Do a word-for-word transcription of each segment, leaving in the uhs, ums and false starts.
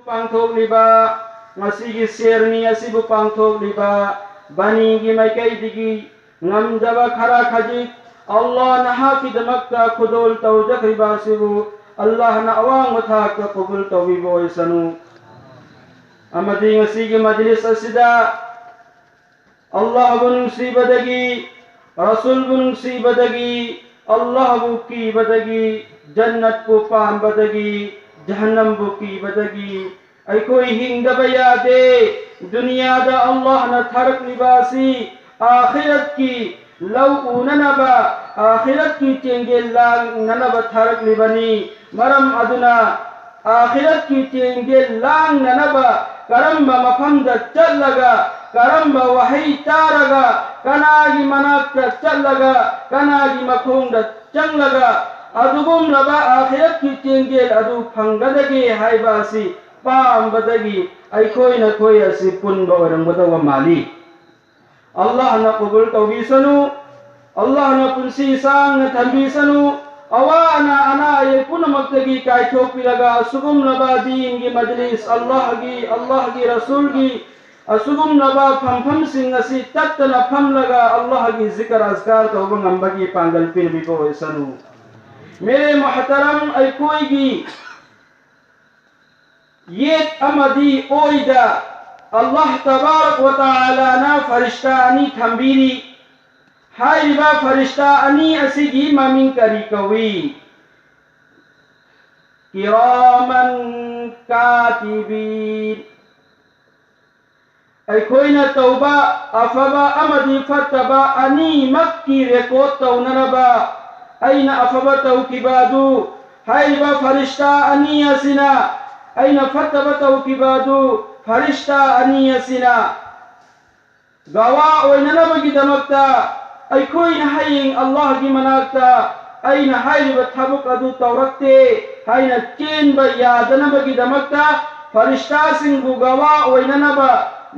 ꯄꯥꯡꯊꯣꯛꯂꯤꯕ, ꯉꯁꯤꯒꯤ ꯁꯦꯔꯅꯤ ꯑꯁꯤꯕꯨ ꯄꯥꯡꯊꯣꯛꯂꯤꯕ ꯕꯅꯤꯒꯤ ꯃꯥꯏꯀꯩꯗꯒꯤ ꯉꯝꯖꯕ ꯈꯔ ꯈꯖꯤꯛ ꯑꯜꯂꯥꯍ ꯅꯍꯥꯛꯀꯤꯗꯃꯛꯇ ꯈꯨꯗꯣꯜ ꯇꯧꯖꯈ꯭ꯔꯤꯕ ꯑꯁꯤꯕꯨ ꯑꯜꯂꯥꯍꯅ ꯑꯋꯥꯡꯕ ꯊꯥꯛꯇ ꯀꯕꯨꯜ ꯇꯧꯕꯤꯕ ꯑꯣꯏꯁꯅꯨ꯫ ꯑꯃꯗꯤ ꯉꯁꯤꯒꯤ ꯃꯖꯂꯤꯁ ꯑꯁꯤꯗ ꯑꯜꯂꯥꯍꯕꯨ ꯅꯨꯡꯁꯤꯕꯗꯒꯤ, ꯔꯁꯨꯜꯕꯨ ꯅꯨꯡꯁꯤꯕꯗꯒꯤ, ꯑꯜꯂꯥꯍꯕꯨ ꯀꯤꯕꯗꯒꯤ, ꯖꯟꯅꯠꯄꯨ ꯄꯥꯝꯕꯗꯒꯤ, ꯖꯍꯟꯅꯝꯕꯨ ꯀꯤꯕꯗꯒꯤ ꯑꯩꯈꯣꯏ ꯍꯤꯡꯗꯕ ꯌꯥꯗꯦ꯫ ꯗꯨꯅꯤꯌꯥꯗ ꯑꯜꯂꯥꯍꯅ ꯊꯥꯔꯛꯂꯤꯕ ꯑꯁꯤ ꯑꯥꯈꯤꯔꯠꯀꯤ ꯂꯧ ꯎꯅꯅꯕ, ꯑꯥꯈꯤꯔꯠꯀꯤ ꯆꯦꯡꯒꯦꯜ ꯂꯥꯡꯅꯅꯕ ꯊꯥꯔꯛꯂꯤꯕꯅꯤ꯫ ꯃꯔꯝ ꯑꯗꯨꯅ ꯑꯥꯈꯤꯔꯠꯀꯤ ꯆꯦꯡꯒꯦꯜ ꯂꯥꯡꯅꯅꯕ ꯀꯔꯝꯕ ꯃꯐꯝꯗ ꯆꯠꯂꯒ, ꯀꯔꯝꯕ ꯋꯥꯍꯩ ꯇꯥꯔꯒ, ꯀꯅꯥꯒꯤ ꯃꯅꯥꯛꯇ ꯆꯠꯂꯒ, ꯀꯅꯥꯒꯤ ꯃꯈꯣꯡꯗ ꯆꯪꯂꯒ ꯑꯗꯨꯒꯨꯝꯂꯕ ꯑꯥꯈꯤꯔꯠꯀꯤ ꯆꯦꯡꯒꯦꯜ ꯑꯗꯨ ꯐꯪꯒꯗꯒꯦ ꯍꯥꯏꯕ ꯑꯁꯤ ꯄꯥꯝꯕꯗꯒꯤ ꯑꯩꯈꯣꯏ ꯅꯈꯣꯏ ꯑꯁꯤ ꯄꯨꯟꯕ ꯑꯣꯏꯔꯝꯒꯗꯧꯕ ꯃꯥꯜꯂꯤ꯫ ꯑꯜꯂꯥꯍꯅ ꯀꯕꯨꯜ ꯇꯧꯕꯤꯁꯅꯨ꯫ ꯑꯜꯂꯥꯍꯅ ꯄꯨꯟꯁꯤ ꯁꯥꯡꯅ ꯊꯝꯕꯤꯁꯅꯨ꯫ ꯑꯋꯥ ꯑꯅꯥ, ꯑꯅꯥ ꯑꯌꯦꯛ ꯄꯨꯝꯅꯃꯛꯇꯒꯤ ꯀꯥꯏꯊꯣꯛꯄꯤꯔꯒ ꯑꯁꯤꯒꯨꯝꯂꯕ ꯗꯤꯟꯒꯤ ꯃꯖꯂꯤꯁ, ꯑꯜꯂꯥꯍꯒꯤ, ꯑꯜꯂꯥꯍꯒꯤ ꯔꯁꯨꯜꯒꯤ ꯑꯁꯤꯒꯨꯝꯂꯕ ꯐꯝꯐꯝꯁꯤꯡ ꯑꯁꯤ ꯇꯠꯇꯅ ꯐꯝꯂꯒ ꯑꯜꯂꯥꯍꯒꯤ ꯖꯤꯀꯔ ꯑꯖꯀꯥꯔ ꯇꯧꯕ ꯉꯝꯕꯒꯤ ꯄꯥꯡꯒꯜ ꯄꯤꯔꯕꯤꯕ ꯑꯣꯏꯁꯅꯨ꯫ ꯃꯦꯔꯦ ꯃꯣꯍꯇꯔꯝ, ꯑꯩꯈꯣꯏꯒꯤ ꯌꯦꯠ ꯑꯃꯗꯤ ꯑꯣꯏꯗ ꯑꯜꯂꯥꯍ ꯇꯕꯥꯔꯛ ꯋ ꯇꯥꯂꯥꯅ ꯐꯔꯤꯁꯇꯥ ꯑꯅꯤ ꯊꯝꯕꯤꯔꯤ꯫ ꯍꯥꯏꯔꯤꯕ ꯐꯔꯤꯁꯇꯥ ꯑꯅꯤ ꯑꯁꯤꯒꯤ ꯃꯃꯤꯡ ꯀꯔꯤ ꯀꯧꯏ? ꯀꯤꯔꯥꯃꯟ ꯀꯥꯇꯤꯕꯤꯟ꯫ ꯑꯩꯈꯣꯏꯅ ꯇꯧꯕ ꯑꯐꯕ ꯑꯃꯗꯤ ꯐꯠꯇꯕ ꯑꯅꯤꯃꯛꯀꯤ ꯔꯦꯀꯣꯔꯗ ꯇꯧꯅꯅꯕ ꯑꯩꯅ ꯑꯐꯕ ꯇꯧꯈꯤꯕ ꯑꯗꯨ ꯍꯥꯏꯔꯤꯕ ꯐꯔꯤꯁꯇꯥ ꯑꯅꯤ ꯑꯁꯤꯅ, ꯑꯩꯅ ꯐꯠꯇꯕ ꯇꯧꯈꯤꯕ ꯑꯗꯨ ꯐꯔꯤꯁꯇꯥ ꯑꯅꯤ ꯑꯁꯤꯅ ꯒꯋꯥ ꯑꯣꯏꯅꯅꯕꯒꯤꯗꯃꯛꯇ ꯑꯩꯈꯣꯏꯅ ꯍꯌꯦꯡ ꯑꯜꯂꯥꯍꯒꯤ ꯃꯅꯥꯛꯇ ꯑꯩꯅ ꯍꯥꯏꯔꯤꯕ ꯊꯕꯛ ꯑꯗꯨ ꯇꯧꯔꯛꯇꯦ ꯍꯥꯏꯅ ꯆꯦꯟꯕ ꯌꯥꯗꯅꯕꯒꯤꯗꯃꯛꯇ ꯐꯔꯤꯁꯇꯥꯁꯤꯡꯕꯨ ꯒꯋꯥ ꯑꯣꯏꯅꯅꯕ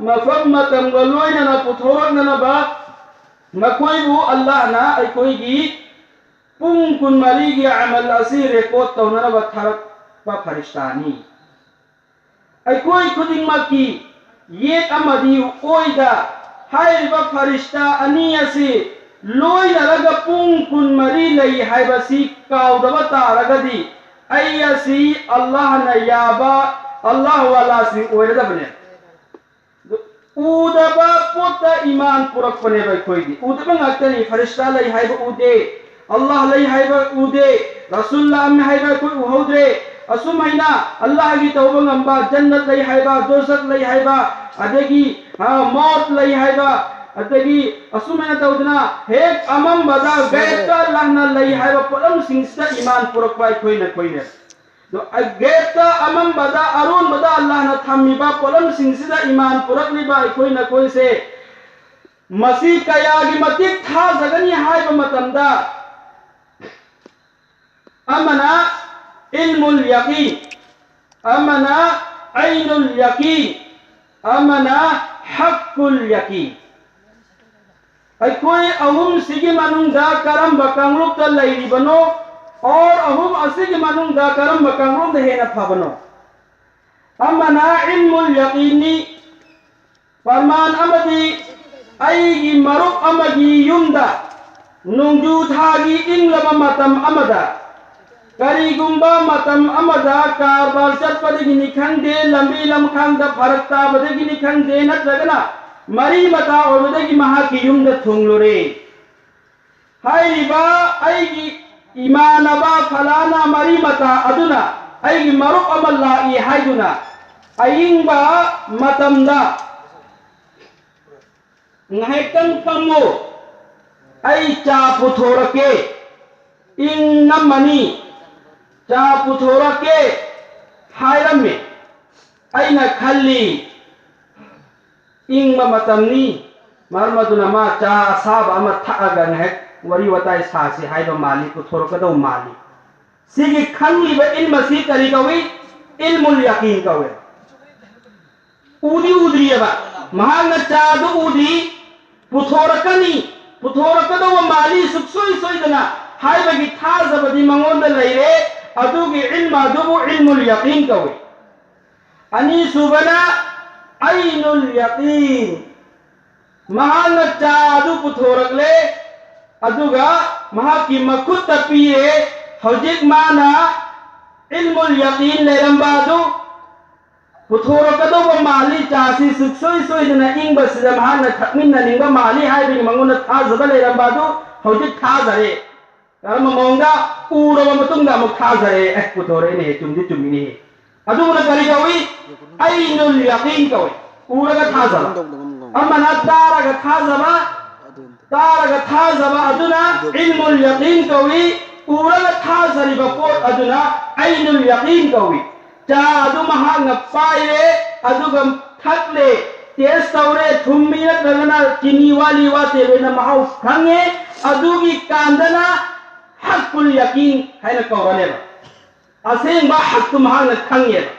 ꯃꯐꯝ ꯃꯇꯝꯒ ꯂꯣꯏꯅꯅ ꯄꯨꯊꯣꯔꯛꯅꯅꯕ ꯃꯈꯣꯏꯕꯨ ꯑꯜꯂꯥꯍꯅ ꯑꯩꯈꯣꯏꯒꯤ ꯄꯨꯡ ꯀꯨꯟꯃꯔꯤꯒꯤ ꯑꯃꯜ ꯑꯁꯤ ꯔꯦꯀꯣꯔꯗ ꯇꯧꯅꯅꯕ ꯊꯥꯔꯛꯄ ꯐꯔꯤꯁꯇꯥꯅꯤ꯫ ꯑꯩꯈꯣꯏ ꯈꯨꯗꯤꯡꯃꯛꯀꯤ ꯌꯦꯠ ꯑꯃꯗꯤ ꯑꯣꯏꯗ ꯍꯥꯏꯔꯤꯕ ꯐꯔꯤꯁꯇꯥ ꯑꯅꯤ ꯑꯁꯤ ꯂꯣꯏꯅꯔꯒ ꯄꯨꯡ ꯀꯨꯟꯃꯔꯤ ꯂꯩ ꯍꯥꯏꯕꯁꯤ ꯀꯥꯎꯗꯕ ꯇꯥꯔꯒꯗꯤ ꯑꯩ ꯑꯁꯤ ꯑꯜꯂꯥꯍꯅ ꯌꯥꯕ ꯑꯜꯂꯥꯍ ꯋꯥꯂꯥꯁꯤꯡ ꯑꯣꯏꯔꯗꯕꯅꯦ꯫ ꯎꯗꯕ ꯄꯣꯠꯇ ꯏꯃꯥꯟ ꯄꯨꯔꯛꯄꯅꯦꯕ ꯑꯩꯈꯣꯏꯗꯤ꯫ ꯎꯗꯕ ꯉꯥꯛꯇꯅꯤ꯫ ꯐꯔꯤꯁꯇꯥ ꯂꯩ ꯍꯥꯏꯕ ꯎꯗꯦ, ꯑꯜꯂꯥꯍ ꯂꯩ ꯍꯥꯏꯕ ꯎꯗꯦ, ꯔꯁꯨꯜ ꯂꯥꯛꯑꯝꯃꯦ ꯍꯥꯏꯕ ꯑꯩꯈꯣꯏ ꯎꯍꯧꯗ꯭ꯔꯦ꯫ ꯑꯁꯨꯝ ꯍꯥꯏꯅ ꯑꯜꯂꯥꯍꯒꯤ ꯇꯧꯕ ꯉꯝꯕ, ꯖꯟꯅꯠ ꯂꯩ ꯍꯥꯏꯕ, ꯗꯣꯖꯈ ꯂꯩ ꯍꯥꯏꯕ, ꯑꯗꯒꯤ, ꯑ, ꯃꯧꯠ ꯂꯩ ꯍꯥꯏꯕ, ꯑꯗꯒꯤ ꯑꯁꯨꯝ ꯍꯥꯏꯅ ꯇꯧꯗꯅ ꯍꯦꯛ ꯑꯃꯝꯕꯗ ꯒꯥꯏꯕꯇ ꯑꯜꯂꯥꯍꯅ ꯂꯩ ꯍꯥꯏꯕ ꯄꯣꯠꯂꯝꯁꯤꯡꯁꯤꯗ ꯏꯃꯥꯟ ꯄꯨꯔꯛꯄ ꯑꯩꯈꯣꯏꯅ ꯑꯩꯈꯣꯏꯅꯦ꯫ ꯑꯗꯣ ꯒꯥꯏꯕꯇ ꯑꯃꯝꯕꯗ ꯑꯔꯣꯟꯕꯗ ꯑꯜꯂꯥꯍꯅ ꯊꯝꯃꯤꯕ ꯄꯣꯠꯂꯝꯁꯤꯡꯁꯤꯗ ꯏꯃꯥꯟ ꯄꯨꯔꯛꯂꯤꯕ ꯑꯩꯈꯣꯏ ꯅꯈꯣꯏꯁꯦ ꯃꯁꯤ ꯀꯌꯥꯒꯤ ꯃꯇꯤꯛ ꯊꯥꯖꯒꯅꯤ ꯍꯥꯏꯕ ꯃꯇꯝꯗ ꯑꯃꯅ ꯏꯜꯃꯨꯜ ꯌꯥꯀꯤꯟ, ꯑꯃꯅ ꯑꯩꯅꯨꯜ ꯌꯥꯀꯤꯟ, ꯑꯃꯅ ꯍꯛꯀꯨꯜ ꯌꯥꯀꯤꯟ꯫ ꯑꯩꯈꯣꯏ ꯑꯍꯨꯝꯁꯤꯒꯤ ꯃꯅꯨꯡꯗ ꯀꯔꯝꯕ ꯀꯥꯡꯂꯨꯞꯇ ꯂꯩꯔꯤꯕꯅꯣ, ꯑꯣꯔ ꯑꯍꯨꯝ ꯑꯁꯤꯒꯤ ꯃꯅꯨꯡꯗ ꯀꯔꯝꯕ ꯀꯥꯡꯂꯨꯞꯅ ꯍꯦꯟꯅ ꯐꯕꯅꯣ? ꯑꯃꯅ ꯏꯜꯃꯨꯜ ꯌꯥꯀꯤꯟꯅꯤ, ꯄ꯭ꯔꯃꯥꯟ ꯑꯃꯗꯤ ꯑꯩꯒꯤ ꯃꯔꯨꯞ ꯑꯃꯒꯤ ꯌꯨꯝꯗ ꯅꯣꯡꯖꯨ ꯊꯥꯒꯤ ꯏꯪꯂꯕ ꯃꯇꯝ ꯑꯃꯗ, ꯀꯔꯤꯒꯨꯝꯕ ꯃꯇꯝ ꯑꯃꯗ ꯀꯔꯕꯥꯔ ꯆꯠꯄꯗꯒꯤꯅꯤ ꯈꯪꯗꯦ, ꯂꯝꯕꯤ ꯂꯝꯈꯥꯡꯗ ꯐꯔꯛ ꯇꯥꯕꯗꯒꯤꯅꯤ ꯈꯪꯗꯦ, ꯅꯠꯇ꯭ꯔꯒꯅ ꯃꯔꯤ ꯃꯇꯥ ꯑꯣꯏꯕꯗꯒꯤ ꯃꯍꯥꯛꯀꯤ ꯌꯨꯝꯗ ꯊꯨꯡꯂꯨꯔꯦ꯫ ꯍꯥꯏꯔꯤꯕ ꯑꯩꯒꯤ ꯏꯃꯥꯟꯅꯕ ꯐꯂꯥꯅ ꯃꯔꯤ ꯃꯇꯥ ꯑꯗꯨꯅ ꯑꯩꯒꯤ ꯃꯔꯨꯞ ꯑꯃ ꯂꯥꯛꯏ ꯍꯥꯏꯗꯨꯅ ꯑꯏꯪꯕ ꯃꯇꯝꯗ "ꯉꯥꯏꯍꯥꯛꯇꯪ ꯐꯝꯃꯨ, ꯑꯩ ꯆꯥ ꯄꯨꯊꯣꯔꯛꯀꯦ, ꯏꯪꯉꯝꯃꯅꯤ, ꯆꯥ ꯄꯨꯊꯣꯔꯛꯀꯦ" ꯍꯥꯏꯔꯝꯃꯤ꯫ ꯑꯩꯅ ꯈꯜꯂꯤ, ꯏꯪꯕ ꯃꯇꯝꯅꯤ, ꯃꯔꯝ ꯑꯗꯨꯅ ꯃꯥ ꯆꯥ ꯑꯁꯥꯕ ꯑꯃ ꯊꯛꯑꯒ ꯉꯥꯏꯍꯥꯛ ꯋꯥꯔꯤ ꯋꯥꯇꯥꯏ ꯁꯥꯁꯤ ꯍꯥꯏꯕ ꯃꯥꯜꯂꯤ, ꯄꯨꯊꯣꯔꯛꯀꯗꯧ ꯃꯥꯜꯂꯤ꯫ ꯁꯤꯒꯤ ꯈꯪꯂꯤꯕ ꯏꯜꯃ ꯑꯁꯤ ꯀꯔꯤ ꯀꯧꯏ? ꯏꯜꯃꯨꯜ ꯌꯥꯀꯤꯟ ꯀꯧꯏ꯫ ꯎꯗꯤ ꯎꯗ꯭ꯔꯤꯑꯕ, ꯃꯍꯥꯛꯅ ꯆꯥꯗꯨ ꯎꯗ꯭ꯔꯤ, ꯄꯨꯊꯣꯔꯛꯀꯅꯤ, ꯄꯨꯊꯣꯔꯛꯀꯗꯧꯕ ꯃꯥꯜꯂꯤ ꯁꯨꯛꯁꯣꯏ ꯁꯣꯏꯗꯅ ꯍꯥꯏꯕꯒꯤ ꯊꯥꯖꯕꯗꯤ ꯃꯉꯣꯟꯗ ꯂꯩꯔꯦ꯫ ꯑꯗꯨꯒꯤ ꯏꯜꯃ ꯑꯗꯨꯕꯨ ꯏꯜꯃꯨꯜ ꯌꯥꯀꯤꯟ ꯀꯧꯏ꯫ ꯑꯅꯤꯁꯨꯕꯅ ꯑꯩꯅꯨꯜ ꯌꯥꯀꯤꯟ꯫ ꯃꯍꯥꯛꯅ ꯆꯥ ꯑꯗꯨ ꯄꯨꯊꯣꯔꯛꯂꯦ, ꯑꯗꯨꯒ ꯃꯍꯥꯛꯀꯤ ꯃꯈꯨꯠꯇ ꯄꯤꯔꯦ꯫ ꯍꯧꯖꯤꯛ ꯃꯥꯅ ꯏꯜꯃꯨꯜ ꯌꯥꯀꯤꯟ ꯂꯩꯔꯝꯕ ꯑꯗꯨ ꯄꯨꯊꯣꯔꯛꯀꯗꯧꯕ ꯃꯥꯜꯂꯤ꯫ ꯆꯥꯁꯤ ꯁꯨꯛꯁꯣꯏ ꯁꯣꯏꯗꯅ ꯏꯪꯕꯁꯤꯗ ꯃꯍꯥꯛꯅ ꯊꯛꯃꯤꯟꯅꯅꯤꯡꯕ ꯃꯥꯜꯂꯤ ꯍꯥꯏꯕꯒꯤ ꯃꯉꯣꯟꯗ ꯊꯥꯖꯕ ꯂꯩꯔꯝꯕ ꯑꯗꯨ ꯍꯧꯖꯤꯛ ꯊꯥꯖꯔꯦ꯫ ꯀꯔꯝꯕ ꯃꯑꯣꯡꯗ? ꯎꯔꯕ ꯃꯇꯨꯡꯗ ꯑꯃꯨꯛ ꯊꯥꯖꯔꯦ꯫ ꯑꯦ, ꯄꯨꯊꯣꯔꯛꯏꯅꯦ, ꯆꯨꯝꯗꯤ ꯆꯨꯝꯃꯤꯅꯦ꯫ ꯑꯗꯨꯕꯨꯅ ꯀꯔꯤ ꯀꯧꯏ? ꯑꯩꯅꯨꯜ ꯌꯥꯀꯤꯟ ꯀꯧꯏ꯫ ꯎꯔꯒ ꯊꯥꯖꯕ꯫ ꯑꯃꯅ ꯇꯥꯔꯒ ꯊꯥꯖꯕ, ꯇꯥꯔꯒ ꯊꯥꯖꯕ ꯑꯗꯨꯅ ꯏꯜꯃꯨꯜ ꯌꯥꯀꯤꯟ ꯀꯧꯏ꯫ ꯎꯔꯒ ꯊꯥꯖꯔꯤꯕ ꯄꯣꯠ ꯑꯗꯨꯅ ꯑꯩꯅꯨꯜ ꯌꯥꯀꯤꯟ ꯀꯧꯏ꯫ ꯆꯥ ꯑꯗꯨ ꯃꯍꯥꯛꯅ ꯄꯥꯏꯔꯦ, ꯑꯗꯨꯒ ꯊꯛꯂꯦ꯫ ꯇꯦꯁ ꯇꯧꯔꯦ, ꯊꯨꯝꯃꯤ ꯅꯠꯇ꯭ꯔꯒꯅ ꯆꯤꯅꯤ ꯋꯥꯠꯂꯤ ꯋꯥꯠꯇꯦ ꯂꯣꯏꯅ ꯃꯍꯥꯎ ꯈꯪꯉꯦ꯫ ꯑꯗꯨꯒꯤ ꯀꯥꯟꯗꯅ ꯍꯛꯀꯨꯜ ꯌꯥꯀꯤꯟ ꯍꯥꯏꯅ ꯀꯧꯔꯅꯦꯕ꯫ ꯑꯁꯦꯡꯕ ꯍꯛꯇꯨ ꯃꯍꯥꯛꯅ ꯈꯪꯉꯦꯕ꯫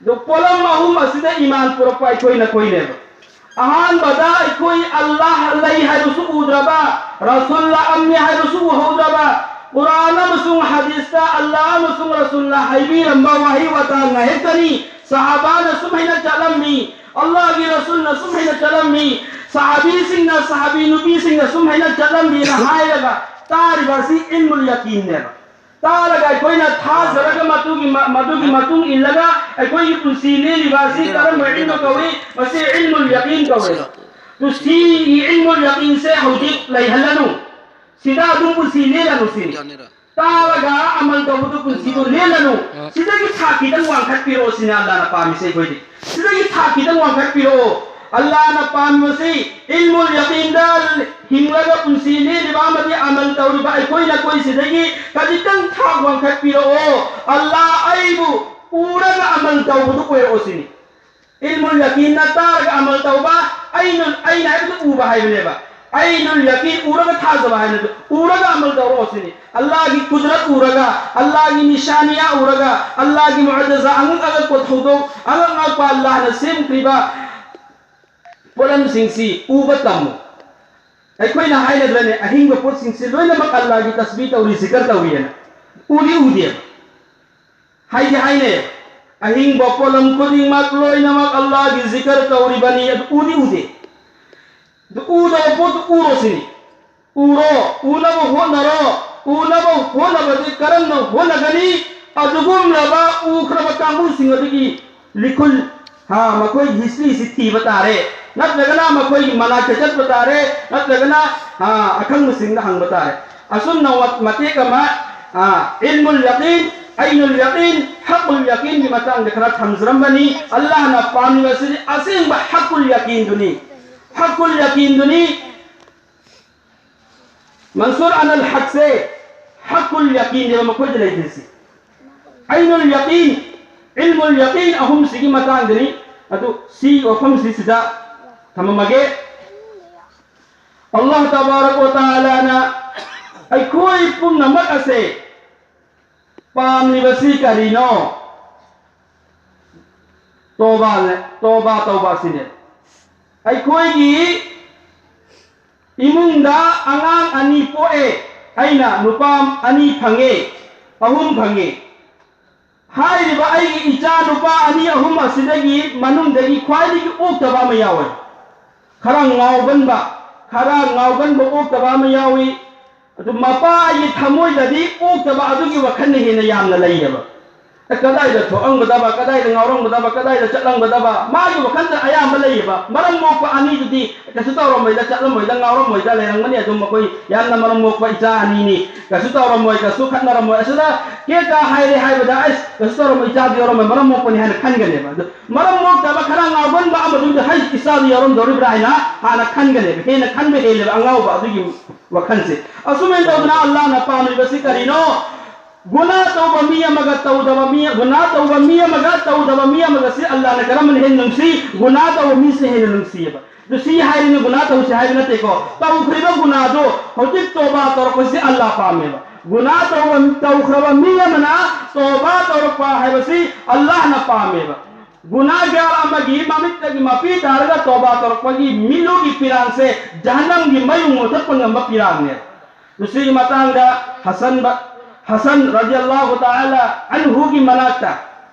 ꯑꯗꯣ ꯄꯣꯠꯂꯝ ꯑꯍꯨꯝ ꯑꯁꯤꯗ ꯏꯃꯥꯟ ꯄꯨꯔꯛꯄ ꯑꯩꯈꯣꯏ ꯅꯈꯣꯏꯅꯦꯕ꯫ ꯑꯍꯥꯟꯕꯗ ꯑꯩꯈꯣꯏ ꯑꯜꯂꯥꯍ ꯂꯩ ꯍꯥꯏꯕꯁꯨ ꯎꯗ꯭ꯔꯕ, ꯔꯁꯨꯜ ꯂꯥꯛꯑꯝꯃꯤ ꯍꯥꯏꯕꯁꯨ ꯎꯍꯧꯗ꯭ꯔꯕ, ꯀꯨꯔꯥꯟ ꯑꯃꯁꯨꯡ ꯍꯗꯤꯁꯇ ꯑꯜꯂꯥꯍ ꯑꯃꯁꯨꯡ ꯔꯁꯨꯜꯅ ꯍꯥꯏꯕꯤꯔꯝꯕ ꯋꯥꯍꯩ ꯋꯥꯇꯥ ꯉꯥꯏꯍꯥꯛꯇꯅꯤ꯫ ꯁꯍꯥꯕꯥꯅ ꯁꯨꯝ ꯍꯥꯏꯅ ꯆꯠꯂꯝꯃꯤ, ꯑꯜꯂꯥꯍꯒꯤ ꯔꯁꯨꯜꯅ ꯁꯨꯝ ꯍꯥꯏꯅ ꯆꯠꯂꯝꯃꯤ, ꯁꯍꯥꯕꯤꯁꯤꯡꯅ, ꯁꯍꯥꯕꯤ ꯅꯨꯄꯤꯁꯤꯡꯅ ꯁꯨꯝ ꯍꯥꯏꯅ ꯆꯠꯂꯝꯃꯤꯅ ꯍꯥꯏꯔꯒ ꯇꯥꯔꯤꯕ ꯑꯁꯤ ꯏꯜꯃꯨꯜ ꯌꯥꯀꯤꯟꯅꯦꯕ꯫ ꯇꯥꯔꯒ ꯑꯩꯈꯣꯏꯅ ꯊꯥꯖꯔꯒ ꯃꯗꯨꯒꯤ ꯃ-, ꯃꯗꯨꯒꯤ ꯃꯇꯨꯡ ꯏꯜꯂꯒ ꯑꯩꯈꯣꯏꯒꯤ ꯄꯨꯟꯁꯤ ꯂꯦꯜꯂꯤꯕ ꯑꯁꯤ ꯀꯔꯝꯕ ꯏꯜꯃ ꯀꯧꯏ? ꯃꯁꯤ ꯏꯜꯃꯨꯜ ꯌꯥꯀꯤꯟ ꯀꯧꯏ꯫ ꯑꯗꯨ ꯁꯤꯒꯤ ꯏꯜꯃꯨꯜ ꯌꯥꯀꯤꯟꯁꯦ ꯍꯧꯖꯤꯛ ꯂꯩꯍꯜꯂꯅꯨ꯫ ꯁꯤꯗ ꯑꯗꯨꯝ ꯄꯨꯟꯁꯤ ꯂꯦꯜꯂꯅꯨ ꯁꯤꯅꯤ꯫ ꯇꯥꯔꯒ ꯑꯃꯜ ꯇꯧꯕꯗꯨ ꯄꯨꯟꯁꯤꯗꯨ ꯂꯦꯜꯂꯅꯨ꯫ ꯁꯤꯗꯒꯤ ꯊꯥꯛ ꯈꯤꯇꯪ ꯋꯥꯡꯈꯠꯄꯤꯔꯛꯑꯣ ꯁꯤꯅꯤ ꯑꯜꯂꯥꯍꯅ ꯄꯥꯝꯃꯤꯁꯦ ꯑꯩꯈꯣꯏꯗꯤ꯫ ꯁꯤꯗꯒꯤ ꯊꯥꯛ ꯈꯤꯇꯪ ꯋꯥꯡꯈꯠꯄꯤꯔꯛꯑꯣ꯫ ꯑꯜꯂꯥꯍꯅ ꯄꯥꯝꯃꯤꯕꯁꯤ ꯏꯜꯃꯨꯜ ꯌꯥꯀꯤꯟꯗ ꯍꯤꯡꯂꯒ ꯄꯨꯟꯁꯤ ꯂꯦꯜꯂꯤꯕ ꯑꯃꯗꯤ ꯑꯃꯜ ꯇꯧꯔꯤꯕ ꯑꯩꯈꯣꯏ ꯅꯈꯣꯏ ꯁꯤꯗꯒꯤ ꯈꯖꯤꯛꯇꯪ ꯊꯥꯛ ꯋꯥꯡꯈꯠꯄꯤꯔꯛꯑꯣ꯫ ꯑꯜꯂꯥꯍ ꯑꯩꯕꯨ ꯎꯔꯒ ꯑꯃꯜ ꯇꯧꯕꯗꯨ ꯑꯣꯏꯔꯛꯑꯣ ꯁꯤꯅꯤ꯫ ꯏꯜꯃꯨꯜ ꯌꯥꯀꯤꯟꯅ ꯇꯥꯔꯒ ꯑꯃꯜ ꯇꯧꯕ, ꯑꯩꯅ, ꯑꯩꯅ ꯍꯥꯏꯕꯗꯨ ꯎꯕ ꯍꯥꯏꯕꯅꯦꯕ꯫ ꯑꯩꯅꯨꯜ ꯌꯥꯀꯤꯟ ꯎꯔꯒ ꯊꯥꯖꯕ ꯍꯥꯏꯕꯗꯨ, ꯎꯔꯒ ꯑꯃꯜ ꯇꯧꯔꯛꯑꯣ ꯁꯤꯅꯤ꯫ ꯑꯜꯂꯥꯍꯒꯤ ꯀꯨꯗꯔꯠ ꯎꯔꯒ, ꯑꯜꯂꯥꯍꯒꯤ ꯅꯤꯁꯥꯅꯤꯌꯥ ꯎꯔꯒ, ꯑꯜꯂꯥꯍꯒꯤ ꯃꯨꯑꯖꯤꯖꯥ ꯑꯉꯛ ꯑꯉꯛꯄ ꯊꯧꯗꯣꯛ, ꯑꯉꯛ ꯑꯉꯛꯄ ꯑꯜꯂꯥꯍꯅ ꯁꯦꯝꯈ꯭ꯔꯤꯕ ꯄꯣꯠꯂꯝꯁꯤꯡꯁꯤ ꯎꯕ ꯇꯝꯃꯨ꯫ ꯑꯩꯈꯣꯏꯅ ꯍꯥꯏꯅꯗ꯭ꯔꯅꯦ, ꯑꯍꯤꯡꯕ ꯄꯣꯠꯁꯤꯡꯁꯤ ꯂꯣꯏꯅꯃꯛ ꯑꯜꯂꯥꯍꯒꯤ ꯇꯁꯕꯤꯍ ꯇꯧꯔꯤ, ꯖꯤꯀꯔ ꯇꯧꯔꯤꯑꯅ? ꯎꯗꯤ ꯎꯗꯦꯕ꯫ ꯍꯥꯏꯗꯤ ꯍꯥꯏꯅꯩ꯫ ꯑꯍꯤꯡꯕ ꯄꯣꯠꯂꯝ ꯈꯨꯗꯤꯡꯃꯛ ꯂꯣꯏꯅꯃꯛ ꯑꯜꯂꯥꯍꯒꯤ ꯖꯤꯀꯔ ꯇꯧꯔꯤꯕꯅꯤ꯫ ꯑꯗꯨ ꯎꯗꯤ ꯎꯗꯦ꯫ ꯑꯗꯨ ꯎꯗꯕ ꯄꯣꯠꯇꯨ ꯎꯔꯣ ꯁꯤꯅꯤ꯫ ꯎꯔꯣ, ꯎꯅꯕ ꯍꯣꯠꯅꯔꯣ꯫ ꯎꯅꯕ ꯍꯣꯠꯅꯕꯗꯤ ꯀꯔꯝꯅ ꯍꯣꯠꯅꯒꯅꯤ? ꯑꯗꯨꯒꯨꯝꯂꯕ ꯎꯈ꯭ꯔꯕ ꯀꯥꯡꯕꯨꯁꯤꯡ ꯑꯗꯨꯒꯤ ꯂꯤꯈꯨꯜ, ꯍꯥ, ꯃꯈꯣꯏꯒꯤ historyꯁꯤ ꯊꯤꯕ ꯇꯥꯔꯦ꯫ ꯅꯠꯇ꯭ꯔꯒꯅ ꯃꯈꯣꯏꯒꯤ ꯃꯅꯥꯛꯇ ꯆꯠꯄ ꯇꯥꯔꯦ꯫ ꯅꯠꯇ꯭ꯔꯒꯅ, ꯍꯥ, ꯑꯈꯪꯕꯁꯤꯡꯗ ꯍꯪꯕ ꯇꯥꯔꯦ꯫ ꯑꯁꯨꯝꯅ ꯋꯥ-, ꯃꯇꯦꯛ ꯑꯃ, ꯍꯥ, ꯏꯜꯃꯨꯜ ꯌꯥꯀꯤꯟ, ꯑꯩꯅꯨꯜ ꯌꯥꯀꯤꯟ, ꯍꯛꯀꯨꯜ ꯌꯥꯀꯤꯟꯒꯤ ꯃꯇꯥꯡꯗ ꯈꯔ ꯊꯝꯖꯔꯝꯕꯅꯤ꯫ ꯑꯜꯂꯥꯍꯅ ꯄꯥꯝꯂꯤꯕꯁꯤꯗꯤ ꯑꯁꯦꯡꯕ ꯍꯛꯀꯨꯜ ꯌꯥꯀꯤꯟꯗꯨꯅꯤ꯫ ꯍꯛꯀꯨꯜ ꯌꯥꯀꯤꯟꯗꯨꯅꯤ꯫ ꯃꯟꯁꯨꯔ ꯑꯅꯜ ꯍꯛꯁꯦ ꯍꯛꯀꯨꯜ ꯌꯥꯀꯤꯟꯅꯦꯕ ꯃꯈꯣꯏꯗ ꯂꯩꯇ꯭ꯔꯤꯁꯤ꯫ ꯑꯩꯅꯨꯜ ꯌꯥꯀꯤꯟ, ꯏꯜꯃꯨꯜ ꯌꯥꯀꯤꯟ ꯑꯍꯨꯝꯁꯤꯒꯤ ꯃꯇꯥꯡꯗꯅꯤ꯫ ꯑꯗꯨ ꯁꯤ ꯋꯥꯐꯝꯁꯤ ꯁꯤꯗ ꯊꯝꯃꯝꯃꯒꯦ꯫ ꯑꯜꯂꯥꯍ ꯇꯕꯥꯔꯛ ꯋ ꯇꯥꯂꯥꯅ ꯑꯩꯈꯣꯏ ꯄꯨꯝꯅꯃꯛ ꯑꯁꯦ ꯄꯥꯝꯂꯤꯕꯁꯤ ꯀꯔꯤꯅꯣ? ꯇꯣꯕꯥꯅꯦ, ꯇꯣꯕꯥ ꯇꯧꯕ ꯑꯁꯤꯅꯦ꯫ ꯑꯩꯈꯣꯏꯒꯤ ꯏꯃꯨꯡꯗ ꯑꯉꯥꯡ ꯑꯅꯤ ꯄꯣꯛꯑꯦ꯫ ꯑꯩꯅ ꯅꯨꯄꯥ ꯑꯅꯤ ꯐꯪꯉꯦ, ꯑꯍꯨꯝ ꯐꯪꯉꯦ꯫ ꯍꯥꯏꯔꯤꯕ ꯑꯩꯒꯤ ꯏꯆꯥ ꯅꯨꯄꯥ ꯑꯅꯤ ꯑꯍꯨꯝ ꯑꯁꯤꯗꯒꯤ ꯃꯅꯨꯡꯗꯒꯤ ꯈ꯭ꯋꯥꯏꯗꯒꯤ ꯑꯣꯛꯇꯕ ꯑꯃ ꯌꯥꯎꯋꯦ꯫ ꯈꯔ ꯉꯥꯎꯒꯟꯕ, ꯈꯔ ꯉꯥꯎꯒꯟꯕ ꯑꯣꯛꯇꯕ ꯑꯃ ꯌꯥꯎꯏ꯫ ꯑꯗꯨ ꯃꯄꯥꯒꯤ ꯊꯃꯣꯏꯗꯗꯤ ꯑꯣꯛꯇꯕ ꯑꯗꯨꯒꯤ ꯋꯥꯈꯜꯅ ꯍꯦꯟꯅ ꯌꯥꯝꯅ ꯂꯩꯌꯦꯕ꯫ ꯑꯦ, ꯀꯗꯥꯏꯗ ꯊꯣꯛꯑꯝꯒꯗꯕ, ꯀꯗꯥꯏꯗ ꯉꯥꯎꯔꯝꯒꯗꯕ, ꯀꯗꯥꯏꯗ ꯆꯠꯂꯝꯒꯗꯕ, ꯃꯥꯒꯤ ꯋꯥꯈꯜꯗ ꯑꯌꯥꯝꯕ ꯂꯩꯌꯦꯕ꯫ ꯃꯔꯝ ꯃꯣꯛꯄ ꯑꯅꯤꯗꯨꯗꯤ ꯀꯩꯁꯨ ꯇꯧꯔꯝꯃꯣꯏꯗ, ꯆꯠꯂꯝꯃꯣꯏꯗ, ꯉꯥꯎꯔꯝꯃꯣꯏꯗ, ꯂꯩꯔꯝꯒꯅꯤ ꯑꯗꯨꯝ ꯃꯈꯣꯏ ꯌꯥꯝꯅ ꯃꯔꯝ ꯃꯣꯛꯄ ꯏꯆꯥ ꯑꯅꯤꯅꯤ, ꯀꯩꯁꯨ ꯇꯧꯔꯝꯃꯣꯏ, ꯀꯩꯁꯨ ꯈꯠꯅꯔꯝꯃꯣꯏ꯫ ꯑꯁꯤꯗ ꯀꯦ ꯀꯥ ꯍꯥꯏꯔꯦ ꯍꯥꯏꯕꯗ, "ꯑꯁ, ꯀꯩꯁꯨ ꯇꯧꯔꯝꯃꯣꯏ, ꯏꯆꯥꯗꯤ ꯌꯥꯎꯔꯝꯃꯣꯏ, ꯃꯔꯝ ꯃꯣꯛꯄꯅꯤ" ꯍꯥꯏꯅ ꯈꯟꯒꯅꯦꯕ꯫ ꯑꯗꯨ ꯃꯔꯝ ꯃꯣꯛꯇꯕ ꯈꯔ ꯉꯥꯎꯒꯟꯕ ꯑꯃꯗꯨꯗ, "ꯍꯩ, ꯏꯆꯥꯗꯤ ꯌꯥꯎꯔꯝꯗꯧꯔꯤꯕ꯭ꯔꯥ?" ꯍꯥꯏꯅ ꯍꯥꯟꯅ ꯈꯟꯒꯅꯦꯕ꯫ ꯍꯦꯟꯅ ꯈꯟꯕ ꯍꯦꯜꯂꯦꯕ ꯑꯉꯥꯎꯕ ꯑꯗꯨꯒꯤ ꯋꯥꯈꯜꯁꯦ꯫ ꯑꯁꯨꯃꯥꯏꯅ ꯇꯧꯗꯅ ꯑꯜꯂꯥꯍꯅ ꯄꯥꯝꯂꯤꯕꯁꯤ ꯀꯔꯤꯅꯣ? ꯒꯨꯅꯥ ꯇꯧꯕ ꯃꯤ ꯑꯃꯒ ꯇꯧꯗꯕ ꯃꯤ, ꯒꯨꯅꯥ ꯇꯧꯕ ꯃꯤ ꯑꯃꯒ ꯇꯧꯗꯕ ꯃꯤ ꯑꯃꯒꯁꯤ ꯑꯜꯂꯥꯍꯅ ꯀꯔꯝꯕꯅ ꯍꯦꯟꯅ ꯅꯨꯡꯁꯤ? ꯒꯨꯅꯥ ꯇꯧꯕ ꯃꯤꯁꯤꯅ ꯍꯦꯟꯅ ꯅꯨꯡꯁꯤꯌꯦꯕ꯫ ꯑꯗꯨ ꯁꯤ ꯍꯥꯏꯔꯤꯅ ꯒꯨꯅꯥ ꯇꯧꯁꯤ ꯍꯥꯏꯕ ꯅꯠꯇꯦꯀꯣ꯫ ꯇꯧꯈ꯭ꯔꯤꯕ ꯒꯨꯅꯥꯗꯣ ꯍꯧꯖꯤꯛ ꯇꯣꯕꯥ ꯇꯧꯔꯛꯄꯁꯤ ꯑꯜꯂꯥꯍ ꯄꯥꯝꯃꯦꯕ꯫ ꯒꯨꯅꯥ ꯇꯧꯕ, ꯇꯧꯈ꯭ꯔꯕ ꯃꯤ ꯑꯃꯅ ꯇꯣꯕꯥ ꯇꯧꯔꯛꯄ ꯍꯥꯏꯕꯁꯤ ꯑꯜꯂꯥꯍꯅ ꯄꯥꯝꯃꯦꯕ꯫ ꯒꯨꯅꯥꯒꯥꯔ ꯑꯃꯒꯤ ꯃꯃꯤꯠꯇꯒꯤ ꯃꯄꯤ ꯇꯥꯔꯒ ꯇꯣꯕꯥ ꯇꯧꯔꯛꯄꯒꯤ ꯃꯤꯠꯂꯨꯒꯤ ꯄꯤꯔꯥꯡꯁꯦ ꯖꯍꯟꯅꯝꯒꯤ ꯃꯩ ꯃꯨꯊꯠꯄ ꯉꯝꯕ ꯄꯤꯔꯥꯡꯅꯦ꯫ ꯃꯁꯤꯒꯤ ꯃꯇꯥꯡꯗ ꯍꯁꯟ ꯕ-, ꯍꯁꯟ ꯔꯗꯤꯌꯜꯂꯥꯍꯨ ꯇꯥꯂꯥ ꯑꯟꯍꯨꯒꯤ ꯃꯅꯥꯛꯇ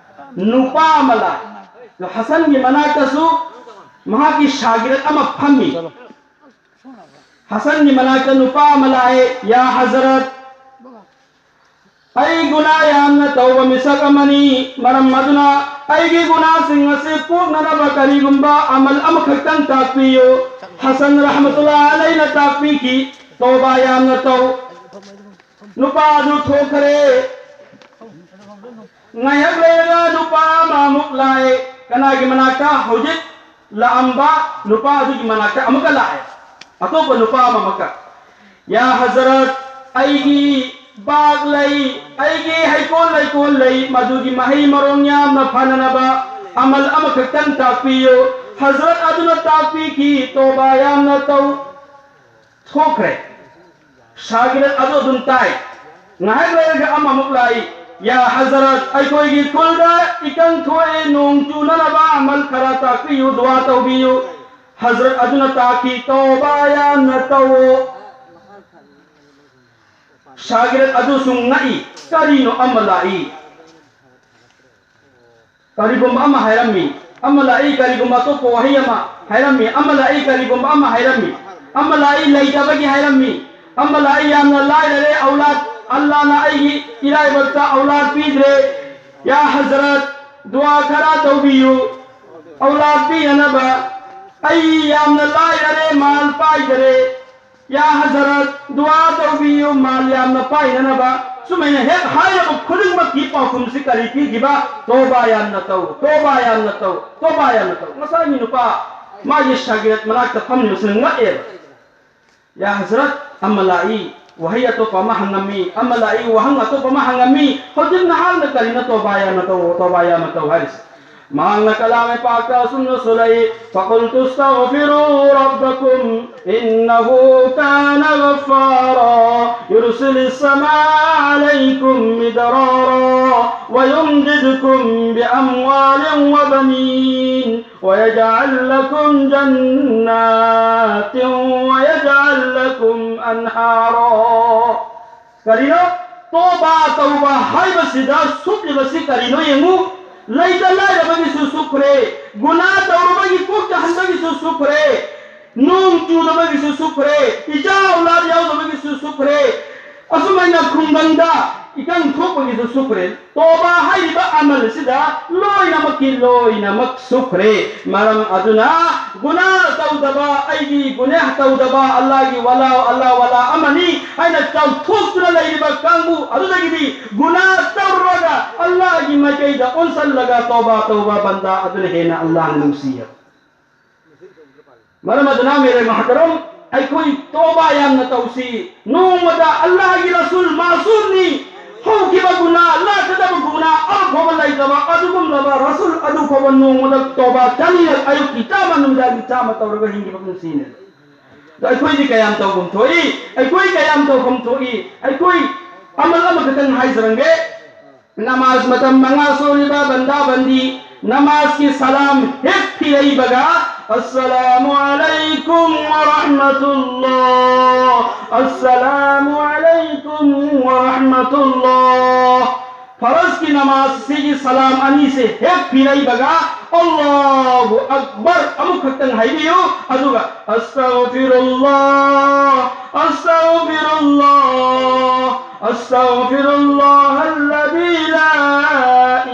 ꯅꯨꯄꯥ ꯑꯃ ꯂꯥꯛꯏ꯫ ꯑꯗꯣ ꯍꯁꯟꯒꯤ ꯃꯅꯥꯛꯇꯁꯨ ꯃꯍꯥꯛꯀꯤ ꯁꯥꯒꯤꯔꯠ ꯑꯃ ꯐꯝꯃꯤ꯫ ꯍꯁꯟꯒꯤ ꯃꯅꯥꯛꯇ ꯅꯨꯄꯥ ꯑꯃ ꯂꯥꯛꯑꯦ, "ꯌꯥ ꯍꯖꯔꯠ, ꯑꯩ ꯒꯨꯅꯥ ꯌꯥꯝꯅ ꯇꯧꯕ ꯃꯤꯁꯛ ꯑꯃꯅꯤ꯫ ꯃꯔꯝ ꯑꯗꯨꯅ ꯑꯩꯒꯤ ꯒꯨꯅꯥꯁꯤꯡ ꯑꯁꯤ ꯄꯣꯛꯅꯅꯕ ꯀꯔꯤꯒꯨꯝꯕ ꯑꯃꯜ ꯑꯃꯈꯛꯇꯪ ꯇꯥꯛꯄꯤꯌꯨ꯫" ꯍꯁꯟ ꯔꯍꯃꯇꯨꯜꯂꯥ ꯑꯂꯩꯅ ꯇꯥꯛꯄꯤꯈꯤ, "ꯇꯣꯕꯥ ꯌꯥꯝꯅ ꯇꯧ꯫" ꯅꯨꯄꯥ ꯑꯗꯨ ꯊꯣꯛꯈ꯭ꯔꯦ꯫ ꯉꯥꯏꯍꯥꯛ ꯂꯩꯔꯒ ꯅꯨꯄꯥ ꯑꯃ ꯑꯃꯨꯛ ꯂꯥꯛꯑꯦ꯫ ꯀꯅꯥꯒꯤ ꯃꯅꯥꯛꯇ? ꯍꯧꯖꯤꯛ ꯂꯥꯛꯑꯝꯕ ꯅꯨꯄꯥ ꯑꯗꯨꯒꯤ ꯃꯅꯥꯛꯇ ꯑꯃꯨꯛꯀ ꯂꯥꯛꯑꯦ, ꯑꯇꯣꯞꯄ ꯅꯨꯄꯥ ꯑꯃ ꯑꯃꯨꯛꯀ꯫ "ꯌꯥ ꯍꯖꯔꯠ, ꯑꯩꯒꯤ ꯕꯥꯒ ꯂꯩ, ꯑꯩꯒꯤ ꯍꯩꯀꯣꯜ ꯂꯩꯀꯣꯜ ꯂꯩ, ꯃꯗꯨꯒꯤ ꯃꯍꯩ ꯃꯔꯣꯡ ꯌꯥꯝꯅ ꯐꯅꯅꯕ ꯑꯃꯜ ꯑꯃꯈꯛꯇꯪ ꯇꯥꯛꯄꯤꯌꯨ꯫" ꯍꯖꯔꯠ ꯑꯗꯨꯅ ꯇꯥꯛꯄꯤꯈꯤ, "ꯇꯣꯕꯥ ꯌꯥꯝꯅ ꯇꯧ꯫" ꯊꯣꯛꯈ꯭ꯔꯦ꯫ ꯁꯥꯒꯤꯔꯠ ꯑꯗꯨ ꯑꯗꯨꯝ ꯇꯥꯏ꯫ ꯉꯥꯏꯍꯥꯛ ꯂꯩꯔꯒ ꯑꯃꯃꯨꯛ ꯂꯥꯛꯏ, "ꯌꯥ ꯍꯖꯔꯠ, ꯑꯩꯈꯣꯏꯒꯤ ꯈꯨꯜꯗ ꯏꯀꯪ ꯊꯣꯛꯑꯦ, ꯅꯣꯡ ꯆꯨꯅꯅꯕ ꯑꯃꯜ ꯈꯔ ꯇꯥꯛꯄꯤꯌꯨ, ꯗꯨꯋꯥ ꯇꯧꯕꯤꯌꯨ꯫" ꯍꯖꯔꯠ ꯑꯗꯨꯅ ꯇꯥꯛꯈꯤ, "ꯇꯧꯕ ꯌꯥꯝꯅ ꯇꯧꯑꯣ꯫" ꯁꯥꯒꯤꯔꯠ ꯑꯗꯨꯁꯨ ꯉꯛꯏ, "ꯀꯔꯤꯅꯣ ꯑꯃ ꯂꯥꯛꯏ?" ꯀꯔꯤꯒꯨꯝꯕ ꯑꯃ ꯍꯥꯏꯔꯝꯃꯤ, ꯑꯃ ꯂꯥꯛꯏ꯫ ꯀꯔꯤꯒꯨꯝꯕ ꯑꯇꯣꯞꯄ ꯋꯥꯍꯩ ꯑꯃ ꯍꯥꯏꯔꯝꯃꯤ, ꯑꯃ ꯂꯥꯛꯏ꯫ ꯀꯔꯤꯒꯨꯝꯕ ꯑꯃ ꯍꯥꯏꯔꯝꯃꯤ, ꯑꯃ ꯂꯥꯛꯏ꯫ ꯂꯩꯇꯕꯒꯤ ꯍꯥꯏꯔꯝꯃꯤ, ꯑꯃ ꯂꯥꯛꯏ꯫ "ꯌꯥꯝꯅ ꯂꯥꯏꯔꯔꯦ, ꯑꯧꯂꯥꯗ, ꯑꯜꯂꯥꯅ ꯑꯩꯒꯤ ꯏꯔꯥꯏꯕꯛꯇ ꯑꯧꯂꯥꯗ ꯄꯤꯗ꯭ꯔꯦ꯫ ꯌꯥ ꯍꯖꯔꯠ, ꯗꯨꯋꯥ ꯈꯔ ꯇꯧꯕꯤꯌꯨ, ꯑꯧꯂꯥꯗ ꯄꯤꯅꯅꯕ꯫ ꯑꯩ ꯌꯥꯝꯅ ꯂꯥꯏꯔꯔꯦ, ꯃꯥꯜ ꯄꯥꯏꯗꯔꯦ꯫ ꯌꯥ ꯍꯖꯔꯠ, ꯗꯨꯋꯥ ꯇꯧꯕꯤꯌꯨ, ꯃꯥꯜ ꯌꯥꯝꯅ ꯄꯥꯏꯅꯅꯕ꯫" ꯁꯨꯃꯥꯏꯅ ꯍꯦꯛ ꯍꯥꯏꯔꯕ ꯈꯨꯗꯤꯡꯃꯛꯀꯤ ꯄꯥꯎꯈꯨꯝꯁꯤ ꯀꯔꯤ ꯄꯤꯈꯤꯕ? "ꯇꯣꯕꯥ ꯌꯥꯝꯅ ꯇꯧ, ꯇꯣꯕꯥ ꯌꯥꯝꯅ ꯇꯧ, ꯇꯣꯕꯥ ꯌꯥꯝꯅ ꯇꯧ꯫" ꯉꯁꯥꯏꯒꯤ ꯅꯨꯄꯥ ꯃꯥꯒꯤ ꯁꯥꯒꯤꯔꯠ ꯃꯅꯥꯛꯇ ꯐꯝꯂꯤꯕꯁꯤꯅ ꯉꯛꯑꯦꯕ꯫ "ꯌꯥ ꯍꯖꯔꯠ, ꯑꯃ ꯂꯥꯛꯏ, ꯋꯥꯍꯩ ꯑꯇꯣꯞꯄ ꯑꯃ ꯍꯪꯉꯝꯃꯤ, ꯑꯃ ꯂꯥꯛꯏ, ꯋꯥꯍꯪ ꯑꯇꯣꯞꯄ ꯑꯃ ꯍꯪꯉꯝꯃꯤ꯫ ꯍꯧꯖꯤꯛ ꯅꯍꯥꯛꯅ ꯀꯔꯤꯅꯣ ꯇꯣꯕꯥ ꯌꯥꯝꯅ ꯇꯧ, ꯇꯣꯕꯥ ꯌꯥꯝꯅ ꯇꯧ ꯍꯥꯏꯔꯤꯁꯦ?" ꯃꯍꯥꯛꯅ ꯀꯂꯥꯃꯦ ꯄꯥꯛꯇ ꯑꯁꯨꯝꯅꯁꯨ ꯂꯩ, "فقلت استغفروا ربكم إنه كان غفارا يرسل السماء عليكم مدرارا ويمددكم بأموال وبنين ويجعل لكم جنات ويجعل لكم أنهارا." ꯀꯔꯤꯅꯣ? ꯇꯣꯕꯥ ꯇꯧꯕ ꯍꯥꯏꯕꯁꯤꯗ ꯁꯨꯞꯂꯤꯕꯁꯤ ꯀꯔꯤꯅꯣ ꯌꯦꯡꯉꯨ꯫ ꯂꯩꯇ ꯂꯥꯏꯔꯕꯒꯤꯁꯨ ꯁꯨꯈ꯭ꯔꯦ, ꯒꯨꯅꯥ ꯇꯧꯔꯕꯒꯤ ꯀꯣꯛ ꯆꯥꯍꯟꯕꯒꯤꯁꯨ ꯁꯨꯈ꯭ꯔꯦ, ꯅꯣꯡ ꯆꯨꯗꯕꯒꯤꯁꯨ ꯁꯨꯈ꯭ꯔꯦ, ꯏꯆꯥ ꯑꯧꯂꯥꯗ ꯌꯥꯎꯗꯕꯒꯤꯁꯨ ꯁꯨꯈ꯭ꯔꯦ꯫ ꯑꯁꯨꯃꯥꯏꯅ ꯈꯨꯡꯒꯪꯗ ꯏꯀꯪ ꯊꯣꯛꯄꯒꯤꯁꯨ ꯁꯨꯈ꯭ꯔꯦ꯫ ꯇꯣꯕꯥ ꯍꯥꯏꯔꯤꯕ ꯑꯃꯜ ꯑꯁꯤꯗ ꯂꯣꯏꯅꯃꯛꯀꯤ ꯂꯣꯏꯅꯃꯛ ꯁꯨꯈ꯭ꯔꯦ꯫ ꯃꯔꯝ ꯑꯗꯨꯅ ꯒꯨꯅꯥ ꯇꯧꯗꯕ, ꯑꯩꯗꯤ ꯒꯨꯅꯥ ꯇꯧꯗꯕ ꯑꯜꯂꯥꯍꯒꯤ ꯋꯥꯂꯥ, ꯑꯜꯂꯥꯍ ꯋꯥꯂꯥ ꯑꯃꯅꯤ ꯍꯥꯏꯅ ꯆꯥꯎꯊꯣꯛꯇꯨꯅ ꯂꯩꯔꯤꯕ ꯀꯥꯡꯕꯨ ꯑꯗꯨꯗꯒꯤꯗꯤ ꯒꯨꯅꯥ ꯇꯧꯔꯒ ꯑꯜꯂꯥꯍꯒꯤ ꯃꯥꯏꯀꯩꯗ ꯑꯣꯟꯁꯜꯂꯒ ꯇꯣꯕꯥ ꯇꯧꯕ ꯕꯟꯗꯥ ꯑꯗꯨꯅ ꯍꯦꯟꯅ ꯑꯜꯂꯥꯍꯅ ꯅꯨꯡꯁꯤꯌꯦ꯫ ꯃꯔꯝ ꯑꯗꯨꯅ ꯃꯦꯔꯦ ꯃꯍꯇꯔꯝ, ꯑꯩꯈꯣꯏ ꯇꯣꯕꯥ ꯌꯥꯝꯅ ꯇꯧꯁꯤ꯫ ꯅꯣꯡꯃꯗ ꯑꯜꯂꯥꯍꯒꯤ ꯔꯁꯨꯜ ꯃꯥꯁꯨꯝꯅꯤ, ꯍꯧꯈꯤꯕ ꯒꯨꯅꯥ, ꯂꯥꯛꯀꯗꯕ ꯒꯨꯅꯥ ꯑꯃꯐꯥꯎꯕ ꯂꯩꯇꯕ ꯑꯗꯨꯒꯨꯝꯂꯕ ꯔꯁꯨꯜ ꯑꯗꯨ ꯐꯥꯎꯕ ꯅꯣꯡꯃꯗ ꯇꯣꯕꯥ ꯆꯅꯤꯔꯛ, ꯑꯌꯨꯛꯀꯤ ꯆꯥꯝꯃ, ꯅꯨꯃꯤꯗꯥꯡꯒꯤ ꯆꯥꯝꯃ ꯇꯧꯔꯒ ꯍꯤꯡꯈꯤꯕ ꯄꯨꯟꯁꯤꯅꯦ꯫ ꯑꯗꯣ ꯑꯩꯈꯣꯏꯗꯤ ꯀꯌꯥꯝ ꯇꯧꯐꯝ ꯊꯣꯛꯏ? ꯑꯩꯈꯣꯏ ꯀꯌꯥꯝ ꯇꯧꯐꯝ ꯊꯣꯛꯏ? ꯑꯩꯈꯣꯏ ꯑꯃꯜ ꯑꯃꯈꯛꯇꯪ ꯍꯥꯏꯖꯔꯝꯒꯦ꯫ ꯅꯃꯥꯖ ꯃꯇꯝ ꯃꯉꯥ ꯁꯣꯜꯂꯤꯕ ꯕꯟꯗꯥ ꯕꯟꯗꯤ ꯅꯃꯥꯖꯀꯤ ꯁꯂꯥꯝ ꯍꯦꯛ ꯐꯤꯔꯩꯕꯒ, "ꯑꯁꯁꯂꯥꯃꯨ ꯑꯂꯩꯀꯨꯝ ꯋꯔꯍꯃꯇꯨꯜꯂꯥꯍ, ꯑꯁꯁꯂꯥꯃꯨ ꯑꯂꯩꯀꯨꯝ ꯋꯔꯍꯃꯇꯨꯜꯂꯥꯍ"꯫ ꯐꯔꯖꯀꯤ ꯅꯃꯥꯖ ꯑꯁꯤꯒꯤ ꯁꯂꯥꯝ ꯑꯅꯤꯁꯦ ꯍꯦꯛ ꯐꯤꯔꯩꯕꯒ, "ꯑꯜꯂꯥꯍꯨ ꯑꯛꯕꯔ" ꯑꯃꯨꯛꯈꯛꯇꯪ ꯍꯥꯏꯕꯤꯌꯨ, ꯑꯗꯨꯒ "ꯑꯁꯇꯒꯐꯤꯔꯨꯜꯂꯥꯍ, ꯑꯁꯇꯒꯐꯤꯔꯨꯜꯂꯥꯍ, ꯑꯁꯇꯒꯐꯤꯔꯨꯜꯂꯥꯍ ꯑꯜꯂꯗꯤ ꯂꯥ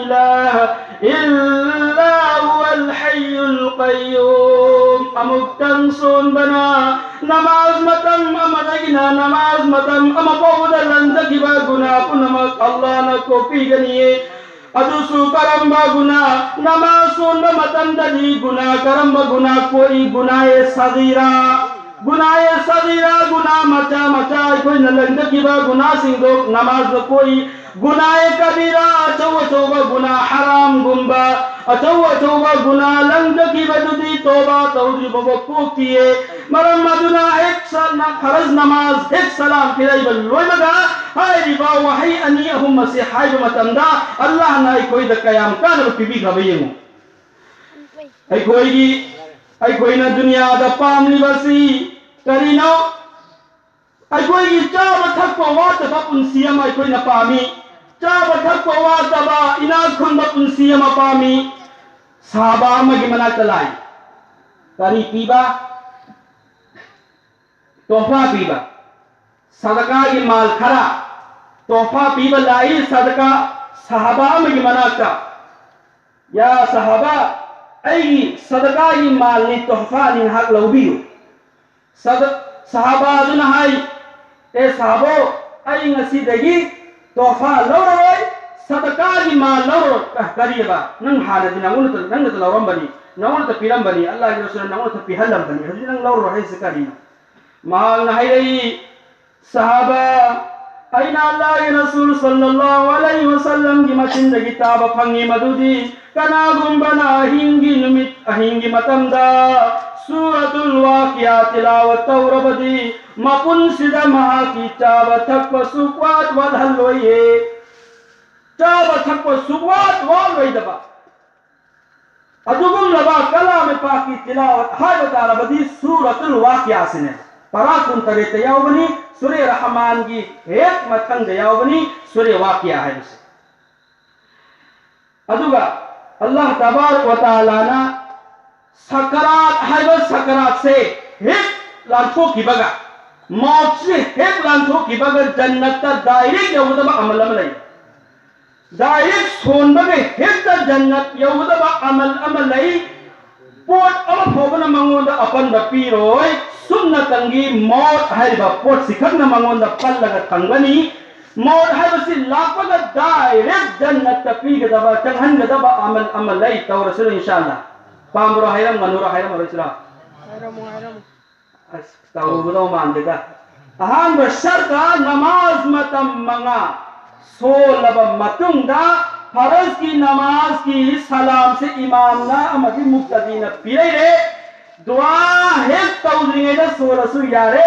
ꯏꯂꯥꯍ ꯏꯜꯂꯥ ꯍꯨꯋꯜ ꯍꯩꯌꯨꯜ ꯀꯩꯌꯨꯝ" ꯑꯃꯨꯛꯇꯪ ꯁꯣꯟꯕꯅ ꯅꯃꯥꯖ ꯃꯇꯝ ꯑꯃꯗꯒꯤꯅ ꯅꯃꯥꯖ ꯃꯇꯝ ꯑꯃ ꯐꯥꯎꯕꯗ ꯂꯪꯖꯈꯤꯕ ꯒꯨꯅꯥ ꯄꯨꯝꯅꯃꯛ ꯑꯜꯂꯥꯍꯅ ꯀꯣꯛꯄꯤꯒꯅꯤꯌꯦ꯫ ꯑꯗꯨꯁꯨ ꯀꯔꯝꯕ ꯒꯨꯅꯥ? ꯅꯃꯥꯖ ꯁꯣꯟꯕ ꯃꯇꯝꯗꯗꯤ ꯒꯨꯅꯥ, ꯀꯔꯝꯕ ꯒꯨꯅꯥ ꯀꯣꯛꯏ? ꯒꯨꯅꯥꯌꯦ ꯁꯒꯤꯔꯥ, ꯒꯨꯅꯥꯌꯦ ꯁꯒꯤꯔꯥ, ꯒꯨꯅꯥ ꯃꯆꯥ ꯃꯆꯥ ꯑꯩꯈꯣꯏꯅ ꯂꯪꯖꯈꯤꯕ ꯒꯨꯅꯥꯁꯤꯡꯗꯣ ꯅꯃꯥꯖꯅ ꯀꯣꯛꯏ꯫ ꯒꯨꯅꯥꯌꯦ ꯀꯕꯤꯔꯥ, ꯑꯆꯧ ꯑꯆꯧꯕ ꯒꯨꯅꯥ, ꯍꯔꯥꯝꯒꯨꯝꯕ ꯑꯆꯧ ꯑꯆꯧꯕ ꯒꯨꯅꯥ ꯂꯪꯖꯈꯤꯕꯗꯨꯗꯤ ꯇꯣꯕꯥ ꯇꯧꯗ꯭ꯔꯤꯕꯐꯥꯎ ꯀꯣꯛꯇꯤꯌꯦ꯫ ꯃꯔꯝ ꯑꯗꯨꯅ ꯍꯦꯛ ꯁ-, ꯅ-, ꯐꯔꯖ ꯅꯃꯥꯖ ꯍꯦꯛ ꯁꯂꯥꯝ ꯐꯤꯔꯩꯕ ꯂꯣꯏꯕꯒ ꯍꯥꯏꯔꯤꯕ ꯋꯥꯍꯩ ꯑꯅꯤ ꯑꯍꯨꯝ ꯑꯁꯤ ꯍꯥꯏꯕ ꯃꯇꯝꯗ ꯑꯜꯂꯥꯍꯅ ꯑꯩꯈꯣꯏꯗ ꯀꯌꯥꯝ ꯀꯥꯟꯅꯕ ꯄꯤꯕꯤꯈ꯭ꯔꯕ ꯌꯦꯡꯉꯨ꯫ ꯑꯩꯈꯣꯏꯒꯤ, ꯑꯩꯈꯣꯏꯅ ꯗꯨꯅꯤꯌꯥꯗ ꯄꯥꯝꯂꯤꯕꯁꯤ ꯀꯔꯤꯅꯣ? ꯑꯩꯈꯣꯏꯒꯤ ꯆꯥꯕ ꯊꯛꯄ ꯋꯥꯠꯇꯕ ꯄꯨꯟꯁꯤ ꯑꯃ ꯑꯩꯈꯣꯏꯅ ꯄꯥꯝꯃꯤ꯫ ꯆꯥꯕ ꯊꯛꯄ ꯋꯥꯠꯇꯕ ꯏꯅꯥꯛ ꯈꯨꯟꯕ ꯄꯨꯟꯁꯤ ꯑꯃ ꯄꯥꯝꯃꯤ꯫ ꯁꯍꯥꯕꯥ ꯑꯃꯒꯤ ꯃꯅꯥꯛꯇ ꯂꯥꯛꯏ꯫ ꯀꯔꯤ ꯄꯤꯕ? ꯇꯣꯍꯐꯥ ꯄꯤꯕ꯫ ꯁꯗꯀꯥꯒꯤ ꯃꯥꯜ ꯈꯔ ꯇꯣꯍꯐꯥ ꯄꯤꯕ ꯂꯥꯛꯏ ꯁꯗꯀꯥ ꯁꯍꯥꯕꯥ ꯑꯃꯒꯤ ꯃꯅꯥꯛꯇ꯫ "ꯌꯥ ꯁꯍꯥꯕꯥ, ꯑꯩꯒꯤ ꯁꯗꯀꯥꯒꯤ ꯃꯥꯜꯅꯤ, ꯇꯣꯍꯐꯥꯅꯤ, ꯉꯥꯏꯍꯥꯛ ꯂꯧꯕꯤꯌꯨ"꯫ ꯁꯗ-, ꯁꯍꯥꯕꯥ ꯑꯗꯨꯅ ꯍꯥꯏ, "ꯑꯦ ꯁꯍꯥꯕꯣ, ꯑꯩ ꯉꯁꯤꯗꯒꯤ ꯇꯣꯍꯐꯥ ꯂꯧꯔꯔꯣꯏ, ꯁꯗꯀꯥꯒꯤ ꯃꯥꯜ ꯂꯧꯔꯔꯣꯏ"꯫ "ꯑ, ꯀꯔꯤꯑꯕ? ꯅꯪ ꯍꯥꯟꯅꯗꯤ ꯅꯉꯣꯟꯗ, ꯅꯪꯅꯗ ꯂꯧꯔꯝꯕꯅꯤ, ꯅꯉꯣꯟꯗ ꯄꯤꯔꯝꯕꯅꯤ, ꯑꯜꯂꯥꯍꯒꯤ ꯔꯁꯨꯜꯅ ꯅꯉꯣꯟꯗ ꯄꯤꯍꯜꯂꯝꯕꯅꯤ, ꯍꯧꯖꯤꯛ ꯅꯪ ꯂꯧꯔꯔꯣꯏ ꯍꯥꯏꯁꯤ ꯀꯔꯤꯅꯣ?" ꯃꯍꯥꯛꯅ ꯍꯥꯏꯔꯛꯏ, "ꯁꯍꯥꯕꯥ, ꯑꯩꯅ ꯑꯜꯂꯥꯍꯒꯤ ꯔꯁꯨꯜ ꯁꯜꯂꯜꯂꯥꯍꯨ ꯑꯂꯩꯍꯤ ꯋꯁꯜꯂꯝꯒꯤ ꯃꯆꯤꯟꯗꯒꯤ ꯇꯥꯕ ꯐꯪꯉꯤ ꯃꯗꯨꯗꯤ ꯀꯅꯥꯒꯨꯝꯕꯅ ꯑꯍꯤꯡꯒꯤ ꯅꯨꯃꯤꯠ, ꯑꯍꯤꯡꯒꯤ ꯃꯇꯝꯗ ꯁꯨꯔꯥꯇꯨꯜ ꯋꯥꯀꯤꯌꯥ ꯇꯤꯂꯥꯋꯠ ꯇꯧꯔꯕꯗꯤ ꯃꯄꯨꯟꯁꯤꯗ ꯃꯍꯥꯛꯀꯤ ꯆꯥꯕ ꯊꯛꯄ ꯁꯨꯛꯋꯥꯠ ꯋꯥꯠꯍꯜꯂꯣꯏꯌꯦ"꯫ ꯆꯥꯕ ꯊꯛꯄ ꯁꯨꯛꯋꯥꯠ ꯋꯥꯠꯂꯣꯏꯗꯕ ꯑꯗꯨꯒꯨꯝꯂꯕ ꯀꯂꯥꯃꯦ ꯄꯥꯛꯀꯤ ꯇꯤꯂꯥꯋꯠ ꯍꯥꯏꯕ ꯇꯥꯔꯕꯗꯤ ꯁꯨꯔꯥꯇꯨꯜ ꯋꯥꯀꯤꯌꯥꯁꯤꯅꯦ꯫ ꯄꯔꯥ ꯀꯨꯟꯇꯔꯦꯠꯇ ꯌꯥꯎꯕꯅꯤ, ꯁꯨꯔꯦ ꯔꯍꯃꯥꯟꯒꯤ ꯍꯦꯛ ꯃꯊꯪꯗ ꯌꯥꯎꯕꯅꯤ ꯁꯨꯔꯦ ꯋꯥꯀꯤꯌꯥ ꯍꯥꯏꯕꯁꯦ꯫ ꯑꯗꯨꯒ ꯑꯜꯂꯥꯍ ꯇꯕꯥꯔꯛ ꯋ ꯇꯥꯂꯥꯅ ꯁꯀꯔꯥꯠ ꯍꯥꯏꯕ ꯁꯀꯔꯥꯠꯁꯦ ꯍꯦꯛ ꯂꯥꯟꯊꯣꯛꯈꯤꯕꯒ, ꯃꯧꯠꯁꯦ ꯍꯦꯛ ꯂꯥꯟꯊꯣꯛꯈꯤꯕꯒ ꯖꯟꯅꯠꯇ ꯗꯥꯏꯔꯦꯛ ꯌꯧꯒꯗꯕ ꯑꯃꯜ ꯑꯃ ꯂꯩ꯫ ꯗꯥꯏꯔꯦꯛ ꯁꯣꯟꯕꯒ ꯍꯦꯛꯇ ꯖꯟꯅꯠ ꯌꯧꯒꯗꯕ ꯑꯃꯜ ꯑꯃ ꯂꯩ꯫ ꯄꯣꯠ ꯑꯃ ꯐꯥꯎꯕꯅ ꯃꯉꯣꯟꯗ ꯑꯄꯟꯕ ꯄꯤꯔꯣꯏ꯫ ꯁꯨꯟꯅꯇꯪꯒꯤ ꯃꯧꯠ ꯍꯥꯏꯔꯤꯕ ꯄꯣꯠꯁꯤ ꯈꯛꯅ ꯃꯉꯣꯟꯗ ꯄꯜꯂꯒ ꯊꯝꯒꯅꯤ꯫ ꯃꯧꯠ ꯍꯥꯏꯕꯁꯤ ꯂꯥꯛꯄꯒ ꯗꯥꯏꯔꯦꯛ ꯖꯟꯅꯠꯇ ꯄꯤꯒꯗꯕ, ꯆꯪꯍꯟꯒꯗꯕ ꯑꯃꯜ ꯑꯃ ꯂꯩ꯫ ꯇꯧꯔꯁꯤꯔꯣ ꯏꯟꯁꯥꯜꯂꯥ? ꯄꯥꯝꯕ꯭ꯔꯣ? ꯍꯥꯏꯔꯝꯒꯅꯨꯔꯣ? ꯍꯥꯏꯔꯝꯃꯔꯣꯏꯁꯤꯔꯣ? ꯍꯥꯏꯔꯝꯃꯣ, ꯍꯥꯏꯔꯝꯃꯣ꯫ ꯑꯁ, ꯇꯧꯒꯗꯧ ꯃꯥꯟꯗꯦꯗ꯫ ꯑꯍꯥꯟꯕ ꯁꯔꯇ ꯅꯃꯥꯖ ꯃꯇꯝ ꯃꯉꯥ ꯁꯣꯜꯂꯕ ꯃꯇꯨꯡꯗ ꯐꯔꯖꯀꯤ ꯅꯃꯥꯖꯀꯤ ꯁꯂꯥꯝꯁꯦ ꯏꯃꯥꯝꯅ ꯑꯃꯗꯤ ꯃꯨꯛꯇꯗꯤꯅ ꯄꯤꯔꯩꯔꯦ꯫ ꯗꯨꯋꯥ ꯍꯦꯛ ꯇꯧꯗ꯭ꯔꯤꯉꯩꯗ ꯁꯣꯜꯂꯁꯨ ꯌꯥꯔꯦ,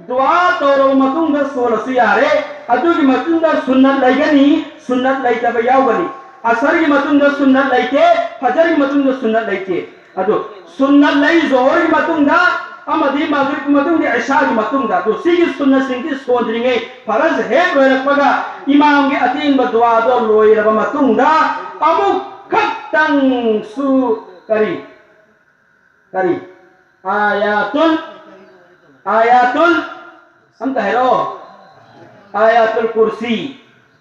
ꯗꯨꯋꯥ ꯇꯧꯔꯕ ꯃꯇꯨꯡꯗ ꯁꯣꯜꯂꯁꯨ ꯌꯥꯔꯦ꯫ ꯑꯗꯨꯒꯤ ꯃꯇꯨꯡꯗ ꯁꯨꯟꯅꯠ ꯂꯩꯒꯅꯤ, ꯁꯨꯟꯅꯠ ꯂꯩꯇꯕ ꯌꯥꯎꯒꯅꯤ꯫ ꯑꯁꯔꯒꯤ ꯃꯇꯨꯡꯗ ꯁꯨꯟꯅꯠ ꯂꯩꯇꯦ, ꯐꯖꯔꯒꯤ ꯃꯇꯨꯡꯗ ꯁꯨꯟꯅꯠ ꯂꯩꯇꯦ꯫ ꯑꯗꯨ ꯁꯨꯟꯅꯠ ꯂꯩ ꯖꯣꯍꯔꯒꯤ ꯃꯇꯨꯡꯗ, ꯑꯃꯗꯤ ꯃꯒ꯭ꯔꯤꯕꯀꯤ ꯃꯇꯨꯡꯗ ꯏꯁꯥꯒꯤ ꯃꯇꯨꯡꯗ꯫ ꯑꯗꯨ ꯁꯤꯒꯤ ꯁꯨꯟꯅꯁꯤꯡꯁꯤ ꯁꯣꯟꯗ꯭ꯔꯤꯉꯩ, ꯐꯔꯖ ꯍꯦꯛ ꯂꯣꯏꯔꯛꯄꯒ ꯏꯃꯥꯝꯒꯤ ꯑꯇꯦꯟꯕ ꯗꯨꯋꯥꯗꯣ ꯂꯣꯏꯔꯕ ꯃꯇꯨꯡꯗ ꯑꯃꯨꯛ ꯈꯛꯇꯪꯁꯨ ꯀꯔꯤ ꯀꯔꯤ ꯑꯥꯌꯥꯇꯨꯜ ꯑꯥꯌꯥꯇꯨꯜ ꯑꯝꯇ ꯍꯥꯏꯔꯛꯑꯣ꯫ ꯑꯥꯌꯥꯇꯨꯜ ꯀꯨꯔꯁꯤ꯫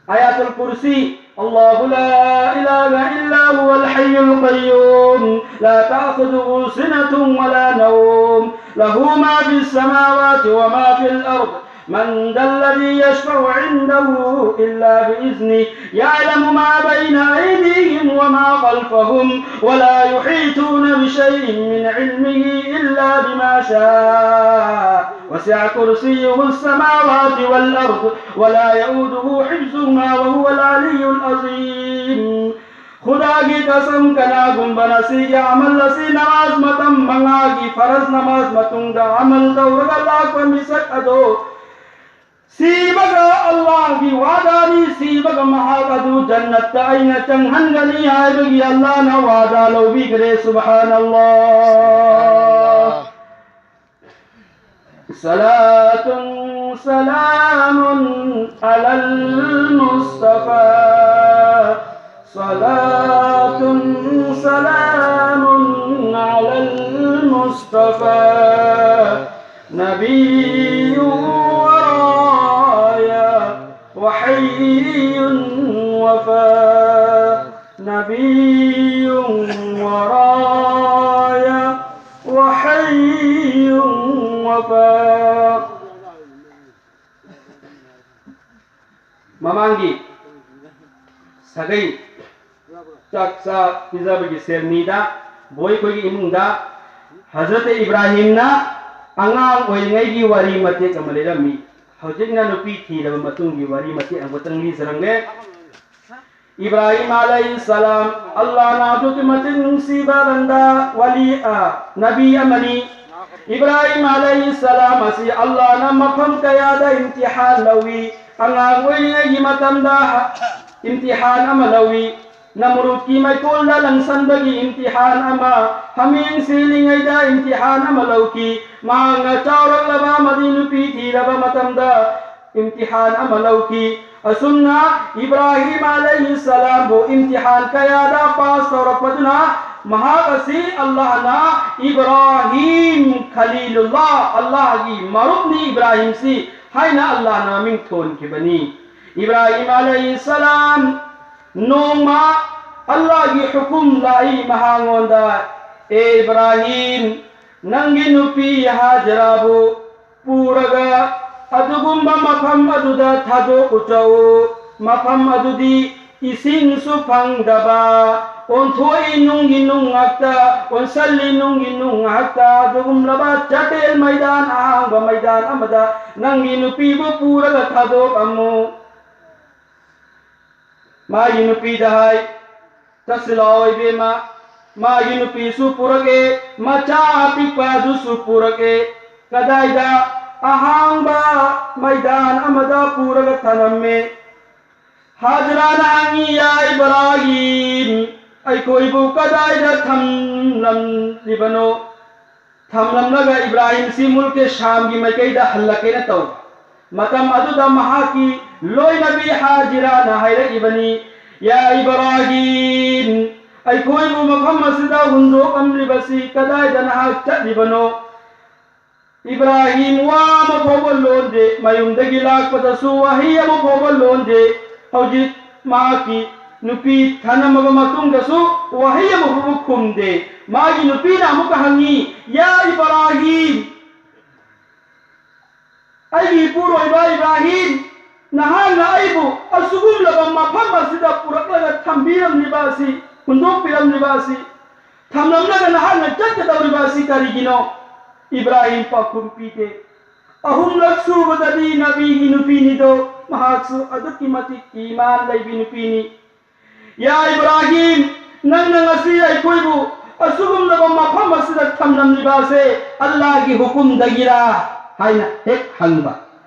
ꯑꯥꯌꯥꯇꯨꯜ ꯀꯨꯔꯁꯤ. الله لا إله إلا هو الحي القيوم لا تأخذه سنة ولا نوم له ما في السماوات وما في الأرض من ذا الذي يشفع عنده إلا بإذنه يعلم ما بين أيديهم وما خلفهم ولا يحيطون بشيء من علمه إلا بما شاء وسع كرسيه السماوات والأرض ولا يؤوده حفظهما وهو العلي العظيم. ꯈꯨꯗꯥꯒꯤ ꯀꯁꯝ, ꯀꯅꯥꯒꯨꯝꯕꯅ ꯁꯤꯒꯤ ꯑꯃꯜ ꯑꯁꯤ ꯅꯃꯥꯖ ꯃꯇꯝ ꯃꯉꯥꯒꯤ ꯐꯔꯖ ꯅꯃꯥꯖ ꯃꯇꯨꯡꯗ ꯑꯃꯜ ꯇꯧꯔꯒ ꯂꯥꯛꯄ ꯃꯤꯁꯛ ꯑꯗꯣ ꯁꯤꯕꯒ ꯑꯜꯂꯥꯍꯒꯤ ꯋꯥꯗꯥꯅꯤ, ꯁꯤꯕꯒ ꯃꯍꯥꯛ ꯑꯗꯨ ꯖꯟꯅꯠꯇ ꯑꯩꯅ ꯆꯪꯍꯟꯒꯅꯤ ꯍꯥꯏꯕꯒꯤ ꯑꯜꯂꯥꯍꯅ ꯋꯥꯗꯥ ꯂꯧꯕꯤꯈ꯭ꯔꯦ꯫ ꯁꯨꯕꯍꯥꯅꯜꯂꯥꯍ. صلاة سلام على المصطفى صلاة سلام على المصطفى نبي ورايا وحي وفا نبي ورايا وحي وفا ꯃꯃꯥꯡꯒꯤ ꯁꯥꯒꯩ ꯆꯥꯛ ꯆꯥ ꯄꯤꯖꯕꯒꯤ ꯁꯦꯔꯃꯅꯤꯗ ꯕꯣꯏ ꯑꯩꯈꯣꯏꯒꯤ ꯏꯃꯨꯡꯗ ꯍꯖꯔꯠ ꯏꯕ꯭ꯔꯥꯍꯤꯝꯅ ꯑꯉꯥꯡ ꯑꯣꯏꯔꯤꯉꯩꯒꯤ ꯋꯥꯔꯤ ꯃꯇꯦꯛ ꯑꯃ ꯂꯤꯔꯝꯃꯤ꯫ ꯍꯧꯖꯤꯛꯅ ꯅꯨꯄꯤ ꯊꯤꯔꯕ ꯃꯇꯨꯡꯒꯤ ꯋꯥꯔꯤ ꯃꯇꯦꯛ ꯑꯃꯈꯛꯇꯪ ꯂꯤꯖꯔꯝꯒꯦ꯫ ꯏꯕ꯭ꯔꯥꯍꯤꯝ ꯑꯂꯩꯍꯤꯁꯁꯂꯥꯝ ꯑꯜꯂꯥꯍꯅ ꯑꯗꯨꯛꯀꯤ ꯃꯇꯤꯛ ꯅꯨꯡꯁꯤꯕ ꯕꯟꯗꯥ, ꯋꯥꯂꯤ, ꯑ, ꯅꯕꯤ ꯑꯃꯅꯤ꯫ ꯏꯕ꯭ꯔꯥꯍꯤꯝ ꯑꯂꯩꯍꯤꯁꯁꯂꯥꯝ ꯑꯁꯤ ꯑꯜꯂꯥꯍꯅ ꯃꯐꯝ ꯀꯌꯥꯗ ꯏꯝꯇꯤꯍꯥꯟ ꯂꯧꯏ꯫ ꯑꯉꯥꯡ ꯑꯣꯏꯔꯤꯉꯩꯒꯤ ꯃꯇꯝꯗ ꯏꯝꯇꯤꯍꯥꯟ ꯑꯃ ꯂꯧꯏ꯫ ꯅꯃꯔꯨꯗꯀꯤ ꯃꯩꯀꯣꯜꯗ ꯂꯪꯁꯟꯕꯒꯤ ꯏꯝꯇꯤꯍꯥꯟ ꯑꯃ, ꯍꯥꯃꯦꯡ ꯁꯦꯜꯂꯤꯉꯩꯗ ꯏꯝꯇꯤꯍꯥꯟ ꯑꯃ ꯂꯧꯈꯤ꯫ ꯃꯍꯥꯛꯅ ꯆꯥꯎꯔꯛꯂꯕ ꯑꯃꯗꯤ ꯅꯨꯄꯤ ꯊꯤꯔꯕ ꯃꯇꯝꯗ ꯏꯝꯇꯤꯍꯥꯟ ꯑꯃ ꯂꯧꯈꯤ꯫ ꯑꯁꯨꯝꯅ ꯏꯕ꯭ꯔꯥꯍꯤꯝ ꯑꯂꯩꯍꯤ ꯁꯂꯥꯝꯕꯨ ꯏꯝꯇꯤꯍꯥꯟ ꯀꯌꯥꯗ ꯄꯥꯁ ꯇꯧꯔꯛꯄꯗꯨꯅ ꯃꯍꯥꯛ ꯑꯁꯤ ꯑꯜꯂꯥꯍꯅ ꯏꯕ꯭ꯔꯥꯍꯤꯝ ꯈꯂꯤꯂꯨꯜꯂꯥ, ꯑꯜꯂꯥꯍꯒꯤ ꯃꯔꯨꯞꯅꯤ ꯏꯕ꯭ꯔꯥꯍꯤꯝꯁꯤ ꯍꯥꯏꯅ ꯑꯜꯂꯥꯍꯅ ꯃꯤꯡ ꯊꯣꯟꯈꯤꯕꯅꯤ꯫ ꯏꯕ꯭ꯔꯥꯍꯤꯝ ꯑꯂꯩꯍꯤ ꯁꯂꯥꯝ ꯅꯣꯡꯃ ꯑꯜꯂꯥꯍꯒꯤ ꯍꯨꯀꯨꯝ ꯂꯥꯛꯏ ꯃꯍꯥꯛꯉꯣꯟꯗ, "ꯑꯦ ꯏꯕ꯭ꯔꯥꯍꯤꯝ, ꯅꯪꯒꯤ ꯅꯨꯄꯤ ꯍꯥꯖꯔꯥꯕꯨ ꯄꯨꯔꯒ ꯑꯗꯨꯒꯨꯝꯕ ꯃꯐꯝ ꯑꯗꯨꯗ ꯊꯥꯗꯣꯛꯎꯆꯧ꯫ ꯃꯐꯝ ꯑꯗꯨꯗꯤ ꯏꯁꯤꯡꯁꯨ ꯐꯪꯗꯕ, ꯑꯣꯟꯊꯣꯛꯏ ꯅꯨꯡꯒꯤ ꯅꯨꯡ ꯉꯥꯛꯇ, ꯑꯣꯟꯁꯜꯂꯤ ꯅꯨꯡꯒꯤ ꯅꯨꯡ ꯉꯥꯛꯇ, ꯑꯗꯨꯒꯨꯝꯂꯕ ꯆꯥꯇꯦꯜ ꯃꯩꯗꯥꯟ, ꯑꯍꯥꯡꯕ ꯃꯩꯗꯥꯟ ꯑꯃꯗ ꯅꯪꯒꯤ ꯅꯨꯄꯤꯕꯨ ꯄꯨꯔꯒ ꯊꯥꯗꯣꯛꯑꯝꯃꯨ"꯫ ꯃꯥꯒꯤ ꯅꯨꯄꯤꯗ ꯍꯥꯏ, "ꯆꯠꯁꯤꯜꯂꯛꯑꯣ ꯏꯕꯦꯝꯃ"꯫ ꯃꯥꯒꯤ ꯅꯨꯄꯤꯁꯨ ꯄꯨꯔꯛꯑꯦ, ꯃꯆꯥ ꯑꯄꯤꯛꯄ ꯑꯗꯨꯁꯨ ꯄꯨꯔꯛꯑꯦ꯫ ꯀꯗꯥꯏꯗ? ꯑꯍꯥꯡꯕ ꯃꯩꯗꯥꯟ ꯑꯃꯗ ꯄꯨꯔꯒ ꯊꯅꯝꯃꯦ꯫ ꯍꯥꯖꯔꯥꯅ ꯍꯪꯉꯤ, "ꯌꯥ ꯏꯕ꯭ꯔꯥꯍꯤꯝ, ꯑꯩꯈꯣꯏꯕꯨ ꯀꯗꯥꯏꯗ ꯊꯝꯂꯝꯂꯤꯕꯅꯣ?" ꯊꯝꯂꯝꯂꯒ ꯏꯕ꯭ꯔꯥꯍꯤꯝꯁꯤ ꯃꯨꯜꯀꯦ ꯁꯥꯝꯒꯤ ꯃꯥꯏꯀꯩꯗ ꯍꯜꯂꯛꯀꯦꯅ ꯇꯧ꯫ ꯃꯇꯝ ꯑꯗꯨꯗ ꯃꯍꯥꯛꯀꯤ ꯂꯣꯏꯅꯕꯤ ꯍꯥꯖꯤꯔꯥꯅ ꯍꯥꯏꯔꯛꯏꯕꯅꯤ, "ꯌꯥ ꯏꯕ꯭ꯔꯥꯍꯤꯝ, ꯑꯩꯈꯣꯏꯕꯨ ꯃꯐꯝ ꯑꯁꯤꯗ ꯍꯨꯟꯗꯣꯛꯂꯝꯂꯤꯕꯁꯤ ꯀꯗꯥꯏꯗ ꯅꯍꯥꯛ ꯆꯠꯂꯤꯕꯅꯣ?" ꯏꯕ꯭ꯔꯥꯍꯤꯝ ꯋꯥ ꯑꯃ ꯐꯥꯎꯕ ꯂꯣꯟꯗꯦ꯫ ꯃꯌꯨꯝꯗꯒꯤ ꯂꯥꯛꯄꯗꯁꯨ ꯋꯥꯍꯩ ꯑꯃ ꯐꯥꯎꯕ ꯂꯣꯟꯗꯦ꯫ ꯍꯧꯖꯤꯛ ꯃꯍꯥꯛꯀꯤ ꯅꯨꯄꯤ ꯊꯅꯝꯃꯕ ꯃꯇꯨꯡꯗꯁꯨ ꯋꯥꯍꯩ ꯑꯃ ꯐꯥꯎꯕ ꯈꯨꯝꯗꯦ꯫ ꯃꯥꯒꯤ ꯅꯨꯄꯤꯅ ꯑꯃꯨꯛꯀ ꯍꯪꯉꯤ, "ꯌꯥ ꯏꯕ꯭ꯔꯥꯍꯤꯝ, ꯑꯩꯒꯤ ꯏꯄꯨꯔꯣꯏꯕ ꯏꯕ꯭ꯔꯥꯍꯤꯝ, ꯅꯍꯥꯛꯅ ꯑꯩꯕꯨ ꯑꯁꯤꯒꯨꯝꯂꯕ ꯃꯐꯝ ꯑꯁꯤꯗ ꯄꯨꯔꯛꯂꯒ ꯊꯝꯕꯤꯔꯝꯂꯤꯕ ꯑꯁꯤ, ꯍꯨꯟꯗꯣꯛꯄꯤꯔꯝꯂꯤꯕ ꯑꯁꯤ, ꯊꯝꯂꯝꯂꯒ ꯅꯍꯥꯛꯅ ꯆꯠꯀꯗꯧꯔꯤꯕ ꯑꯁꯤ ꯀꯔꯤꯒꯤꯅꯣ?" ꯏꯕ꯭ꯔꯥꯍꯤꯝ ꯄꯥꯎꯈꯨꯝ ꯄꯤꯗꯦ꯫ ꯑꯍꯨꯝꯂꯛ ꯁꯨꯕꯗꯗꯤ ꯅꯕꯤꯒꯤ ꯅꯨꯄꯤꯅꯤꯗꯣ, ꯃꯍꯥꯛꯁꯨ ꯑꯗꯨꯛꯀꯤ ꯃꯇꯤꯛ ꯏꯃꯥꯟ ꯂꯩꯕꯤ ꯅꯨꯄꯤꯅꯤ꯫ "ꯌꯥ ꯏꯕ꯭ꯔꯥꯍꯤꯝ, ꯅꯪꯅ ꯉꯁꯤ ꯑꯩꯈꯣꯏꯕꯨ ꯑꯁꯤꯒꯨꯝꯂꯕ ꯃꯐꯝ ꯑꯁꯤꯗ ꯊꯝꯂꯝꯂꯤꯕ ꯑꯁꯦ ꯑꯜꯂꯥꯍꯒꯤ ꯍꯨꯀꯨꯝꯗꯒꯤꯔꯥ?" ꯍꯥꯏꯅ ꯍꯦꯛ ꯍꯪꯕ꯫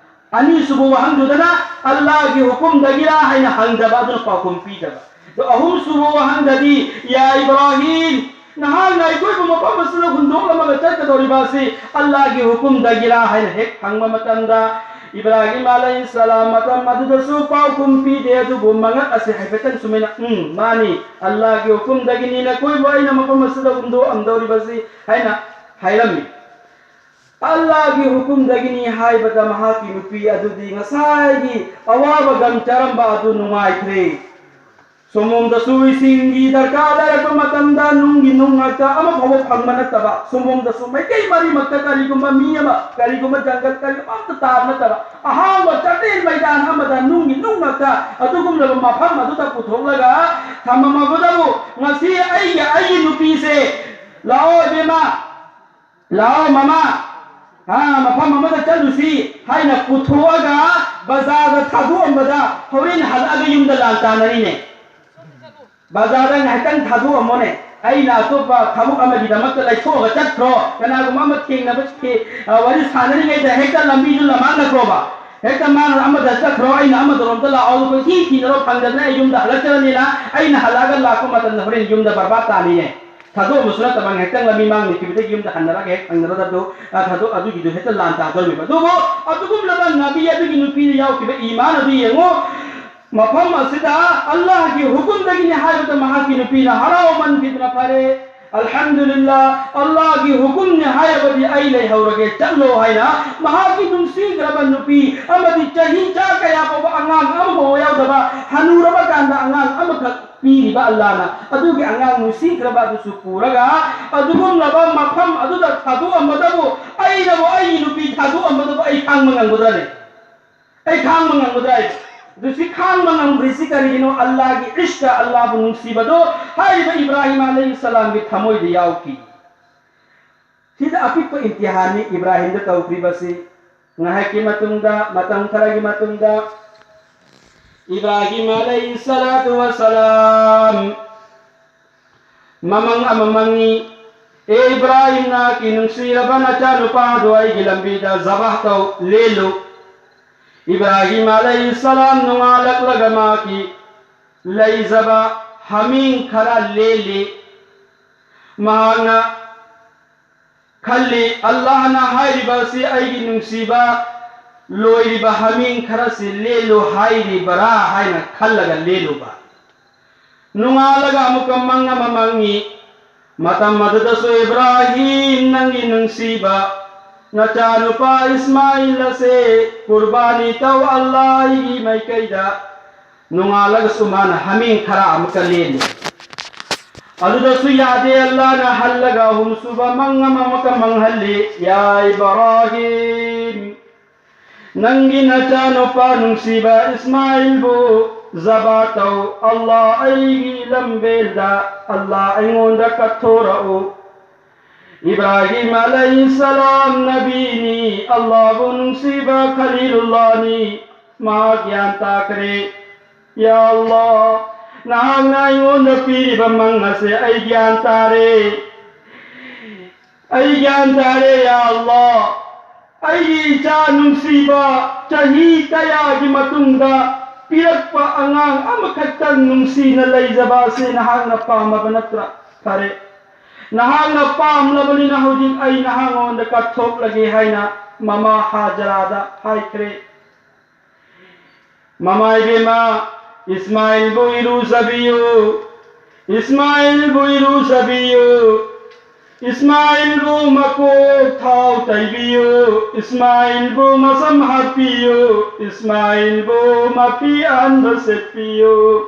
ꯑꯅꯤꯁꯨꯕ ꯋꯥꯍꯪꯗꯨꯗꯅ "ꯑꯜꯂꯥꯍꯒꯤ ꯍꯨꯀꯨꯝꯗꯒꯤꯔꯥ?" ꯍꯥꯏꯅ ꯍꯪꯗꯕ, ꯑꯗꯨꯅ ꯄꯥꯎꯈꯨꯝ ꯄꯤꯗꯕ꯫ ꯑꯗꯣ ꯑꯍꯨꯝꯁꯨꯕ ꯋꯥꯍꯪꯗꯗꯤ, "ꯌꯥ ꯏꯕ꯭ꯔꯥꯍꯤꯝ, ꯅꯍꯥꯛꯅ ꯑꯩꯈꯣꯏꯕꯨ ꯃꯐꯝ ꯑꯁꯤꯗ ꯍꯨꯟꯗꯣꯛꯂꯝꯃꯒ ꯆꯠꯀꯗꯧꯔꯤꯕ ꯑꯁꯤ ꯑꯜꯂꯥꯍꯒꯤ ꯍꯨꯀꯨꯝꯗꯒꯤꯔꯥ?" ꯍꯥꯏꯅ ꯍꯦꯛ ꯍꯪꯕ ꯃꯇꯝꯗ, ꯏꯕ꯭ꯔꯥꯍꯤꯝ ꯑꯂꯩꯍꯤꯁꯁꯂꯥꯝ ꯃꯇꯝ ꯑꯗꯨꯗꯁꯨ ꯄꯥꯎꯈꯨꯝ ꯄꯤꯗꯦ, ꯑꯗꯨꯕꯨ ꯃꯉꯛ ꯑꯁꯤ ꯍꯥꯏꯐꯦꯠꯇꯪ ꯁꯨꯃꯥꯏꯅ, "ꯎꯝ, ꯃꯥꯅꯤ, ꯑꯜꯂꯥꯍꯒꯤ ꯍꯨꯀꯨꯝꯗꯒꯤꯅꯤ ꯅꯈꯣꯏꯕꯨ ꯑꯩꯅ ꯃꯐꯝ ꯑꯁꯤꯗ ꯍꯨꯟꯗꯣꯛꯑꯝꯗꯧꯔꯤꯕꯁꯤ" ꯍꯥꯏꯅ ꯍꯥꯏꯔꯝꯃꯤ꯫ "ꯑꯜꯂꯥꯍꯒꯤ ꯍꯨꯀꯨꯝꯗꯒꯤꯅꯤ" ꯍꯥꯏꯕꯗ ꯃꯍꯥꯛꯀꯤ ꯅꯨꯄꯤ ꯑꯗꯨꯗꯤ ꯉꯁꯥꯏꯒꯤ ꯑꯋꯥꯕ ꯒꯝ ꯆꯥꯔꯝꯕ ꯑꯗꯨ ꯅꯨꯡꯉꯥꯏꯈ꯭ꯔꯦ꯫ ꯁꯣꯝꯂꯣꯝꯗꯁꯨ ꯏꯁꯤꯡꯒꯤ ꯗꯔꯀꯥꯔ ꯂꯩꯔꯛꯄ ꯃꯇꯝꯗ ꯅꯨꯡꯒꯤ ꯅꯨꯡ ꯉꯥꯛꯇ ꯑꯃ ꯐꯥꯎꯕ ꯐꯪꯕ ꯅꯠꯇꯕ, ꯁꯣꯝꯂꯣꯝꯗꯁꯨ ꯃꯥꯏꯀꯩ ꯃꯔꯤꯃꯛꯇ ꯀꯔꯤꯒꯨꯝꯕ ꯃꯤ ꯑꯃ, ꯀꯔꯤꯒꯨꯝꯕ ꯖꯪꯒꯜ, ꯀꯔꯤꯒꯨꯝꯕ ꯑꯝꯇ ꯇꯥꯕ ꯅꯠꯇꯕ, ꯑꯍꯥꯡꯕ ꯆꯥꯛꯂꯦꯟ ꯃꯩꯗꯥꯟ ꯑꯃꯗ ꯅꯨꯡꯒꯤ ꯅꯨꯡ ꯉꯥꯛꯇ ꯑꯗꯨꯒꯨꯝꯂꯕ ꯃꯐꯝ ꯑꯗꯨꯗ ꯄꯨꯊꯣꯛꯂꯒ ꯊꯝꯃꯝꯃꯕꯗꯕꯨ, ꯉꯁꯤ ꯑꯩꯒꯤ, ꯑꯩꯒꯤ ꯅꯨꯄꯤꯁꯦ, "ꯂꯥꯛꯑꯣ ꯏꯕꯦꯝꯃ, ꯂꯥꯛꯑꯣ ꯃꯃꯥ, ꯑꯥ, ꯃꯐꯝ ꯑꯃꯗ ꯆꯠꯂꯨꯁꯤ" ꯍꯥꯏꯅ ꯄꯨꯊꯣꯛꯑꯒ ꯕꯖꯥꯔꯗ ꯊꯥꯗꯣꯛꯑꯝꯕꯗ ꯍꯣꯔꯦꯟ ꯍꯜꯂꯛꯑꯒ ꯌꯨꯝꯗ ꯂꯥꯟ ꯇꯥꯅꯔꯤꯅꯦ꯫ ꯕꯖꯥꯔꯗ ꯉꯥꯏꯍꯥꯛꯇꯪ ꯊꯥꯗꯣꯛꯑꯝꯃꯣꯅꯦ꯫ ꯑꯩꯅ ꯑꯇꯣꯞꯄ ꯊꯕꯛ ꯑꯃꯒꯤꯗꯃꯛꯇ ꯂꯩꯊꯣꯛꯑꯒ ꯆꯠꯈ꯭ꯔꯣ꯫ ꯀꯅꯥꯒꯨꯝꯕ ꯑꯃ ꯊꯦꯡꯅꯕ ꯊꯦ-, ꯑ, ꯋꯥꯔꯤ ꯁꯥꯟꯅꯔꯤꯉꯩꯗ ꯍꯦꯛꯇ ꯂꯝꯕꯤꯗꯨ ꯂꯃꯥꯡꯅꯈ꯭ꯔꯣꯕ꯫ ꯍꯦꯛꯇ ꯃꯥꯅ ꯑꯃꯗ ꯆꯠꯈ꯭ꯔꯣ, ꯑꯩꯅ ꯑꯃꯗꯔꯣꯝꯗ ꯂꯥꯛꯑꯣ, ꯑꯗꯨꯒ ꯊꯤ ꯊꯤꯅꯔꯣ ꯐꯪꯗꯗꯅ ꯑꯩ ꯌꯨꯝꯗ ꯍꯜꯂꯛꯆꯔꯅꯤꯅ ꯑꯩꯅ ꯍꯜꯂꯛꯑꯒ ꯂꯥꯛꯄ ꯃꯇꯝꯗ ꯍꯣꯔꯦꯟ ꯌꯨꯝꯗ ꯕꯔꯕꯥꯗ ꯇꯥꯅꯤꯅꯦ꯫ ꯊꯥꯗꯣꯛꯑꯝꯕꯁꯨ ꯅꯠꯇꯕ ꯉꯥꯏꯍꯥꯛꯇꯪ ꯂꯝꯕꯤ ꯃꯥꯡꯅꯈꯤꯕꯗꯒꯤ ꯌꯨꯝꯗ ꯍꯟꯅꯔꯒ ꯍꯦꯛ ꯐꯪꯅꯔꯗꯕꯗꯣ, ꯑ, ꯊꯥꯗꯣꯛ-, ꯑꯗꯨꯒꯤꯗꯨ ꯍꯦꯛꯇ ꯂꯥꯟ ꯇꯥꯗꯧꯔꯤꯕ꯫ ꯑꯗꯨꯕꯨ ꯑꯗꯨꯒꯨꯝꯂꯕ ꯅꯕꯤ ꯑꯗꯨꯒꯤ ꯅꯨꯄꯤꯗ ꯌꯥꯎꯈꯤꯕ ꯏꯃꯥꯟ ꯑꯗꯨ ꯌꯦꯡꯉꯨ꯫ ꯃꯐꯝ ꯑꯁꯤꯗ ꯑꯜꯂꯥꯍꯒꯤ ꯍꯨꯀꯨꯝꯗꯒꯤꯅꯤ ꯍꯥꯏꯕꯗ ꯃꯍꯥꯛꯀꯤ ꯅꯨꯄꯤꯅ ꯍꯔꯥꯎꯃꯟꯈꯤꯗꯅ, "ꯐꯔꯦ, ꯑꯜꯍꯝꯗꯨꯂꯤꯜꯂꯥ, ꯑꯜꯂꯥꯍꯒꯤ ꯍꯨꯀꯨꯝꯅꯤ ꯍꯥꯏꯔꯕꯗꯤ ꯑꯩ ꯂꯩꯍꯧꯔꯒꯦ, ꯆꯠꯂꯣ" ꯍꯥꯏꯅ ꯃꯍꯥꯛꯀꯤ ꯅꯨꯡꯁꯤꯈ꯭ꯔꯕ ꯅꯨꯄꯤ ꯑꯃꯗꯤ ꯆꯍꯤ ꯆꯥ ꯀꯌꯥ ꯐꯥꯎꯕ ꯑꯉꯥꯡ ꯑꯃꯐꯥꯎꯕ ꯌꯥꯎꯗꯕ, ꯍꯅꯨꯔꯕ ꯀꯥꯟꯗ ꯑꯉꯥꯡ ꯑꯃꯈꯛ ꯄꯤꯔꯤꯕ ꯑꯜꯂꯥꯍꯅ, ꯑꯗꯨꯒꯤ ꯑꯉꯥꯡ ꯅꯨꯡꯁꯤꯈ꯭ꯔꯕ ꯑꯗꯨꯁꯨ ꯄꯨꯔꯒ ꯑꯗꯨꯒꯨꯝꯂꯕ ꯃꯐꯝ ꯑꯗꯨꯗ ꯊꯥꯗꯣꯛꯑꯝꯕꯗꯕꯨ, ꯑꯩꯅꯕꯨ ꯑꯩꯒꯤ ꯅꯨꯄꯤ ꯊꯥꯗꯣꯛꯑꯝꯕꯗꯕꯨ ꯑꯩ ꯈꯥꯡꯕ ꯉꯝꯒꯗ꯭ꯔꯅꯦ? ꯑꯩ ꯈꯥꯡꯕ ꯉꯝꯒꯗ꯭ꯔꯥ ꯑꯩ? ꯑꯗꯨ ꯁꯤ ꯈꯥꯡꯕ ꯉꯝꯗ꯭ꯔꯤꯁꯤ ꯀꯔꯤꯒꯤꯅꯣ? ꯑꯜꯂꯥꯍꯒꯤ ꯏꯁ꯭ꯛ, ꯑꯜꯂꯥꯍꯕꯨ ꯅꯨꯡꯁꯤꯕꯗꯣ ꯍꯥꯏꯔꯤꯕ ꯏꯕ꯭ꯔꯥꯍꯤꯝ ꯑꯂꯩꯍꯤꯁꯁꯂꯥꯝꯒꯤ ꯊꯃꯣꯏꯗ ꯌꯥꯎꯈꯤ꯫ ꯁꯤꯗ ꯑꯄꯤꯛꯄ ꯏꯝꯇꯤꯍꯥꯟꯅꯤ ꯏꯕ꯭ꯔꯥꯍꯤꯝꯗ ꯇꯧꯈ꯭ꯔꯤꯕꯁꯤ꯫ ꯉꯥꯏꯍꯥꯛꯀꯤ ꯃꯇꯨꯡꯗ, ꯃꯇꯝ ꯈꯔꯒꯤ ꯃꯇꯨꯡꯗ, ꯏꯕ꯭ꯔꯥꯍꯤꯝ ꯑꯂꯩꯍꯤꯁꯁꯂꯥꯇꯨ ꯋꯁꯁꯂꯥꯝ ꯃꯃꯪ ꯑꯃ ꯃꯪꯉꯤ꯫ "ꯑꯦ ꯏꯕ꯭ꯔꯥꯍꯤꯝ, ꯅꯍꯥꯛꯀꯤ ꯅꯨꯡꯁꯤꯔꯕ ꯅꯆꯥꯅꯨꯄꯥꯗꯨ ꯑꯩꯒꯤ ꯂꯝꯕꯤꯗ ꯖꯕꯥꯍ ꯇꯧ, ꯂꯦꯜꯂꯨ"꯫ ꯏꯕ꯭ꯔꯥꯍꯤꯝ ꯑꯂꯩꯍꯤꯁꯁꯂꯥꯝ ꯅꯣꯡꯉꯥꯜꯂꯛꯂꯒ ꯃꯍꯥꯛꯀꯤ ꯂꯩꯖꯕ ꯍꯥꯃꯦꯡ ꯈꯔ ꯂꯦꯜꯂꯤ꯫ ꯃꯍꯥꯛꯅ ꯈꯜꯂꯤ, "ꯑꯜꯂꯥꯍꯅ ꯍꯥꯏꯔꯤꯕ ꯑꯁꯤ ꯑꯩꯒꯤ ꯅꯨꯡꯁꯤꯕ ꯂꯣꯏꯔꯤꯕ ꯍꯥꯃꯦꯡ ꯈꯔꯁꯤ ꯂꯦꯜꯂꯨ ꯍꯥꯏꯔꯤꯕꯔꯥ?" ꯍꯥꯏꯅ ꯈꯜꯂꯒ ꯂꯦꯜꯂꯨꯕ꯫ ꯅꯣꯡꯉꯥꯜꯂꯒ ꯑꯃꯨꯛꯀ ꯃꯪ ꯑꯃ ꯃꯪꯉꯤ꯫ ꯃꯇꯝ ꯑꯗꯨꯗꯁꯨ, "ꯏꯕ꯭ꯔꯥꯍꯤꯝ, ꯅꯪꯒꯤ ꯅꯨꯡꯁꯤꯕ ꯅꯆꯥꯅꯨꯄꯥ ꯏꯁꯃꯥꯏꯜ ꯑꯁꯦ ꯀꯨꯔꯕꯥꯅꯤ ꯇꯧ ꯑꯜꯂꯥꯍꯒꯤ ꯃꯥꯏꯀꯩꯗ"꯫ ꯅꯣꯡꯉꯥꯜꯂꯒꯁꯨ ꯃꯥꯅ ꯍꯥꯃꯦꯡ ꯈꯔ ꯑꯃꯨꯛꯀ ꯂꯦꯜꯂꯤ꯫ ꯑꯗꯨꯗꯁꯨ ꯌꯥꯗꯦ, ꯑꯜꯂꯥꯍꯅ ꯍꯜꯂꯒ ꯑꯍꯨꯝꯁꯨꯕ ꯃꯪ ꯑꯃ ꯑꯃꯨꯛꯀ ꯃꯪꯍꯜꯂꯤ꯫ "ꯌꯥ ꯏꯕ꯭ꯔꯥꯍꯤꯝ, ꯅꯪꯒꯤ ꯅꯆꯥꯅꯨꯄꯥ ꯅꯨꯡꯁꯤꯕ ꯏꯁꯃꯥꯏꯜꯕꯨ ꯖꯕꯥ ꯇꯧ꯫ ꯑꯜꯂꯥꯍ ꯑꯩꯒꯤ ꯂꯝꯕꯦꯜꯗ, ꯑꯜꯂꯥꯍ ꯑꯩꯉꯣꯟꯗ ꯀꯠꯊꯣꯔꯛꯎ"꯫ ꯏꯕ꯭ꯔꯥꯍꯤꯝ ꯑꯂꯩꯍꯤꯁꯁꯂꯥꯝ ꯅꯕꯤꯅꯤ, ꯑꯜꯂꯥꯍꯕꯨ ꯅꯨꯡꯁꯤꯕ ꯈꯂꯤꯂꯨꯜꯂꯥꯍꯅꯤ꯫ ꯃꯍꯥꯛ ꯒ꯭ꯌꯥꯟ ꯇꯥꯈ꯭ꯔꯦ꯫ "ꯌꯥ ꯑꯜꯂꯥꯍ, ꯅꯍꯥꯛꯅ ꯑꯩꯉꯣꯟꯗ ꯄꯤꯔꯤꯕ ꯃꯪ ꯑꯁꯦ ꯑꯩ ꯒ꯭ꯌꯥꯟ ꯇꯥꯔꯦ꯫ ꯑꯩ ꯒ꯭ꯌꯥꯟ ꯇꯥꯔꯦ, ꯌꯥ ꯑꯜꯂꯥꯍ꯫ ꯑꯩꯒꯤ ꯏꯆꯥ ꯅꯨꯡꯁꯤꯕ, ꯆꯍꯤ ꯀꯌꯥꯒꯤ ꯃꯇꯨꯡꯗ ꯄꯤꯔꯛꯄ ꯑꯉꯥꯡ ꯑꯃꯈꯛꯇꯪ ꯅꯨꯡꯁꯤꯅ ꯂꯩꯖꯕ ꯑꯁꯤ ꯅꯍꯥꯛꯅ ꯄꯥꯝꯃꯕ ꯅꯠꯇ꯭ꯔꯥ? ꯐꯔꯦ, ꯅꯍꯥꯛꯅ ꯄꯥꯝꯂꯕꯅꯤꯅ ꯍꯧꯖꯤꯛ ꯑꯩ ꯅꯍꯥꯛꯉꯣꯟꯗ ꯀꯠꯊꯣꯛꯂꯒꯦ" ꯍꯥꯏꯅ ꯃꯃꯥ ꯍꯥꯖꯔꯥꯗ ꯍꯥꯏꯈ꯭ꯔꯦ꯫ ꯃꯃꯥ ꯏꯕꯦꯝꯃ, ꯏꯁꯃꯥꯏꯜꯕꯨ ꯏꯔꯨꯖꯕꯤꯌꯨ, ꯏꯁꯃꯥꯏꯜꯕꯨ ꯏꯔꯨꯖꯕꯤꯌꯨ, ꯏꯁꯃꯥꯏꯜꯕꯨ ꯃꯀꯣꯛ ꯊꯥꯎ ꯇꯩꯕꯤꯌꯨ, ꯏꯁꯃꯥꯏꯜꯕꯨ ꯃꯁꯝ ꯍꯥꯞꯄꯤꯌꯨ, ꯏꯁꯃꯥꯏꯜꯕꯨ ꯃꯐꯤ ꯑꯍꯟꯕ ꯁꯦꯠꯄꯤꯌꯨ꯫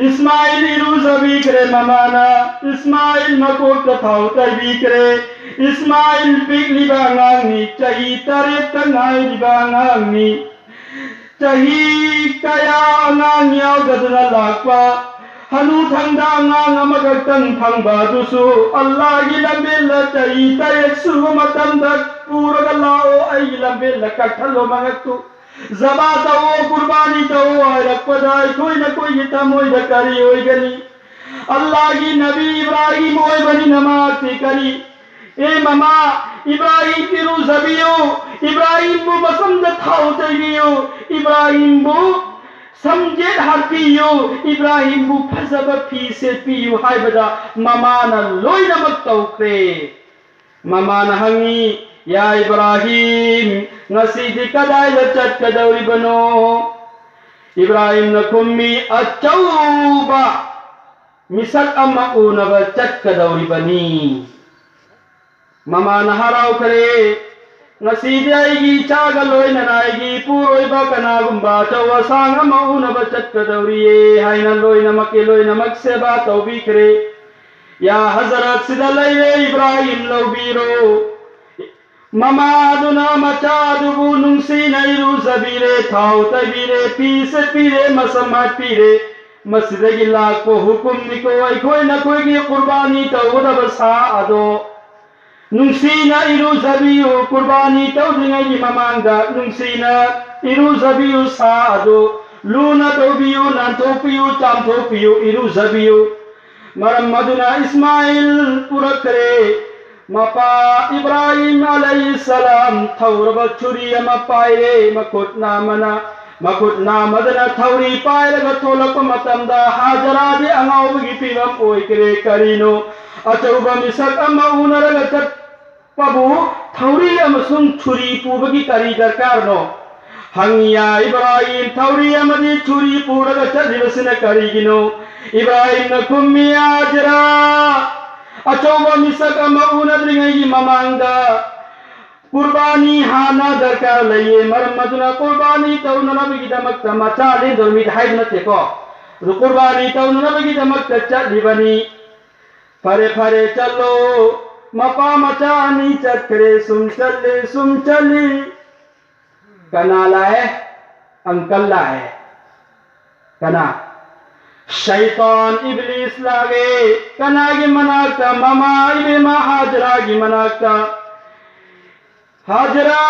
ꯏꯁꯃꯥꯏꯜ ꯏꯔꯨꯖꯕꯤꯈ꯭ꯔꯦ ꯃꯃꯥꯅ, ꯏꯁꯃꯥꯏꯜ ꯃꯀꯣꯛꯇ ꯊꯥꯎ ꯇꯩꯕꯤꯈ꯭ꯔꯦ꯫ ꯏꯁꯃꯥꯏꯜ ꯄꯤꯛꯂꯤꯕ ꯑꯉꯥꯡꯅꯤ, ꯆꯍꯤ ꯇꯔꯦꯠꯇ ꯉꯥꯏꯔꯤꯕ ꯑꯉꯥꯡꯅꯤ꯫ ꯆꯍꯤ ꯀꯌꯥ ꯑꯉꯥꯡ ꯌꯥꯎꯗꯗꯨꯅ ꯂꯥꯛꯄ, ꯍꯅꯨꯊꯪꯗ ꯑꯉꯥꯡ ꯑꯃꯈꯛꯇꯪ ꯐꯪꯕ ꯑꯗꯨꯁꯨ ꯑꯜꯂꯥꯍꯒꯤ ꯂꯝꯕꯦꯜꯗ ꯆꯍꯤ ꯇꯔꯦꯠ ꯁꯨꯕ ꯃꯇꯝꯗ ꯄꯨꯔꯒ ꯂꯥꯛꯑꯣ, ꯑꯩꯒꯤ ꯂꯝꯕꯦꯜꯗ ꯀꯛꯊꯠꯂꯣ ꯃꯉꯛꯇꯨ꯫ ꯖꯕꯥ ꯇꯧꯑꯣ, ꯀꯨꯔꯕꯥꯅꯤ ꯇꯧꯑꯣ ꯍꯥꯏꯔꯛꯄꯗ ꯑꯩꯈꯣꯏ ꯅꯈꯣꯏꯒꯤ ꯊꯃꯣꯏꯗ ꯀꯔꯤ ꯑꯣꯏꯒꯅꯤ? ꯑꯜꯂꯥꯍꯒꯤ ꯅꯕꯤ ꯏꯕ꯭ꯔꯥꯍꯤꯝ ꯑꯣꯏꯕꯅꯤꯅ ꯃꯍꯥꯛꯇꯤ ꯀꯔꯤ? "ꯑꯦ ꯃꯃꯥ, ꯏꯕ꯭ꯔꯥꯍꯤꯝ ꯏꯔꯨꯖꯕꯤꯌꯨ, ꯏꯕ꯭ꯔꯥꯍꯤꯝꯕꯨ ꯃꯁꯝꯗ ꯊꯥꯎ ꯇꯩꯕꯤꯌꯨ, ꯏꯕ꯭ꯔꯥꯍꯤꯝꯕꯨ ꯁꯝꯖꯦꯠ ꯍꯥꯠꯄꯤꯌꯨ, ꯏꯕ꯭ꯔꯥꯍꯤꯝꯕꯨ ꯐꯖꯕ ꯐꯤ ꯁꯦꯠꯄꯤꯌꯨ ꯍꯥꯏꯕꯗ ꯃꯃꯥꯅ ꯂꯣꯏꯅꯃꯛ ꯇꯧꯈ꯭ꯔꯦ꯫ ꯃꯃꯥꯅ ꯍꯪꯉꯤ, "ꯌꯥ ꯏꯕ꯭ꯔꯥꯍꯤꯝ, ꯉꯁꯤꯗꯤ ꯀꯗꯥꯏꯗ ꯆꯠꯀꯗꯧꯔꯤꯕꯅꯣ?" ꯏꯕ꯭ꯔꯥꯍꯤꯝꯅ ꯈꯨꯝꯃꯤ, "ꯑꯆꯧꯕ ꯃꯤꯁꯛ ꯑꯃ ꯎꯅꯕ ꯆꯠꯀꯗꯧꯔꯤꯕꯅꯤ꯫" ꯃꯃꯥꯅ ꯍꯔꯥꯎꯈ꯭ꯔꯦ꯫ "ꯉꯁꯤꯗꯤ ꯑꯩꯒꯤ ꯏꯆꯥꯒ ꯂꯣꯏꯅꯅ ꯑꯩꯒꯤ ꯏꯄꯨꯔꯣꯏꯕ ꯀꯅꯥꯒꯨꯝꯕ ꯑꯆꯧ ꯑꯁꯥꯡ ꯑꯃ ꯎꯅꯕ ꯆꯠꯀꯗꯧꯔꯤꯌꯦ" ꯍꯥꯏꯅ ꯂꯣꯏꯅꯃꯛꯀꯤ ꯂꯣꯏꯅꯃꯛ ꯁꯦꯕꯥ ꯇꯧꯕꯤꯈ꯭ꯔꯦ꯫ "ꯌꯥ ꯍꯖꯔꯠ, ꯁꯤꯗ ꯂꯩꯔꯦ, ꯏꯕ꯭ꯔꯥꯍꯤꯝ ꯂꯧꯕꯤꯔꯣ꯫" ꯃꯃꯥ ꯑꯗꯨꯅ ꯃꯆꯥ ꯑꯗꯨꯕꯨ ꯅꯨꯡꯁꯤꯅ ꯏꯔꯨꯖꯕꯤꯔꯦ, ꯊꯥꯎ ꯇꯩꯕꯤꯔꯦ, ꯐꯤ ꯁꯦꯠꯄꯤꯔꯦ, ꯃꯁꯝ ꯍꯥꯠꯄꯤꯔꯦ꯫ "ꯃꯁꯤꯗꯒꯤ ꯂꯥꯛꯄ ꯍꯨꯀꯨꯝꯅꯤꯀꯣ, ꯑꯩꯈꯣꯏ ꯅꯈꯣꯏꯒꯤ ꯀꯨꯔꯕꯥꯅꯤ ꯇꯧꯒꯗꯕ ꯁꯥ ꯑꯗꯣ ꯅꯨꯡꯁꯤꯅ ꯏꯔꯨꯖꯕꯤꯌꯨ, ꯀꯨꯔꯕꯥꯅꯤ ꯇꯧꯗ꯭ꯔꯤꯉꯩꯒꯤ ꯃꯃꯥꯡꯗ ꯅꯨꯡꯁꯤꯅ ꯏꯔꯨꯖꯕꯤꯌꯨ, ꯁꯥ ꯑꯗꯨ ꯂꯨꯅ ꯇꯧꯕꯤꯌꯨ, ꯅꯥꯟꯊꯣꯛꯄꯤꯌꯨ, ꯆꯥꯝꯊꯣꯛꯄꯤꯌꯨ, ꯏꯔꯨꯖꯕꯤꯌꯨ꯫" ꯃꯔꯝ ꯑꯗꯨꯅ ꯏꯁꯃꯥꯏꯜ ꯄꯨꯔꯛꯈ꯭ꯔꯦ꯫ ꯃꯄꯥ ꯏꯕ꯭ꯔꯥꯍꯤꯝ ꯑꯂꯩꯍꯤ ꯁꯂꯥꯝ ꯊꯧꯔꯕ ꯆꯨꯔꯤ ꯑꯃ ꯄꯥꯏꯔꯦ꯫ ꯃꯈꯨꯠ ꯅꯥꯝꯃꯅ, ꯃꯈꯨꯠ ꯅꯥꯝꯃꯗꯅ ꯊꯧꯔꯤ ꯄꯥꯏꯔꯒ ꯊꯣꯛꯂꯛꯄ ꯃꯇꯝꯗ ꯍꯥꯖꯔꯥꯗꯤ ꯑꯉꯥꯎꯕꯒꯤ ꯐꯤꯕꯝ ꯑꯣꯏꯈ꯭ꯔꯦ꯫ "ꯀꯔꯤꯅꯣ? ꯑꯆꯧꯕ ꯃꯤꯁꯛ ꯑꯃ ꯎꯅꯔꯒ ꯆꯠꯄꯕꯨ ꯊꯧꯔꯤ ꯑꯃꯁꯨꯡ ꯆꯨꯔꯤ ꯄꯨꯕꯒꯤ ꯀꯔꯤ ꯗꯔꯀꯥꯔꯅꯣ?" ꯍꯪꯉꯤ, "ꯌꯥ ꯏꯕ꯭ꯔꯥꯍꯤꯝ, ꯊꯧꯔꯤ ꯑꯃꯗꯤ ꯆꯨꯔꯤ ꯄꯨꯔꯒ ꯆꯠꯂꯤꯕꯁꯤꯅ ꯀꯔꯤꯒꯤꯅꯣ?" ꯏꯕ꯭ꯔꯥꯍꯤꯝꯅ ꯈꯨꯝꯃꯤ, "ꯍꯥꯖꯔꯥ, ꯑꯆꯧꯕ ꯃꯤꯁꯛ ꯑꯃ ꯎꯅꯗ꯭ꯔꯤꯉꯩꯒꯤ ꯃꯃꯥꯡꯗ ꯀꯨꯔꯕꯥꯅꯤ ꯍꯥꯟꯅ ꯗꯔꯀꯥꯔ ꯂꯩꯌꯦ꯫ ꯃꯔꯝ ꯑꯗꯨꯅ ꯀꯨꯔꯕꯥꯅꯤ ꯇꯧꯅꯅꯕꯒꯤꯗꯃꯛꯇ" ꯃꯆꯥ ꯂꯦꯟꯗꯧꯔꯤꯃꯤꯗꯤ ꯍꯥꯏꯕ ꯅꯠꯇꯦꯀꯣ, ꯑꯗꯨ "ꯀꯨꯔꯕꯥꯅꯤ ꯇꯧꯅꯅꯕꯒꯤꯗꯃꯛꯇ ꯆꯠꯂꯤꯕꯅꯤ꯫" "ꯐꯔꯦ, ꯐꯔꯦ, ꯆꯠꯂꯣ꯫" ꯃꯄꯥ ꯃꯆꯥ ꯑꯅꯤ ꯆꯠꯈ꯭ꯔꯦ꯫ ꯁꯨꯝ ꯆꯠꯂꯦ, ꯁꯨꯝ ꯆꯠꯂꯤ꯫ ꯀꯅꯥ ꯂꯥꯛꯑꯦ? ꯑꯪꯀꯜ ꯂꯥꯛꯑꯦ꯫ ꯀꯅꯥ? ꯁꯩꯇꯥꯟ ꯏꯕ꯭ꯂꯤꯁ ꯂꯥꯛꯑꯦ꯫ ꯀꯅꯥꯒꯤ ꯃꯅꯥꯛꯇ? ꯃꯃꯥ ꯏꯕꯦꯝꯃ ꯍꯥꯖꯔꯥꯒꯤ ꯃꯅꯥꯛꯇ꯫ "ꯍꯥꯖꯔꯥ,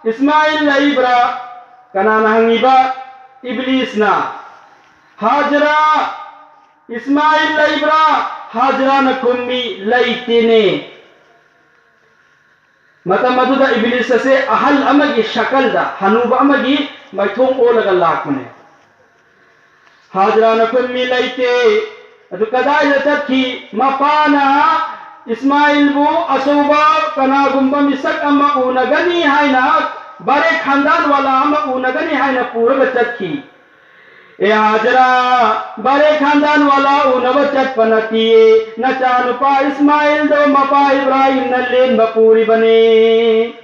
ꯏꯁꯃꯥꯏꯜ ꯂꯩꯕ꯭ꯔꯥ?" ꯀꯅꯥꯅ ꯍꯪꯉꯤꯕ? ꯏꯕ꯭ꯂꯤꯁꯅ꯫ "ꯍꯥꯖꯔꯥ, ꯏꯁꯃꯥꯏꯜ ꯂꯩꯕ꯭ꯔꯥ?" ꯍꯥꯖꯔꯥꯅ ꯈꯨꯝꯃꯤ, "ꯂꯩꯇꯦꯅꯦ꯫" ꯃꯇꯝ ꯑꯗꯨꯗ ꯏꯕ꯭ꯂꯤꯁ ꯑꯁꯦ ꯑꯍꯜ ꯑꯃꯒꯤ ꯁꯀꯜꯗ, ꯍꯅꯨꯕ ꯑꯃꯒꯤ ꯃꯥꯏꯊꯣꯡ ꯑꯣꯜꯂꯒ ꯂꯥꯛꯄꯅꯦ꯫ ꯍꯥꯖꯔꯥꯅ ꯈꯨꯝꯃꯤ, "ꯂꯩꯇꯦ꯫ ꯑꯗꯨ ꯀꯗꯥꯏꯗ ꯆꯠꯈꯤ?" ꯃꯄꯥꯅ ꯏꯁꯃꯥꯏꯜꯕꯨ ꯑꯆꯧꯕ ꯀꯅꯥꯒꯨꯝꯕ ꯃꯤꯁꯛ ꯑꯃ ꯎꯅꯒꯅꯤ ꯍꯥꯏꯅ, ꯕꯥꯔꯦ ꯈꯥꯟꯗꯥꯟ ꯋꯥꯂꯥ ꯑꯃ ꯎꯅꯒꯅꯤ ꯍꯥꯏꯅ ꯄꯨꯔꯒ ꯆꯠꯈꯤ꯫ "ꯑꯦ ꯍꯥꯖꯔꯥ, ꯕꯥꯔꯦ ꯈꯥꯟꯗꯥꯟ ꯋꯥꯂꯥ ꯎꯅꯕ ꯆꯠꯄ ꯅꯠꯇꯤꯌꯦ, ꯅꯆꯥꯅꯨꯄꯥ ꯏꯁꯃꯥꯏꯜꯗꯣ ꯃꯄꯥ ꯏꯕ꯭ꯔꯥꯍꯤꯝꯅ ꯂꯦꯟꯕ ꯄꯨꯔꯤꯕꯅꯤ꯫"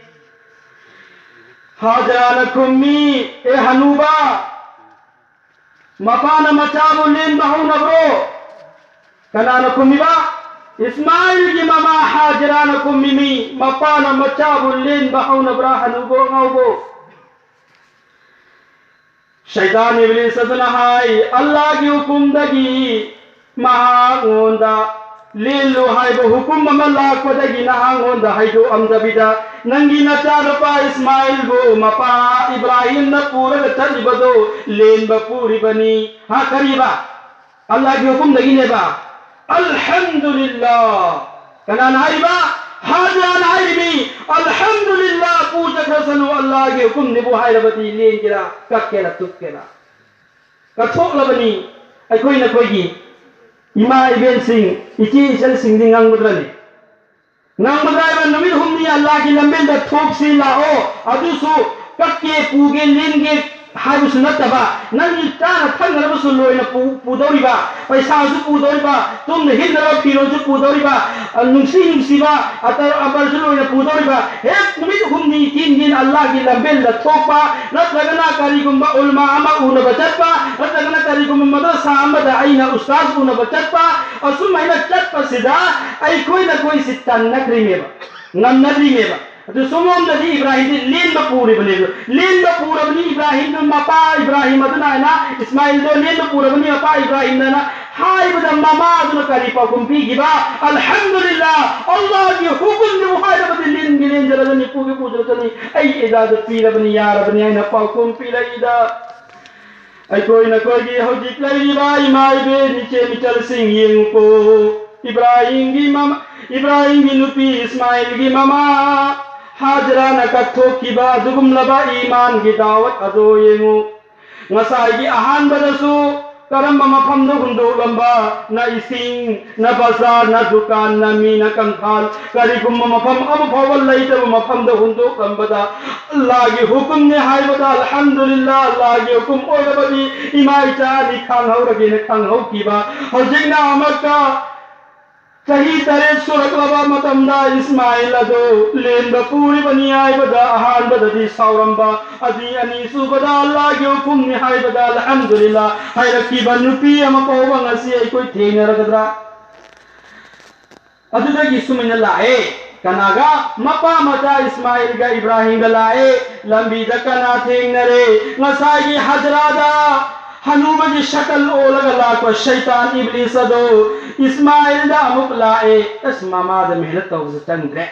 ꯍꯥꯖꯔꯥꯅ ꯈꯨꯝꯃꯤ, "ꯑꯦ ꯍꯅꯨꯕ, ꯃꯄꯥꯅ ꯃꯆꯥꯕꯨ ꯂꯦꯟꯕ ꯍꯧꯅꯕ꯭ꯔꯣ?" ꯀꯅꯥꯅ ꯈꯨꯝꯃꯤꯕ? ꯏꯁꯃꯥꯏꯜꯒꯤ ꯃꯃꯥ ꯍꯥꯖꯔꯥꯅ ꯈꯨꯝꯃꯤꯃꯤ, "ꯃꯄꯥꯅ ꯃꯆꯥꯕꯨ ꯂꯦꯟꯕ ꯍꯧꯅꯕ꯭ꯔꯥ, ꯍꯅꯨꯕꯣ ꯑꯉꯥꯎꯕꯣ?" ꯁꯩꯇꯥꯟ ꯏꯕ꯭ꯂꯤꯁ ꯑꯗꯨꯅ ꯍꯥꯏ, "ꯑꯜꯂꯥꯍꯒꯤ ꯍꯨꯀꯨꯝꯗꯒꯤ ꯃꯍꯥꯛꯉꯣꯟꯗ ꯂꯦꯜꯂꯨ ꯍꯥꯏꯕ ꯍꯨꯀꯨꯝ ꯑꯃ ꯂꯥꯛꯄꯗꯒꯤ ꯅꯍꯥꯛꯉꯣꯟꯗ ꯍꯥꯏꯗꯣꯛꯑꯝꯗꯕꯤꯗ ꯅꯪꯒꯤ ꯅꯆꯥꯅꯨꯄꯥ ꯏꯁꯃꯥꯏꯜꯕꯨ ꯃꯄꯥ ꯏꯕ꯭ꯔꯥꯍꯤꯝꯅ ꯄꯨꯔꯒ ꯆꯠꯂꯤꯕꯗꯨ ꯂꯦꯟꯕ ꯄꯨꯔꯤꯕꯅꯤ꯫" ꯍꯥ, ꯀꯔꯤꯕ? ꯑꯜꯂꯥꯍꯒꯤ ꯍꯨꯀꯨꯝꯗꯒꯤꯅꯦꯕ꯫ ꯑꯜꯍꯝꯗꯨꯂꯤꯜꯂꯥꯍ꯫ ꯀꯅꯥꯅ ꯍꯥꯏꯔꯤꯕ? ꯍꯥꯖꯔꯥꯅ ꯍꯥꯏꯔꯤꯃꯤ꯫ "ꯑꯜꯍꯝꯗꯨꯂꯤꯜꯂꯥꯍ, ꯄꯨꯖꯈ꯭ꯔꯁꯅꯨ, ꯑꯜꯂꯥꯍꯒꯤ ꯍꯨꯀꯨꯝꯅꯤꯕꯨ ꯍꯥꯏꯔꯕꯗꯤ ꯂꯦꯟꯒꯦꯔꯥ, ꯀꯛꯀꯦꯔꯥ, ꯇꯨꯞꯀꯦꯔꯥ?" ꯀꯠꯊꯣꯛꯂꯕꯅꯤ꯫ ꯑꯩꯈꯣꯏ ꯅꯈꯣꯏꯒꯤ ꯏꯃꯥ ꯏꯕꯦꯟꯁꯤꯡ, ꯏꯆꯦ ꯏꯆꯜꯁꯤꯡꯗꯤ ꯉꯥꯡꯒꯗ꯭ꯔꯅꯦ? ꯉꯥꯡꯒꯗ꯭ꯔꯥ ꯍꯥꯏꯕ? ꯅꯨꯃꯤꯠ ꯍꯨꯝꯅꯤ ꯑꯜꯂꯥꯍꯒꯤ ꯂꯝꯕꯦꯟꯗ ꯊꯣꯛꯁꯤ ꯂꯥꯛꯑꯣ, ꯑꯗꯨꯁꯨ ꯀꯛꯀꯦ, ꯄꯨꯒꯦ, ꯂꯦꯟꯒꯦ ꯍꯥꯏꯕꯁꯨ ꯅꯠꯇꯕ, ꯅꯪꯒꯤ ꯆꯥꯅ ꯊꯛꯅꯅꯕꯁꯨ ꯂꯣꯏꯅ ꯄꯨ-, ꯄꯨꯗꯧꯔꯤꯕ, ꯄꯩꯁꯥꯁꯨ ꯄꯨꯗꯧꯔꯤꯕ, ꯇꯨꯝꯅ ꯍꯤꯞꯅꯕ ꯐꯤꯔꯣꯜꯁꯨ ꯄꯨꯗꯧꯔꯤꯕ, ꯑ, ꯅꯨꯡꯁꯤ ꯅꯨꯡꯁꯤꯕ ꯑꯇꯔ ꯑꯕꯔꯁꯨ ꯂꯣꯏꯅ ꯄꯨꯗꯧꯔꯤꯕ, ꯍꯦꯛ ꯅꯨꯃꯤꯠ ꯍꯨꯝꯅꯤ ꯇꯤꯟꯒꯤꯅ ꯑꯜꯂꯥꯍꯒꯤ ꯂꯝꯕꯦꯜꯗ ꯊꯣꯛꯄ, ꯅꯠꯇ꯭ꯔꯒꯅ ꯀꯔꯤꯒꯨꯝꯕ ꯎꯂꯃꯥ ꯑꯃ ꯎꯅꯕ ꯆꯠꯄ, ꯅꯠꯇ꯭ꯔꯒꯅ ꯀꯔꯤꯒꯨꯝꯕ ꯃꯗꯔꯁꯥ ꯑꯃꯗ ꯑꯩꯅ ꯎꯁꯇꯥꯖ ꯎꯅꯕ ꯆꯠꯄ, ꯑꯁꯨꯃꯥꯏꯅ ꯆꯠꯄꯁꯤꯗ ꯑꯩꯈꯣꯏ ꯅꯈꯣꯏꯁꯤ ꯇꯟꯅꯈ꯭ꯔꯤꯅꯦꯕ, ꯉꯝꯅꯗ꯭ꯔꯤꯅꯦꯕ꯫ ꯑꯗꯨ ꯁꯣꯝꯂꯣꯝꯗꯗꯤ ꯏꯕ꯭ꯔꯥꯍꯤꯝꯗꯤ ꯂꯦꯟꯕ ꯄꯨꯔꯤꯕꯅꯦꯕ꯫ ꯂꯦꯟꯕ ꯄꯨꯔꯕꯅꯤ ꯏꯕ꯭ꯔꯥꯍꯤꯝꯗꯨ, ꯃꯄꯥ ꯏꯕ꯭ꯔꯥꯍꯤꯝ ꯑꯗꯨꯅ ꯍꯥꯏꯅ ꯏꯁꯃꯥꯏꯜꯗꯣ ꯂꯦꯟꯕ ꯄꯨꯔꯕꯅꯤ ꯃꯄꯥ ꯏꯕ꯭ꯔꯥꯍꯤꯝꯗꯅ ꯍꯥꯏꯕꯗ ꯃꯃꯥꯗꯨꯅ ꯀꯔꯤ ꯄꯥꯎꯈꯨꯝ ꯄꯤꯈꯤꯕ? "ꯑꯜꯍꯝꯗꯨꯂꯤꯜꯂꯥꯍ, ꯑꯜꯂꯥꯍꯒꯤ ꯍꯨꯀꯨꯝꯗꯨꯕꯨ ꯍꯥꯏꯔꯕꯗꯤ ꯂꯦꯟꯒꯦ ꯂꯦꯟꯖꯔꯒꯅꯤ, ꯄꯨꯒꯦ ꯄꯨꯖꯔꯒꯅꯤ, ꯑꯩ ꯏꯖꯥꯖꯠ ꯄꯤꯔꯕꯅꯤ, ꯌꯥꯔꯕꯅꯤ" ꯍꯥꯏꯅ ꯄꯥꯎꯈꯨꯝ ꯄꯤꯔꯛꯏꯗ꯫ ꯑꯩꯈꯣꯏ ꯅꯈꯣꯏꯒꯤ ꯍꯧꯖꯤꯛ ꯂꯩꯔꯤꯕ ꯏꯃꯥ ꯏꯕꯦꯟ ꯏꯆꯦ ꯃꯤꯆꯜꯁꯤꯡ ꯌꯦꯡꯉꯨꯀꯣ꯫ ꯏꯕ꯭ꯔꯥꯍꯤꯝꯒꯤ ꯃꯃꯥ, ꯏꯕ꯭ꯔꯥꯍꯤꯝꯒꯤ ꯅꯨꯄꯤ ꯏꯁꯃꯥꯏꯜꯒꯤ ꯃꯃꯥ ꯍꯥꯖꯔꯥꯅ ꯀꯠꯊꯣꯛꯈꯤꯕ ꯑꯗꯨꯒꯨꯝꯂꯕ ꯏꯃꯥꯟꯒꯤ ꯗꯥꯋꯠ ꯑꯗꯣ ꯌꯦꯡꯉꯨ꯫ ꯉꯁꯥꯏꯒꯤ ꯑꯍꯥꯟꯕꯗꯁꯨ ꯀꯔꯝꯕ ꯃꯐꯝꯗ ꯍꯨꯟꯗꯣꯛꯂꯝꯕ? ꯅ ꯏꯁꯤꯡ, ꯅ ꯕꯖꯥꯔ, ꯅ ꯗꯨꯀꯥꯟ, ꯅ ꯃꯤ, ꯅ ꯀꯪꯐꯥꯜ, ꯀꯔꯤꯒꯨꯝꯕ ꯃꯐꯝ ꯑꯃ ꯐꯥꯎꯕ ꯂꯩꯇꯕ ꯃꯐꯝꯗ ꯍꯨꯟꯗꯣꯛꯂꯝꯕꯗ, ꯑꯜꯂꯥꯍꯒꯤ ꯍꯨꯀꯨꯝꯅꯤ ꯍꯥꯏꯕꯗ, ꯑꯜꯍꯝꯗꯨꯂꯤꯜꯂꯥꯍ, ꯑꯜꯂꯥꯍꯒꯤ ꯍꯨꯀꯨꯝ ꯑꯣꯏꯔꯕꯗꯤ ꯏꯃꯥ ꯏꯆꯥ ꯑꯅꯤ ꯈꯪꯍꯧꯔꯒꯦꯅ ꯈꯪꯍꯧꯈꯤꯕ꯫ ꯍꯧꯖꯤꯛꯅ ꯑꯃꯨꯛꯀ ꯆꯍꯤ ꯇꯔꯦꯠ ꯁꯨꯔꯛꯂꯕ ꯃꯇꯝꯗ ꯏꯁꯃꯥꯏꯜ ꯑꯗꯨ ꯂꯦꯟꯕ ꯄꯨꯔꯤꯕꯅꯤ ꯍꯥꯏꯕꯗ, ꯑꯍꯥꯟꯕꯗꯗꯤ ꯁꯥꯎꯔꯝꯕ, ꯑꯗꯤ ꯑꯅꯤꯁꯨꯕꯗ ꯑꯜꯂꯥꯍꯒꯤ ꯍꯨꯀꯨꯝꯅꯤ ꯍꯥꯏꯕꯗ, ꯑꯜꯍꯝꯗꯨꯂꯤꯜꯂꯥꯍ, ꯍꯥꯏꯔꯛꯈꯤꯕ ꯅꯨꯄꯤ ꯑꯃ ꯐꯥꯎꯕ ꯉꯁꯤ ꯑꯩꯈꯣꯏ ꯊꯦꯡꯅꯔꯒꯗ꯭ꯔꯥ? ꯑꯗꯨꯗꯒꯤ ꯁꯨꯃꯥꯏꯅ ꯂꯥꯛꯑꯦ꯫ ꯀꯅꯥꯒ? ꯃꯄꯥ ꯃꯆꯥ ꯏꯁꯃꯥꯏꯜꯒ ꯏꯕ꯭ꯔꯥꯍꯤꯝꯒ ꯂꯥꯛꯑꯦ꯫ ꯂꯝꯕꯤꯗ ꯀꯅꯥ ꯊꯦꯡꯅꯔꯦ? ꯉꯁꯥꯏꯒꯤ ꯍꯖꯔꯥꯗ ꯍꯅꯨꯕꯒꯤ ꯁꯀꯜ ꯑꯣꯜꯂꯒ ꯂꯥꯛꯄ ꯁꯩꯇꯥꯟ ꯏꯕ꯭ꯂꯤꯁ ꯑꯗꯣ ꯏꯁꯃꯥꯏꯜꯗ ꯑꯃꯨꯛ ꯂꯥꯛꯑꯦ꯫ ꯑꯁ, ꯃꯃꯥꯗ ꯃꯦꯍꯅꯠ ꯇꯧꯕꯁꯨ ꯆꯪꯗ꯭ꯔꯦ,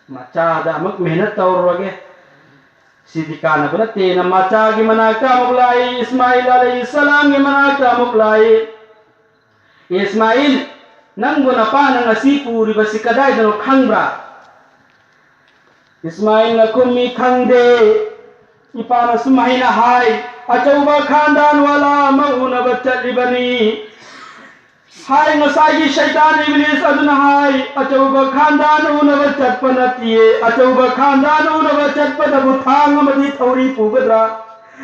ꯃꯆꯥꯗ ꯑꯃꯨꯛ ꯃꯦꯍꯅꯠ ꯇꯧꯔꯨꯔꯒꯦ, ꯁꯤꯗꯤ ꯀꯥꯟꯅꯕ ꯅꯠꯇꯦꯅ ꯃꯆꯥꯒꯤ ꯃꯅꯥꯛꯇ ꯑꯃꯨꯛ ꯂꯥꯛꯏ, ꯏꯁꯃꯥꯏꯜ ꯑꯂꯩꯍꯤꯁꯁꯂꯥꯝꯒꯤ ꯃꯅꯥꯛꯇ ꯑꯃꯨꯛ ꯂꯥꯛꯏ꯫ "ꯏꯁꯃꯥꯏꯜ, ꯅꯪꯕꯨ ꯅꯄꯥꯅ ꯉꯁꯤ ꯄꯨꯔꯤꯕꯁꯤ ꯀꯗꯥꯏꯗꯅꯣ ꯈꯪꯕ꯭ꯔꯥ?" ꯏꯁꯃꯥꯏꯜꯅ ꯈꯨꯝꯃꯤ, "ꯈꯪꯗꯦ꯫ ꯏꯄꯥꯅ ꯁꯨꯝ ꯍꯥꯏꯅ ꯍꯥꯏ, ꯑꯆꯧꯕ ꯈꯥꯟꯗꯥꯟ ꯋꯥꯂꯥ ꯑꯃ ꯎꯅꯕ ꯆꯠꯂꯤꯕꯅꯤ꯫ ꯍꯥꯏ, ꯉꯁꯥꯏꯒꯤ ꯁꯩꯇꯥꯟ ꯏꯕ꯭ꯂꯤꯁ ꯑꯗꯨꯅ ꯍꯥꯏ, ꯑꯆꯧꯕ ꯈꯥꯟꯗꯥꯟ ꯎꯅꯕ ꯆꯠꯄ ꯅꯠꯇꯤꯌꯦ꯫ ꯑꯆꯧꯕ ꯈꯥꯟꯗꯥꯟ ꯎꯅꯕ ꯆꯠꯄꯗꯕꯨ ꯊꯥꯡ ꯑꯃꯗꯤ ꯊꯧꯔꯤ ꯄꯨꯒꯗ꯭ꯔꯥ?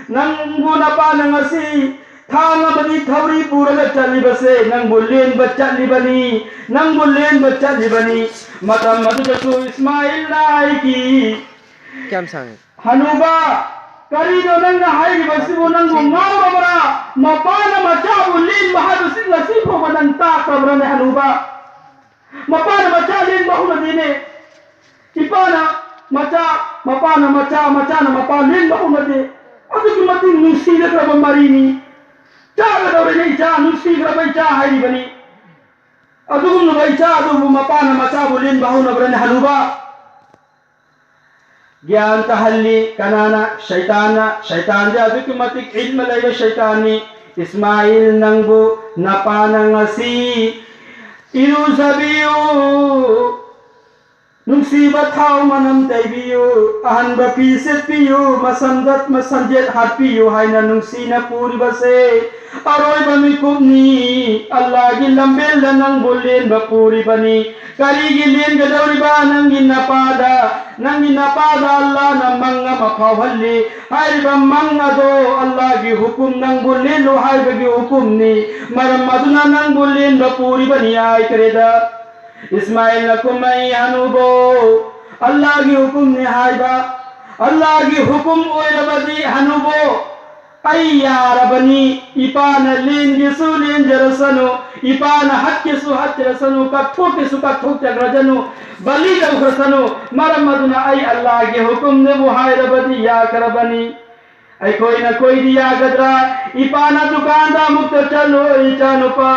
ꯅꯪꯕꯨ ꯅꯄꯥꯅ ꯉꯁꯤ ꯊꯥꯡ ꯑꯃꯗꯤ ꯊꯧꯔꯤ ꯄꯨꯔꯒ ꯆꯠꯂꯤꯕꯁꯦ ꯅꯪꯕꯨ ꯂꯦꯟꯕ ꯆꯠꯂꯤꯕꯅꯤ, ꯅꯪꯕꯨ ꯂꯦꯟꯕ ꯆꯠꯂꯤꯕꯅꯤ꯫" ꯃꯇꯝ ꯑꯗꯨꯗꯁꯨ ꯏꯁꯃꯥꯏꯜꯅ ꯍꯥꯏꯈꯤ, ꯀꯌꯥꯝ ꯁꯥꯡꯉꯤ? "ꯍꯅꯨꯕ, ꯀꯔꯤꯅꯣ ꯅꯪꯅ ꯍꯥꯏꯔꯤꯕꯁꯤꯕꯨ? ꯅꯪꯕꯨ ꯉꯥꯎꯔꯕ꯭ꯔꯥ? ꯃꯄꯥꯅ ꯃꯆꯥꯕꯨ ꯂꯦꯟꯕ ꯍꯥꯏꯕꯁꯤ ꯉꯁꯤ ꯐꯥꯎꯕ ꯅꯪ ꯇꯥꯈ꯭ꯔꯕ꯭ꯔꯥꯅꯦ, ꯍꯅꯨꯕ? ꯃꯄꯥꯅ ꯃꯆꯥ ꯂꯦꯟꯕ ꯍꯧꯅꯗꯦꯅꯦ꯫ ꯏꯄꯥꯅ ꯃꯆꯥ, ꯃꯄꯥꯅ ꯃꯆꯥ, ꯃꯆꯥꯅ ꯃꯄꯥ ꯂꯦꯟꯕ ꯍꯧꯅꯗꯦ꯫ ꯑꯗꯨꯛꯀꯤ ꯃꯇꯤꯛ ꯅꯨꯡꯁꯤꯅꯈ꯭ꯔꯕ ꯃꯔꯤꯅꯤ꯫ ꯆꯥꯒꯗꯧꯔꯦꯅꯦ ꯏꯆꯥ, ꯅꯨꯡꯁꯤꯈ꯭ꯔꯕ ꯏꯆꯥ ꯍꯥꯏꯔꯤꯕꯅꯤ꯫ ꯑꯗꯨꯒꯨꯝꯂꯕ ꯏꯆꯥ ꯑꯗꯨꯕꯨ ꯃꯄꯥꯅ ꯃꯆꯥꯕꯨ ꯂꯦꯟꯕ ꯍꯧꯅꯕ꯭ꯔꯅꯦ, ꯍꯅꯨꯕ?" ꯒ꯭ꯌꯥꯟ ꯇꯥꯍꯜꯂꯤ꯫ ꯀꯅꯥꯅ? ꯁꯩꯇꯥꯟꯅ꯫ ꯁꯩꯇꯥꯟꯗꯤ ꯑꯗꯨꯛꯀꯤ ꯃꯇꯤꯛ ꯏꯜꯃ ꯂꯩꯕ ꯁꯩꯇꯥꯟꯅꯤ꯫ "ꯏꯁꯃꯥꯏꯜ, ꯅꯪꯕꯨ ꯅꯄꯥꯅ ꯉꯁꯤ ꯏꯔꯨꯖꯕꯤꯌꯨ, ꯅꯨꯡꯁꯤꯕ ꯊꯥꯎ ꯃꯅꯝ ꯇꯩꯕꯤꯌꯨ, ꯑꯍꯟꯕ ꯐꯤ ꯁꯦꯠꯄꯤꯌꯨ, ꯃꯁꯝꯗꯠ ꯃꯁꯝꯖꯦꯠ ꯍꯥꯠꯄꯤꯌꯨ ꯍꯥꯏꯅ ꯅꯨꯡꯁꯤꯅ ꯄꯨꯔꯤꯕꯁꯦ ꯑꯔꯣꯏꯕ ꯃꯤꯀꯨꯞꯅꯤ꯫ ꯑꯜꯂꯥꯒꯤ ꯂꯝꯕꯦꯜꯗ ꯅꯪꯕꯨ ꯂꯦꯟꯕ ꯄꯨꯔꯤꯕꯅꯤ꯫ ꯀꯔꯤꯒꯤ ꯂꯦꯟꯒꯗꯧꯔꯤꯕ? ꯅꯪꯒꯤ ꯅꯄꯥꯗ, ꯅꯪꯒꯤ ꯅꯄꯥꯗ ꯑꯜꯂꯥꯅ ꯃꯪ ꯑꯃ ꯐꯥꯎꯍꯜꯂꯤ꯫ ꯍꯥꯏꯔꯤꯕ ꯃꯪ ꯑꯗꯣ ꯑꯜꯂꯥꯒꯤ ꯍꯨꯀꯨꯝ, ꯅꯪꯕꯨ ꯂꯦꯜꯂꯨ ꯍꯥꯏꯕꯒꯤ ꯍꯨꯀꯨꯝꯅꯤ꯫ ꯃꯔꯝ ꯑꯗꯨꯅ ꯅꯪꯕꯨ ꯂꯦꯟꯕ ꯄꯨꯔꯤꯕꯅꯤ ꯍꯥꯏꯈ꯭ꯔꯦꯗ꯫ ꯏꯁꯃꯥꯏꯜꯅ ꯈꯨꯝꯃꯛꯏ, ꯍꯅꯨꯕꯣ, ꯑꯜꯂꯥꯒꯤ ꯍꯨꯀꯨꯝꯅꯤ ꯍꯥꯏꯕ, ꯑꯜꯂꯥꯒꯤ ꯍꯨꯀꯨꯝ ꯑꯣꯏꯔꯕꯗꯤ, ꯍꯅꯨꯕꯣ, ꯑꯩ ꯌꯥꯔꯕꯅꯤ꯫ ꯏꯄꯥꯅ ꯂꯦꯟꯒꯦꯁꯨ ꯂꯦꯟꯖꯔꯁꯅꯨ, ꯏꯄꯥꯅ ꯍꯠꯀꯦꯁꯨ ꯍꯠꯆꯔꯁꯅꯨ, ꯀꯠꯊꯣꯛꯀꯦꯁꯨ ꯀꯠꯊꯣꯛꯆꯈ꯭ꯔꯁꯅꯨ, ꯕꯂꯤ ꯇꯧꯈ꯭ꯔꯁꯅꯨ, ꯃꯔꯝ ꯑꯗꯨꯅ ꯑꯩ ꯑꯜꯂꯥꯒꯤ ꯍꯨꯀꯨꯝꯅꯦꯕꯨ ꯍꯥꯏꯔꯕꯗꯤ ꯌꯥꯈ꯭ꯔꯕꯅꯤ꯫ ꯑꯩꯈꯣꯏ ꯅꯈꯣꯏꯗꯤ ꯌꯥꯒꯗ꯭ꯔꯥ? ꯏꯄꯥꯅ ꯗꯨꯀꯥꯟꯗ ꯑꯃꯨꯛꯇ ꯆꯠꯂꯨ, ꯏꯆꯥꯅꯨꯄꯥ꯫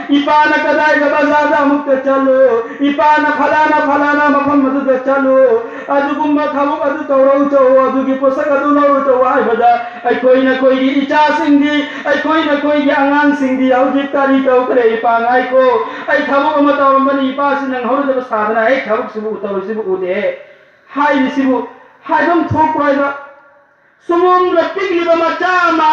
ꯏꯄꯥꯅ ꯀꯗꯥꯏꯗ ꯕꯖꯥꯔꯗ ꯑꯃꯨꯛꯇ ꯆꯠꯂꯨ꯫ ꯏꯄꯥꯅ ꯐꯂꯥꯅ ꯐꯂꯥꯅ ꯃꯐꯝ ꯑꯗꯨꯗ ꯆꯠꯂꯨ꯫ ꯑꯗꯨꯒꯨꯝꯕ ꯊꯕꯛ ꯑꯗꯨ ꯇꯧꯔꯧ ꯆꯧ, ꯑꯗꯨꯒꯤ ꯄꯣꯠꯁꯛ ꯑꯗꯨ ꯂꯧꯔꯨ ꯆꯧ ꯍꯥꯏꯕꯗ ꯑꯩꯈꯣꯏ ꯅꯈꯣꯏꯒꯤ ꯏꯆꯥꯁꯤꯡꯗꯤ, ꯑꯩꯈꯣꯏ ꯅꯈꯣꯏꯒꯤ ꯑꯉꯥꯡꯁꯤꯡꯗꯤ ꯍꯧꯖꯤꯛ ꯀꯔꯤ ꯇꯧꯈ꯭ꯔꯦ? ꯏꯄꯥ ꯉꯥꯏꯈꯣ, ꯑꯩ ꯊꯕꯛ ꯑꯃ ꯇꯧꯔꯝꯕꯅꯤ, ꯏꯄꯥꯁꯤ ꯅꯪꯍꯧꯔꯗꯕ ꯁꯥꯗꯅ ꯑꯩ ꯊꯕꯛꯁꯤꯕꯨ ꯇꯧꯔꯤꯁꯤꯕꯨ ꯎꯗꯦ ꯍꯥꯏꯔꯤꯁꯤꯕꯨ ꯍꯥꯏꯐꯝ ꯊꯣꯛꯄ꯭ꯔꯣ ꯍꯥꯏꯕ? ꯁꯨꯃꯣꯝꯗ ꯄꯤꯛꯂꯤꯕ ꯃꯆꯥ ꯑꯃ,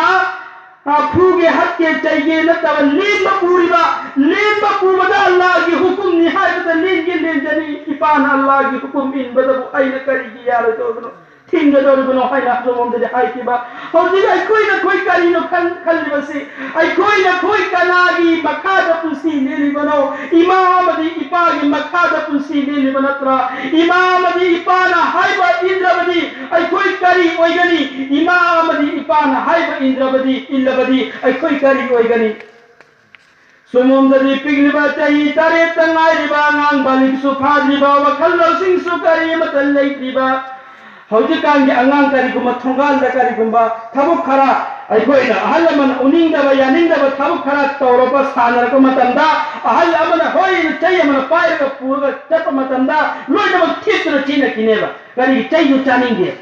ꯐꯨꯒꯦ, ꯍꯠꯀꯦ, ꯆꯩꯒꯦ ꯅꯠꯇꯕ ꯂꯦꯟꯕ ꯄꯨꯔꯤꯕ, ꯂꯦꯟꯕ ꯄꯨꯕꯗ ꯑꯜꯂꯥꯒꯤ ꯍꯨꯀꯨꯝꯅꯤ ꯍꯥꯏꯕꯗ ꯂꯦꯟꯒꯦ ꯂꯦꯟꯖꯅꯤ꯫ ꯏꯄꯥꯅ ꯑꯜꯂꯥꯒꯤ ꯍꯨꯀꯨꯝ ꯏꯟꯕꯗꯕꯨ ꯑꯩꯅ ꯀꯔꯤꯒꯤ ꯌꯥꯔꯣꯏꯗꯧꯔꯤꯕꯅꯣ, ꯊꯤꯡꯒꯗꯧꯔꯤꯕꯅꯣ ꯍꯥꯏꯅ ꯁꯨꯃꯣꯝꯗꯗꯤ ꯍꯥꯏꯈꯤꯕ꯫ ꯍꯧꯖꯤꯛ ꯑꯩꯈꯣꯏ ꯅꯈꯣꯏ ꯀꯔꯤꯅꯣ ꯈꯟ-, ꯈꯜꯂꯤꯕꯁꯤ? ꯑꯩꯈꯣꯏ ꯅꯈꯣꯏ ꯀꯅꯥꯒꯤ ꯃꯈꯥꯗ ꯄꯨꯟꯁꯤ ꯂꯦꯜꯂꯤꯕꯅꯣ? ꯏꯃꯥ ꯑꯃꯗꯤ ꯏꯄꯥꯒꯤ ꯃꯈꯥꯗ ꯄꯨꯟꯁꯤ ꯂꯦꯜꯂꯤꯕ ꯅꯠꯇ꯭ꯔꯥ? ꯏꯃꯥ ꯑꯃꯗꯤ ꯏꯄꯥꯅ ꯍꯥꯏꯕ ꯏꯟꯗ꯭ꯔꯕꯗꯤ ꯑꯩꯈꯣꯏ ꯀꯔꯤ ꯑꯣꯏꯒꯅꯤ? ꯏꯃꯥ ꯑꯃꯗꯤ ꯏꯄꯥꯅ ꯍꯥꯏꯕ ꯏꯟꯗ꯭ꯔꯕꯗꯤ, ꯏꯜꯂꯕꯗꯤ ꯑꯩꯈꯣꯏ ꯀꯔꯤ ꯑꯣꯏꯒꯅꯤ? ꯁꯨꯃꯣꯝꯗꯗꯤ ꯄꯤꯛꯂꯤꯕ ꯆꯍꯤ ꯇꯔꯦꯠꯇ ꯉꯥꯏꯔꯤꯕ ꯑꯉꯥꯡ ꯕꯥꯂꯤꯒꯁꯨ ꯐꯥꯗ꯭ꯔꯤꯕ, ꯋꯥꯈꯜ ꯂꯧꯁꯤꯡꯁꯨ ꯀꯔꯤ ꯑꯃꯠꯇ ꯂꯩꯇ꯭ꯔꯤꯕ, ꯍꯧꯖꯤꯛꯀꯥꯟꯒꯤ ꯑꯉꯥꯡ ꯀꯔꯤꯒꯨꯝꯕ ꯊꯣꯡꯒꯥꯜꯗ ꯀꯔꯤꯒꯨꯝꯕ ꯊꯕꯛ ꯈꯔ, ꯑꯩꯈꯣꯏꯅ ꯑꯍꯜ ꯂꯃꯟ ꯎꯅꯤꯡꯗꯕ ꯌꯥꯅꯤꯡꯗꯕ ꯊꯕꯛ ꯈꯔ ꯇꯧꯔꯛꯄ, ꯁꯥꯟꯅꯔꯛꯄ ꯃꯇꯝꯗ, ꯑꯍꯜ ꯑꯃꯅ ꯍꯣꯏ ꯆꯩ ꯑꯃꯅ ꯄꯥꯏꯔꯒ ꯄꯨꯔꯒ ꯆꯠꯄ ꯃꯇꯝꯗ ꯂꯣꯏꯅꯃꯛ ꯊꯦꯠꯇꯨꯅ ꯆꯦꯟꯅꯈꯤꯅꯦꯕ꯫ ꯀꯔꯤꯒꯤ? ꯆꯩꯗꯨ ꯆꯥꯅꯤꯡꯗꯦ꯫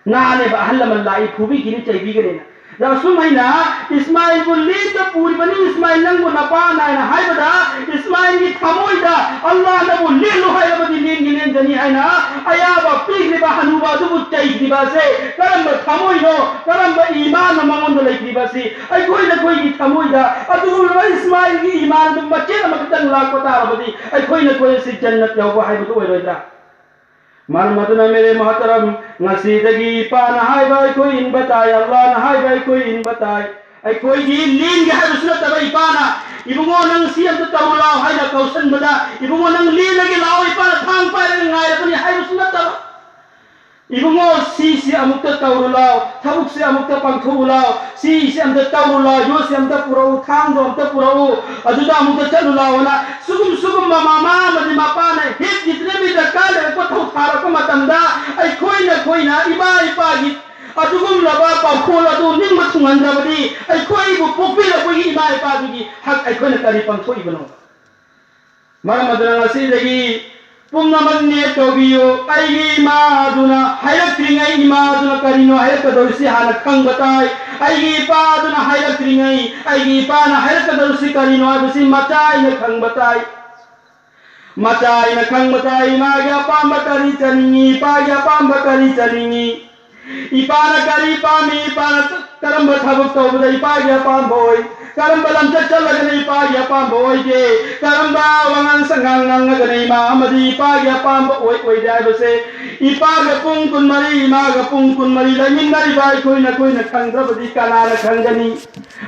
ꯅꯥꯅꯦꯕ, ꯑꯍꯜ ꯂꯃꯟ ꯂꯥꯛꯏ, ꯐꯨꯕꯤꯒꯅꯤ, ꯆꯩꯕꯤꯒꯅꯤꯅ꯫ ꯑꯗ ꯑꯁꯨꯝ ꯍꯥꯏꯅ ꯏꯁꯃꯥꯏꯜꯕꯨ ꯂꯦꯟꯕ ꯄꯨꯔꯤꯕꯅꯤ, ꯏꯁꯃꯥꯏꯜ ꯅꯪꯕꯨ ꯅꯄꯥꯅ ꯍꯥꯏꯅ ꯍꯥꯏꯕꯗ, ꯏꯁꯃꯥꯏꯜꯒꯤ ꯊꯃꯣꯏꯗ ꯑꯜꯂꯥꯍꯅꯕꯨ ꯂꯦꯜꯂꯨ ꯍꯥꯏꯔꯕꯗꯤ ꯂꯦꯟꯒꯤ ꯂꯦꯟꯖ ꯅꯤ ꯍꯥꯏꯅ ꯑꯌꯥꯕ ꯄꯤꯈ꯭ꯔꯤꯕ ꯍꯅꯨꯕ ꯑꯗꯨꯕꯨ ꯆꯩꯈ꯭ꯔꯤꯕ ꯑꯁꯦ ꯀꯔꯝꯕ ꯊꯃꯣꯏꯅꯣ, ꯀꯔꯝꯕ ꯏꯃꯥꯟꯅꯣ ꯃꯉꯣꯟꯗ ꯂꯩꯈ꯭ꯔꯤꯕ ꯑꯁꯤ? ꯑꯩꯈꯣꯏ ꯅꯈꯣꯏꯒꯤ ꯊꯃꯣꯏꯗ ꯑꯗꯨꯒꯨꯝꯂꯕ ꯏꯁꯃꯥꯏꯜꯒꯤ ꯏꯃꯥꯟ ꯑꯗꯨ ꯃꯆꯦꯠ ꯑꯃꯈꯛꯇꯪ ꯂꯥꯛꯄ ꯇꯥꯔꯕꯗꯤ ꯑꯩꯈꯣꯏ ꯅꯈꯣꯏ ꯑꯁꯤ ꯖꯟꯅꯠ ꯌꯧꯕ ꯍꯥꯏꯕꯗꯨ ꯑꯣꯏꯔꯣꯏꯗ꯭ꯔꯥ? ꯃꯔꯝ ꯑꯗꯨꯅ ꯃꯦꯔꯦ ꯃꯣꯍꯇꯔꯝ, ꯉꯁꯤꯗꯒꯤ ꯏꯄꯥꯅ ꯍꯥꯏꯕ ꯑꯩꯈꯣꯏ ꯏꯟꯕ ꯇꯥꯏ, ꯑꯜꯂꯥꯍꯅ ꯍꯥꯏꯕ ꯑꯩꯈꯣꯏ ꯏꯟꯕ ꯇꯥꯏ꯫ ꯑꯩꯈꯣꯏꯒꯤ ꯂꯦꯟꯒꯦ ꯍꯥꯏꯕꯁꯨ ꯅꯠꯇꯕ ꯏꯄꯥꯅ, "ꯏꯕꯨꯡꯉꯣ, ꯅꯪ ꯁꯤ ꯑꯝꯇ ꯇꯧꯔꯨ ꯂꯥꯎ" ꯍꯥꯏꯅ ꯀꯧꯁꯟꯕꯗ, "ꯏꯕꯨꯡꯉꯣ, ꯅꯪ ꯂꯦꯜꯂꯒꯦ ꯂꯥꯛꯑꯣ, ꯏꯄꯥꯅ ꯊꯥꯡ ꯄꯥꯏꯔꯒ ꯉꯥꯏꯔꯕꯅꯤ" ꯍꯥꯏꯕꯁꯨ ꯅꯠꯇꯕ, "ꯏꯕꯨꯡꯉꯣ, ꯁꯤꯁꯤ ꯑꯃꯨꯛꯇ ꯇꯧꯔꯨ ꯂꯥꯎ, ꯊꯕꯛꯁꯤ ꯑꯃꯨꯛꯇ ꯄꯥꯡꯊꯣꯛꯎ ꯂꯥꯎ, ꯁꯤꯁꯤ ꯑꯝꯇ ꯇꯧꯔꯨ ꯂꯥꯎ, ꯌꯣꯠꯁꯤ ꯑꯝꯇ ꯄꯨꯔꯛꯎ, ꯊꯥꯡꯗꯣ ꯑꯝꯇ ꯄꯨꯔꯛꯎ, ꯑꯗꯨꯗ ꯑꯃꯨꯛꯇ ꯆꯠꯂꯨ ꯂꯥꯎꯅ" ꯁꯤꯒꯨꯝ ꯁꯤꯒꯨꯝꯕ ꯃꯃꯥ ꯑꯃꯗꯤ ꯃꯄꯥꯅ ꯍꯦꯛ ꯗꯤꯇ꯭ꯔꯦꯕꯤ ꯗꯔꯀꯥꯔ ꯂꯩꯔꯛꯄ ꯊꯧ ꯊꯥꯔꯛꯄ ꯃꯇꯝꯗ, ꯑꯩꯈꯣꯏꯅ ꯑꯩꯈꯣꯏꯅ ꯏꯃꯥ ꯏꯄꯥꯒꯤ ꯑꯗꯨꯒꯨꯝꯂꯕ ꯄꯥꯎꯈꯣꯜ ꯑꯗꯨ ꯅꯤꯡꯕ ꯊꯨꯡꯍꯟꯗ꯭ꯔꯕꯗꯤ, ꯑꯩꯈꯣꯏꯕꯨ ꯄꯣꯛꯄꯤꯔꯛꯄꯒꯤ ꯏꯃꯥ ꯏꯄꯥꯗꯨꯒꯤ ꯍꯛ ꯑꯩꯈꯣꯏꯅ ꯀꯔꯤ ꯄꯥꯡꯊꯣꯛꯏꯕꯅꯣ? ꯃꯔꯝ ꯑꯗꯨꯅ ꯉꯁꯤꯗꯒꯤ ꯄꯨꯝꯅꯃꯛ ꯅꯦꯠ ꯇꯧꯕꯤꯌꯨ꯫ ꯑꯩꯒꯤ ꯏꯃꯥ ꯑꯗꯨꯅ ꯍꯥꯏꯔꯛꯇ꯭ꯔꯤꯉꯩ, ꯏꯃꯥ ꯑꯗꯨꯅ ꯀꯔꯤꯅꯣ ꯍꯥꯏꯔꯛꯀꯗꯧꯔꯤꯁꯤ ꯍꯥꯟꯅ ꯈꯪꯕ ꯇꯥꯏ꯫ ꯑꯩꯒꯤ ꯏꯄꯥ ꯑꯗꯨꯅ ꯍꯥꯏꯔꯛꯇ꯭ꯔꯤꯉꯩ, ꯑꯩꯒꯤ ꯏꯄꯥꯅ ꯍꯥꯏꯔꯛꯀꯗꯧꯔꯤꯁꯤ ꯀꯔꯤꯅꯣ ꯍꯥꯏꯕꯁꯤ ꯃꯆꯥ ꯑꯩꯅ ꯈꯪꯕ ꯇꯥꯏ꯫ ꯃꯆꯥ ꯑꯩꯅ ꯈꯪꯕ ꯇꯥꯏ꯫ ꯏꯃꯥꯒꯤ ꯑꯄꯥꯝꯕ ꯀꯔꯤ ꯆꯥꯅꯤꯡꯉꯤ, ꯏꯄꯥꯒꯤ ꯑꯄꯥꯝꯕ ꯀꯔꯤ ꯆꯥꯅꯤꯡꯉꯤ, ꯏꯄꯥꯅ ꯀꯔꯤ ꯄꯥꯝꯃꯤ, ꯏꯄꯥꯅ ꯀꯔꯝꯕ ꯊꯕꯛ ꯇꯧꯕꯗ ꯏꯄꯥꯒꯤ ꯑꯄꯥꯝꯕ ꯑꯣꯏ, ꯀꯔꯝꯕ ꯂꯝꯆꯠ ꯆꯠꯂꯒꯅ ꯏꯄꯥꯒꯤ ꯑꯄꯥꯝꯕ ꯑꯣꯏꯒꯦ, ꯀꯔꯝꯕ ꯋꯥꯉꯥꯡ ꯁꯉꯥꯡ ꯉꯥꯡꯉꯒꯅ ꯏꯃꯥ ꯑꯃꯗꯤ ꯏꯄꯥꯒꯤ ꯑꯄꯥꯝꯕ ꯑꯣꯏ ꯑꯣꯏꯗꯦ ꯍꯥꯏꯕꯁꯦ, ꯏꯄꯥꯒ ꯄꯨꯡ ꯀꯨꯟꯃꯔꯤ, ꯏꯃꯥꯒ ꯄꯨꯡ ꯀꯨꯟꯃꯔꯤ ꯂꯩꯃꯤꯟꯅꯔꯤꯕ ꯑꯩꯈꯣꯏꯅ, ꯑꯩꯈꯣꯏꯅ ꯈꯪꯗ꯭ꯔꯕꯗꯤ ꯀꯅꯥꯅ ꯈꯪꯒꯅꯤ?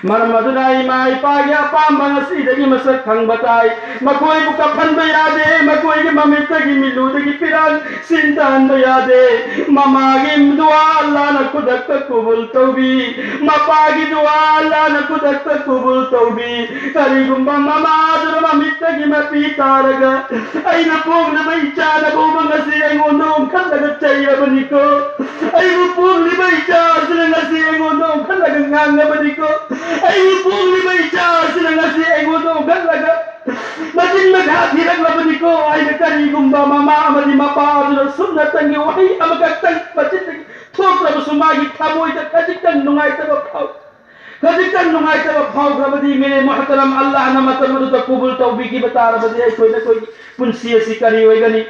ꯃꯔꯝ ꯑꯗꯨꯅ ꯏꯃꯥ ꯏꯄꯥꯒꯤ ꯑꯄꯥꯝꯕ ꯉꯁꯤꯗꯒꯤ ꯃꯁꯛ ꯈꯪꯕ ꯇꯥꯏ꯫ ꯃꯈꯣꯏꯕꯨ ꯀꯞꯍꯟꯕ ꯌꯥꯗꯦ, ꯃꯈꯣꯏꯒꯤ ꯃꯃꯤꯠꯇꯒꯤ ꯃꯤꯠꯂꯨꯗꯒꯤ ꯄꯤꯔꯥꯡ ꯁꯤꯟꯊꯍꯟꯕ ꯌꯥꯗꯦ꯫ ꯃꯃꯥꯒꯤ ꯗꯨꯋꯥ ꯑꯜꯂꯥꯅ ꯈꯨꯗꯛꯇ ꯀꯨꯕꯨꯜ ꯇꯧꯕꯤ, ꯃꯄꯥꯒꯤ ꯗꯨꯋꯥ ꯑꯜꯂꯥꯅ ꯈꯨꯗꯛꯇ ꯀꯨꯕꯨꯜ ꯇꯧꯕꯤ꯫ ꯀꯔꯤꯒꯨꯝꯕ ꯃꯃꯥ ꯑꯗꯨꯅ ꯃꯃꯤꯠꯇꯒꯤ ꯃꯄꯤ ꯇꯥꯔꯒ, "ꯑꯩꯅ ꯄꯣꯛꯂꯤꯕ ꯏꯆꯥꯅ ꯐꯥꯎꯕ ꯉꯁꯤ ꯑꯩꯉꯣꯟꯗ ꯑꯣꯟꯈꯠꯂꯒ ꯆꯩꯔꯕꯅꯤꯀꯣ, ꯑꯩꯕꯨ ꯄꯣꯛꯂꯤꯕ ꯏꯆꯥ ꯑꯁꯤꯅ ꯉꯁꯤ ꯑꯩꯉꯣꯟꯗ ꯑꯣꯟꯈꯠꯂꯒ ꯉꯥꯡꯉꯕꯅꯤꯀꯣ, ꯑꯩꯕꯨ ꯄꯣꯛꯂꯤꯕ ꯏꯆꯥ ꯑꯁꯤꯅ ꯉꯁꯤ ꯑꯩꯉꯣꯟꯗ ꯑꯣꯟꯈꯠꯂꯒ ꯃꯆꯤꯟ ꯃꯈꯥ ꯊꯤꯔꯛꯂꯕꯅꯤꯀꯣ" ꯍꯥꯏꯅ ꯀꯔꯤꯒꯨꯝꯕ ꯃꯃꯥ ꯑꯃꯗꯤ ꯃꯄꯥ ꯑꯗꯨꯅ ꯁꯨꯞꯅꯇꯪꯒꯤ ꯋꯥꯍꯩ ꯑꯃꯈꯛꯇꯪ ꯃꯆꯤꯟꯗꯒꯤ ꯊꯣꯛꯇ꯭ꯔꯕꯁꯨ ꯃꯥꯒꯤ ꯊꯃꯣꯏꯗ ꯈꯖꯤꯛꯇꯪ ꯅꯨꯡꯉꯥꯏꯇꯕ ꯐꯥꯎ, ꯈꯖꯤꯛꯇꯪ ꯅꯨꯡꯉꯥꯏꯇꯕ ꯐꯥꯎꯈ꯭ꯔꯕꯗꯤ, ꯃꯦꯔꯦ ꯃꯣꯍꯇꯔꯝ, ꯑꯜꯂꯥꯍꯅ ꯃꯇꯝ ꯑꯗꯨꯗ ꯀꯨꯕꯨꯜ ꯇꯧꯕꯤꯈꯤꯕ ꯇꯥꯔꯕꯗꯤ ꯑꯩꯈꯣꯏ ꯅꯈꯣꯏꯒꯤ ꯄꯨꯟꯁꯤ ꯑꯁꯤ ꯀꯔꯤ ꯑꯣꯏꯒꯅꯤ?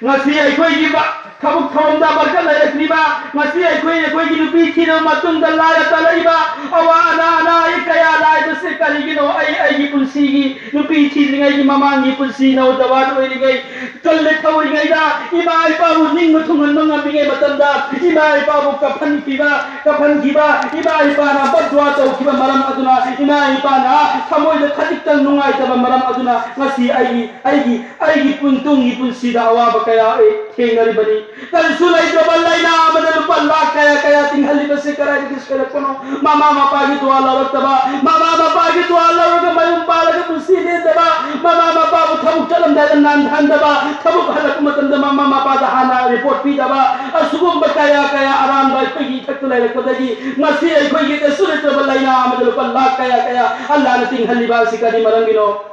ꯉꯁꯤ ꯑꯩꯈꯣꯏꯒꯤ ꯕ-, ꯊꯕꯛ ꯊꯧꯔꯝꯗ ꯕꯔꯀꯠ ꯂꯩꯔꯛꯇ꯭ꯔꯤꯕ, ꯉꯁꯤ ꯑꯩꯈꯣꯏ, ꯑꯩꯈꯣꯏꯒꯤ ꯅꯨꯄꯤ ꯊꯤꯔꯕ ꯃꯇꯨꯡꯗ ꯂꯥꯏꯔ ꯇꯥꯔꯛꯏꯕ, ꯑꯋꯥ ꯑꯅꯥ, ꯑꯅꯥ ꯑꯌꯦꯛ ꯀꯌꯥ ꯂꯥꯏꯕꯁꯦ ꯀꯔꯤꯒꯤꯅꯣ? ꯑꯩ, ꯑꯩꯒꯤ ꯄꯨꯟꯁꯤꯒꯤ, ꯅꯨꯄꯤ ꯊꯤꯗ꯭ꯔꯤꯉꯩꯒꯤ ꯃꯃꯥꯡꯒꯤ ꯄꯨꯟꯁꯤ, ꯅꯧꯖꯋꯥꯟ ꯑꯣꯏꯔꯤꯉꯩ, ꯀꯜꯂꯦ ꯊꯧꯔꯤꯉꯩꯗ ꯏꯃꯥ ꯏꯄꯥꯕꯨ ꯅꯤꯡꯕ ꯊꯨꯡꯍꯟꯕ ꯉꯝꯃꯤꯉꯩ ꯃꯇꯝꯗ, ꯏꯃꯥ ꯏꯄꯥꯕꯨ ꯀꯐꯟ ꯄꯤꯕ, ꯀꯐꯟ ꯈꯤꯕ, ꯏꯃꯥ ꯏꯄꯥꯅ ꯕꯗꯋꯥ ꯇꯧꯈꯤꯕ ꯃꯔꯝ ꯑꯗꯨꯅ, ꯏꯃꯥ ꯏꯄꯥꯅ ꯊꯃꯣꯏꯗ ꯈꯖꯤꯛꯇꯪ ꯅꯨꯡꯉꯥꯏꯇꯕ ꯃꯔꯝ ꯑꯗꯨꯅ ꯉꯁꯤ ꯑꯩꯒꯤ, ꯑꯩꯒꯤ, ꯑꯩꯒꯤ ꯄꯨꯟ-, ꯇꯨꯡꯒꯤ ꯄꯨꯟꯁꯤꯗ ꯑꯋꯥꯕ ꯀꯌꯥ ꯑꯩ ꯊꯦꯡꯅꯔꯤꯕꯅꯤ꯫ ꯀꯔꯤꯁꯨ ꯂꯩꯇ꯭ꯔꯕ ꯂꯥꯏꯅꯥ ꯑꯃꯗ ꯂꯨꯄꯥ ꯂꯥꯈ ꯀꯌꯥ ꯀꯌꯥ ꯇꯤꯡꯍꯜꯂꯤꯕꯁꯤ ꯀꯗꯥꯏꯗꯒꯤ ꯁꯣꯏꯔꯛꯄꯅꯣ? ꯃꯃꯥ ꯃꯄꯥꯒꯤ ꯗꯨꯋꯥ ꯂꯧꯔꯛꯇꯕ, ꯃꯃꯥ ꯃꯄꯥꯒꯤ ꯗꯨꯋꯥ ꯂꯧꯔꯒ ꯃꯌꯨꯝ ꯄꯥꯜꯂꯒ ꯄꯨꯟꯁꯤ ꯂꯦꯟꯗꯕ, ꯃꯃꯥ ꯃꯄꯥꯕꯨ ꯊꯕꯛ ꯆꯠꯂꯝꯗꯥꯏꯗ ꯅꯥꯟꯊꯍꯟꯗꯕ, ꯊꯕꯛ ꯍꯜꯂꯛꯄ ꯃꯇꯝꯗ ꯃꯃꯥ ꯃꯄꯥꯗ ꯍꯥꯟꯅ ꯔꯤꯄꯣꯔꯠ ꯄꯤꯗꯕ, ꯑꯁꯤꯒꯨꯝꯕ ꯀꯌꯥ ꯀꯌꯥ ꯑꯔꯥꯟꯕ ꯑꯩꯈꯣꯏꯒꯤ ꯏꯊꯛꯇ ꯂꯩꯔꯛꯄꯗꯒꯤ ꯉꯁꯤ ꯑꯩꯈꯣꯏꯒꯤ ꯀꯩꯁꯨ ꯂꯩꯇ꯭ꯔꯕ ꯂꯥꯏꯅꯥ ꯑꯃꯗ ꯂꯨꯄꯥ ꯂꯥꯈ ꯀꯌꯥ ꯀꯌꯥ ꯑꯜꯂꯥꯅ ꯇꯤꯡꯍꯜꯂꯤꯕ ꯑꯁꯤ ꯀꯔꯤ ꯃꯔꯝꯒꯤꯅꯣ?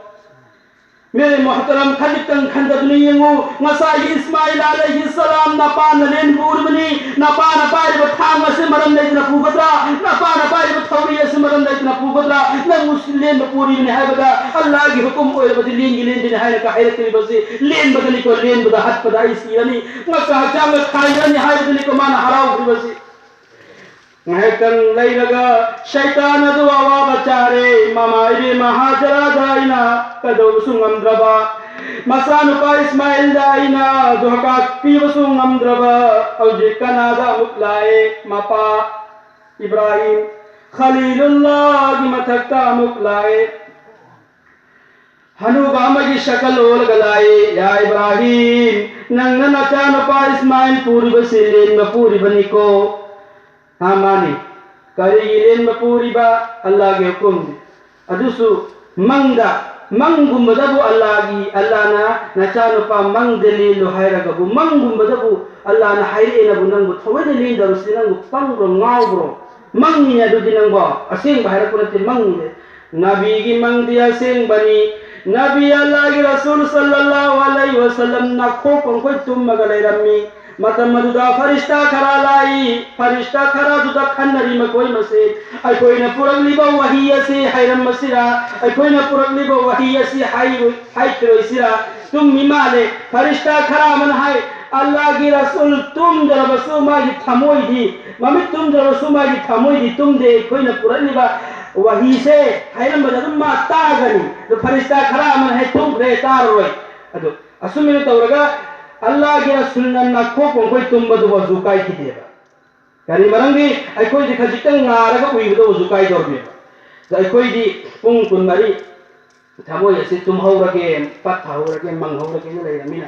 ꯃꯦꯔꯦ ꯃꯣꯍꯇꯔꯝ, ꯈꯖꯤꯛꯇꯪ ꯈꯟꯊꯗꯨꯅ ꯌꯦꯡꯉꯨ꯫ ꯉꯁꯥꯏꯒꯤ ꯏꯁꯃꯥꯏꯜ ꯑꯂꯩꯍꯤ ꯁꯂꯥꯝ ꯅꯄꯥꯅ ꯂꯦꯟꯕ ꯎꯔꯤꯕꯅꯤ꯫ ꯅꯄꯥꯅ ꯄꯥꯏꯔꯤꯕ ꯊꯥꯡ ꯑꯁꯤ ꯃꯔꯝ ꯂꯩꯇꯅ ꯄꯨꯒꯗ꯭ꯔꯥ? ꯅꯄꯥꯅ ꯄꯥꯏꯔꯤꯕ ꯊꯧꯔꯤ ꯑꯁꯤ ꯃꯔꯝ ꯂꯩꯇꯅ ꯄꯨꯒꯗ꯭ꯔꯥ? ꯅꯪꯕꯨ ꯂꯦꯟꯕ ꯄꯨꯔꯤꯕꯅꯤ ꯍꯥꯏꯕꯗ ꯑꯜꯂꯥꯍꯒꯤ ꯍꯨꯀꯨꯝ ꯑꯣꯏꯔꯕꯗꯤ ꯂꯦꯟꯒꯤ ꯂꯦꯟꯗꯅꯤ ꯍꯥꯏꯅ ꯍꯥꯏꯔꯛꯂꯤꯕꯁꯤ ꯂꯦꯟꯕꯗꯅꯤꯀꯣ, ꯂꯦꯟꯕꯗ ꯍꯠꯄꯗ ꯑꯩ ꯁꯤꯔꯅꯤ, ꯉꯛꯀ ꯍꯛꯆꯥꯡꯒ ꯈꯥꯏꯔꯅꯤ ꯍꯥꯏꯕꯗꯨꯅꯤꯀꯣ ꯃꯥꯅ ꯍꯔꯥꯎꯈ꯭ꯔꯤꯕꯁꯤ꯫ ꯉꯥꯏꯍꯥꯛꯇꯪ ꯂꯩꯔꯒ ꯁꯩꯇꯥꯟ ꯑꯗꯨ ꯑꯋꯥꯕ ꯆꯥꯔꯦ꯫ ꯃꯃꯥ ꯏꯕꯦꯝꯃ ꯍꯥꯖꯔꯥꯗ ꯑꯩꯅ ꯀꯩꯗꯧꯕꯁꯨ ꯉꯝꯗ꯭ꯔꯕ, ꯃꯆꯥꯅꯨꯄꯥ ꯏꯁꯃꯥꯏꯜꯗ ꯑꯩꯅ ꯙꯣꯀꯥ ꯄꯤꯕꯁꯨ ꯉꯝꯗ꯭ꯔꯕ, ꯍꯧꯖꯤꯛ ꯀꯅꯥꯗ ꯑꯃꯨꯛ ꯂꯥꯛꯑꯦ? ꯃꯄꯥ ꯏꯕ꯭ꯔꯥꯍꯤꯝ ꯈꯂꯤꯂꯨꯜꯂꯥꯍꯒꯤ ꯃꯊꯛꯇ ꯑꯃꯨꯛ ꯂꯥꯛꯑꯦ꯫ ꯍꯅꯨꯕ ꯑꯃꯒꯤ ꯁꯀꯜ ꯑꯣꯜꯂꯒ ꯂꯥꯛꯏ, "ꯌꯥ ꯏꯕ꯭ꯔꯥꯍꯤꯝ, ꯅꯪꯅ ꯅꯆꯥꯅꯨꯄꯥ ꯏꯁꯃꯥꯏꯜ ꯄꯨꯔꯤꯕꯁꯤ ꯂꯦꯟꯕ ꯄꯨꯔꯤꯕꯅꯤꯀꯣ?" "ꯍꯥ, ꯃꯥꯅꯤ꯫ ꯀꯔꯤꯒꯤ ꯂꯦꯟꯕ ꯄꯨꯔꯤꯕ?" "ꯑꯜꯂꯥꯍꯒꯤ ꯍꯨꯀꯨꯝꯗꯤ꯫ ꯑꯗꯨꯁꯨ ꯃꯪꯗ, ꯃꯪꯒꯨꯝꯕꯗꯕꯨ ꯑꯜꯂꯥꯍꯒꯤ, ꯑꯜꯂꯥꯍꯅ ꯅꯆꯥꯅꯨꯄꯥ ꯃꯪꯗ ꯂꯦꯜꯂꯨ ꯍꯥꯏꯔꯒꯕꯨ, ꯃꯪꯒꯨꯝꯕꯗꯕꯨ ꯑꯜꯂꯥꯍꯅ ꯍꯥꯏꯔꯛꯑꯦꯅꯕꯨ ꯅꯪꯕꯨ ꯊꯑꯣꯏꯅ ꯂꯦꯟꯗꯧꯔꯤꯁꯤ ꯅꯪꯕꯨ ꯄꯪꯕ꯭ꯔꯣ, ꯉꯥꯎꯕ꯭ꯔꯣ? ꯃꯪꯅꯤꯅꯦ ꯑꯗꯨꯗꯤ ꯅꯪꯕꯣ, ꯑꯁꯦꯡꯕ ꯍꯥꯏꯔꯛꯄ ꯅꯠꯇꯦ, ꯃꯪꯅꯤꯅꯦ꯫ ꯅꯕꯤꯒꯤ ꯃꯪꯗꯤ ꯑꯁꯦꯡꯕꯅꯤ꯫ ꯅꯕꯤ ꯑꯜꯂꯥꯍꯒꯤ ꯔꯁꯨꯜ ꯁꯜꯂꯜꯂꯥꯍꯨ ꯑꯂꯩꯍꯤ ꯋꯁꯜꯂꯝ ꯅꯈꯣꯛ ꯄꯪꯈꯣꯏ ꯇꯨꯝꯃꯒ ꯂꯩꯔꯝꯃꯤ꯫ ꯃꯇꯝ ꯑꯗꯨꯗ ꯐꯔꯤꯁꯇꯥ ꯈꯔ ꯂꯥꯛꯏ꯫ ꯐꯔꯤꯁꯇꯥ ꯈꯔꯗꯨꯗ ꯈꯟꯅꯔꯤ ꯃꯈꯣꯏ ꯃꯁꯦ, "ꯑꯩꯈꯣꯏꯅ ꯄꯨꯔꯛꯂꯤꯕ ꯋꯥꯍꯤ ꯑꯁꯤ ꯍꯥꯏꯔꯝꯃꯁꯤꯔꯥ? ꯑꯩꯈꯣꯏꯅ ꯄꯨꯔꯛꯂꯤꯕ ꯋꯥꯍꯤ ꯑꯁꯤ ꯍꯥꯏꯔꯣꯏ-, ꯍꯥꯏꯈꯤꯔꯣꯏꯁꯤꯔꯥ?" ꯇꯨꯝꯃꯤ ꯃꯥꯜꯂꯦ꯫ ꯐꯔꯤꯁꯇꯥ ꯈꯔ ꯑꯃꯅ ꯍꯥꯏ, "ꯑꯜꯂꯥꯒꯤ ꯔꯁꯨꯜ ꯇꯨꯝꯗ꯭ꯔꯕꯁꯨ ꯃꯥꯒꯤ ꯊꯃꯣꯏꯗꯤ, ꯃꯃꯤꯠ ꯇꯨꯝꯗ꯭ꯔꯕꯁꯨ ꯃꯥꯒꯤ ꯊꯃꯣꯏꯗꯤ ꯇꯨꯝꯗꯦ꯫ ꯑꯩꯈꯣꯏꯅ ꯄꯨꯔꯛꯂꯤꯕ ꯋꯥꯍꯤꯁꯦ ꯍꯥꯏꯔꯝꯕꯗ ꯑꯗꯨꯝ ꯃꯥ ꯇꯥꯒꯅꯤ"꯫ ꯑꯗꯨ ꯐꯔꯤꯁꯇꯥ ꯈꯔ ꯑꯃꯅ ꯍꯥꯏ, "ꯇꯨꯝꯈ꯭ꯔꯦ, ꯇꯥꯔꯔꯣꯏ"꯫ ꯑꯗꯨ ꯑꯁꯨꯝꯅ ꯇꯧꯔꯒ ꯑꯜꯂꯥꯒꯤ ꯔꯁꯨꯜꯅ ꯅꯥꯈꯣꯛ ꯄꯪꯈꯣꯏ ꯇꯨꯝꯕꯗꯨ ꯋꯥꯖꯨ ꯀꯥꯏꯈꯤꯗꯦꯕ꯫ ꯀꯔꯤ ꯃꯔꯝꯒꯤ? ꯑꯩꯈꯣꯏꯗꯤ ꯈꯖꯤꯛꯇꯪ ꯉꯥꯔꯒ ꯎꯏꯕꯗ ꯋꯥꯖꯨ ꯀꯥꯏꯗꯧꯔꯕꯅꯦꯕ꯫ ꯑꯗ ꯑꯩꯈꯣꯏꯗꯤ ꯄꯨꯡ ꯀꯨꯟꯃꯔꯤ ꯊꯃꯣꯏ ꯑꯁꯤ ꯇꯨꯝꯍꯧꯔꯒꯦ, ꯄꯠꯊꯍꯧꯔꯒꯦ, ꯃꯪꯍꯧꯔꯒꯦꯅ ꯂꯩꯔꯃꯤꯅ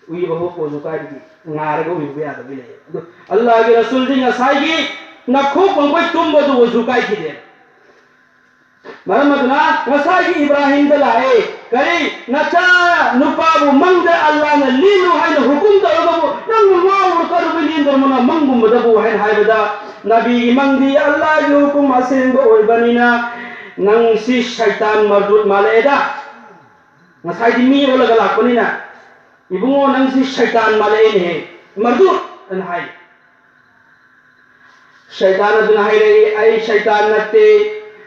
ꯎꯏꯕ ꯍꯧꯔꯛꯄ ꯋꯥꯖꯨ ꯀꯥꯏꯕꯒꯤ, ꯉꯥꯔꯒ ꯎꯏꯕ ꯌꯥꯗꯕꯒꯤ ꯂꯩꯌꯦ꯫ ꯑꯗꯨ ꯑꯜꯂꯥꯒꯤ ꯔꯁꯨꯜꯗꯤ ꯉꯁꯥꯏꯒꯤ ꯅꯥꯈꯣꯛ ꯄꯪꯈꯣꯏ ꯇꯨꯝꯕꯗꯨ ꯋꯥꯖꯨ ꯀꯥꯏꯈꯤꯗꯦ꯫ ꯃꯔꯝ ꯑꯗꯨꯅ ꯉꯁꯥꯏꯒꯤ ꯏꯕ꯭ꯔꯥꯍꯤꯝꯗ ꯂꯥꯛꯑꯦ, ꯀꯔꯤ, ꯅꯆꯥ ꯅꯨꯄꯥꯕꯨ ꯃꯪꯗ ꯑꯜꯂꯥꯅ ꯂꯦꯟꯂꯨ ꯍꯥꯏꯅ ꯍꯨꯀꯨꯝ ꯇꯧꯔꯒꯕꯨ ꯅꯪꯕꯨ ꯉꯥꯎꯕ꯭ꯔꯣ, ꯀꯔꯤꯒꯤ ꯂꯦꯟꯗꯧꯔꯤꯕꯅꯣ ꯃꯪꯒꯨꯝꯕꯗꯕꯨ ꯍꯥꯏꯅ ꯍꯥꯏꯕꯗ, ꯅꯕꯤꯒꯤ ꯃꯪꯗꯤ ꯑꯜꯂꯥꯒꯤ ꯍꯨꯀꯨꯝ ꯑꯁꯦꯡꯕ ꯑꯣꯏꯕꯅꯤꯅ ꯅꯪꯁꯤ ꯁꯩꯇꯥꯟ ꯃꯔꯗꯨꯠ ꯃꯥꯜꯂꯛꯑꯦꯗ꯫ ꯉꯁꯥꯏꯗꯤ ꯃꯤ ꯑꯣꯜꯂꯒ ꯂꯥꯛꯄꯅꯤꯅ, "ꯏꯕꯨꯡꯉꯣ, ꯅꯪꯁꯤ ꯁꯩꯇꯥꯟ ꯃꯥꯜꯂꯛꯑꯦꯅꯦꯍꯦ, ꯃꯔꯗꯨꯠ" ꯑꯅ ꯍꯥꯏ꯫ ꯁꯩꯇꯥꯟ ꯑꯗꯨꯅ ꯍꯥꯏꯔꯛꯏ, "ꯑꯩ ꯁꯩꯇꯥꯟ ꯅꯠꯇꯦ,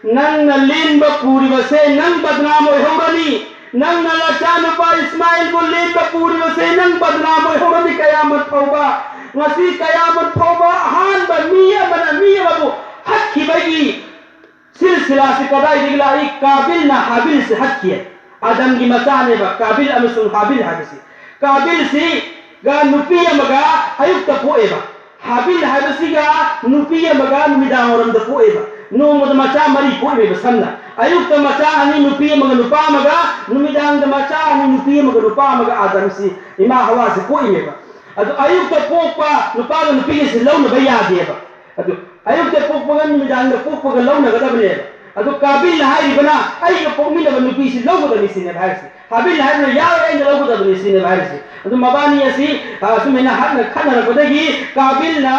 ꯅꯪꯅ ꯂꯦꯟꯕ ꯄꯨꯔꯤꯕꯁꯦ ꯅꯪ ꯕꯗꯅꯥꯝ ꯑꯣꯏꯍꯧꯔꯅꯤ, ꯅꯪꯅ ꯅꯆꯥꯅꯨꯄꯥ ꯏꯁꯃꯥꯏꯜꯕꯨ ꯂꯦꯟꯕ ꯄꯨꯔꯤꯕꯁꯦ ꯅꯪ ꯕꯗꯅꯥꯝ ꯑꯣꯏꯍꯧꯔꯅꯤ ꯀꯌꯥꯃꯠ ꯐꯥꯎꯕ꯫ ꯉꯁꯤ ꯀꯌꯥꯃꯠ ꯐꯥꯎꯕ ꯑꯍꯥꯟꯕ ꯃꯤ ꯑꯃꯅ ꯃꯤ ꯑꯃꯕꯨ ꯍꯥꯠꯈꯤꯕꯒꯤ ꯁꯤꯜꯁꯤꯂꯥꯁꯤ ꯀꯗꯥꯏꯗꯒꯤ ꯂꯥꯛꯏ? ꯀꯥꯕꯤꯜꯅ ꯍꯥꯕꯤꯜꯁꯤ ꯍꯥꯠꯈꯤ꯫ ꯑꯗꯝꯒꯤ ꯃꯆꯥꯅꯦꯕ ꯀꯥꯕꯤꯜ ꯑꯃꯁꯨꯡ ꯍꯥꯕꯤꯜ ꯍꯥꯏꯕꯁꯤ꯫ ꯀꯥꯕꯤꯜꯁꯤꯒ ꯅꯨꯄꯤ ꯑꯃꯒ ꯑꯌꯨꯛꯇ ꯄꯣꯛꯑꯦꯕ꯫ ꯍꯥꯕꯤꯜ ꯍꯥꯏꯕꯁꯤꯒ ꯅꯨꯄꯤ ꯑꯃꯒ ꯅꯨꯃꯤꯗꯥꯡ ꯋꯥꯏꯔꯝꯗ ꯄꯣꯛꯑꯦꯕ꯫ ꯅꯣꯡꯃꯗ ꯃꯆꯥ ꯃꯔꯤ ꯄꯣꯛꯏꯃꯦꯕ ꯁꯝꯅ꯫ ꯑꯌꯨꯛꯇ ꯃꯆꯥ ꯑꯅꯤ, ꯅꯨꯄꯤ ꯑꯃꯒ ꯅꯨꯄꯥ ꯑꯃꯒ, ꯅꯨꯃꯤꯗꯥꯡꯗ ꯃꯆꯥ ꯑꯅꯤ, ꯅꯨꯄꯤ ꯑꯃꯒ ꯅꯨꯄꯥ ꯑꯃꯒ ꯑꯗꯝꯁꯤ, ꯏꯃꯥ ꯍꯋꯥꯁꯤ ꯄꯣꯛꯏꯃꯦꯕ꯫ ꯑꯗꯨ ꯑꯌꯨꯛꯇ ꯄꯣꯛꯄ ꯅꯨꯄꯥꯒ ꯅꯨꯄꯤꯒꯁꯤ ꯂꯧꯅꯕ ꯌꯥꯗꯦꯕ꯫ ꯑꯗꯨ ꯑꯌꯨꯛꯇ ꯄꯣꯛꯄꯒ ꯅꯨꯃꯤꯗꯥꯡꯗ ꯄꯣꯛꯄꯒ ꯂꯧꯅꯒꯗꯕꯅꯦꯕ꯫ ꯑꯗꯨ ꯀꯥꯕꯤꯜꯅ ꯍꯥꯏꯔꯤꯕꯅ, "ꯑꯩꯒ ꯄꯣꯛꯃꯤꯟꯅꯕ ꯅꯨꯄꯤꯁꯤ ꯂꯧꯒꯗꯕꯅꯤ" ꯁꯤꯅꯦꯕ ꯍꯥꯏꯔꯤꯁꯤ꯫ ꯍꯥꯕꯤꯜꯅ ꯍꯥꯏꯔꯤꯅ, "ꯌꯥꯔꯣꯏ, ꯑꯩꯅ ꯂꯧꯒꯗꯕꯅꯤ" ꯁꯤꯅꯦꯕ ꯍꯥꯏꯔꯤꯁꯤ꯫ ꯑꯗꯨ ꯃꯕꯥꯅꯤ ꯑꯁꯤ, ꯑ, ꯁꯨꯃꯥꯏꯅ ꯍꯛꯅ ꯈꯠꯅꯔꯛꯄꯗꯒꯤ ꯀꯥꯕꯤꯜꯅ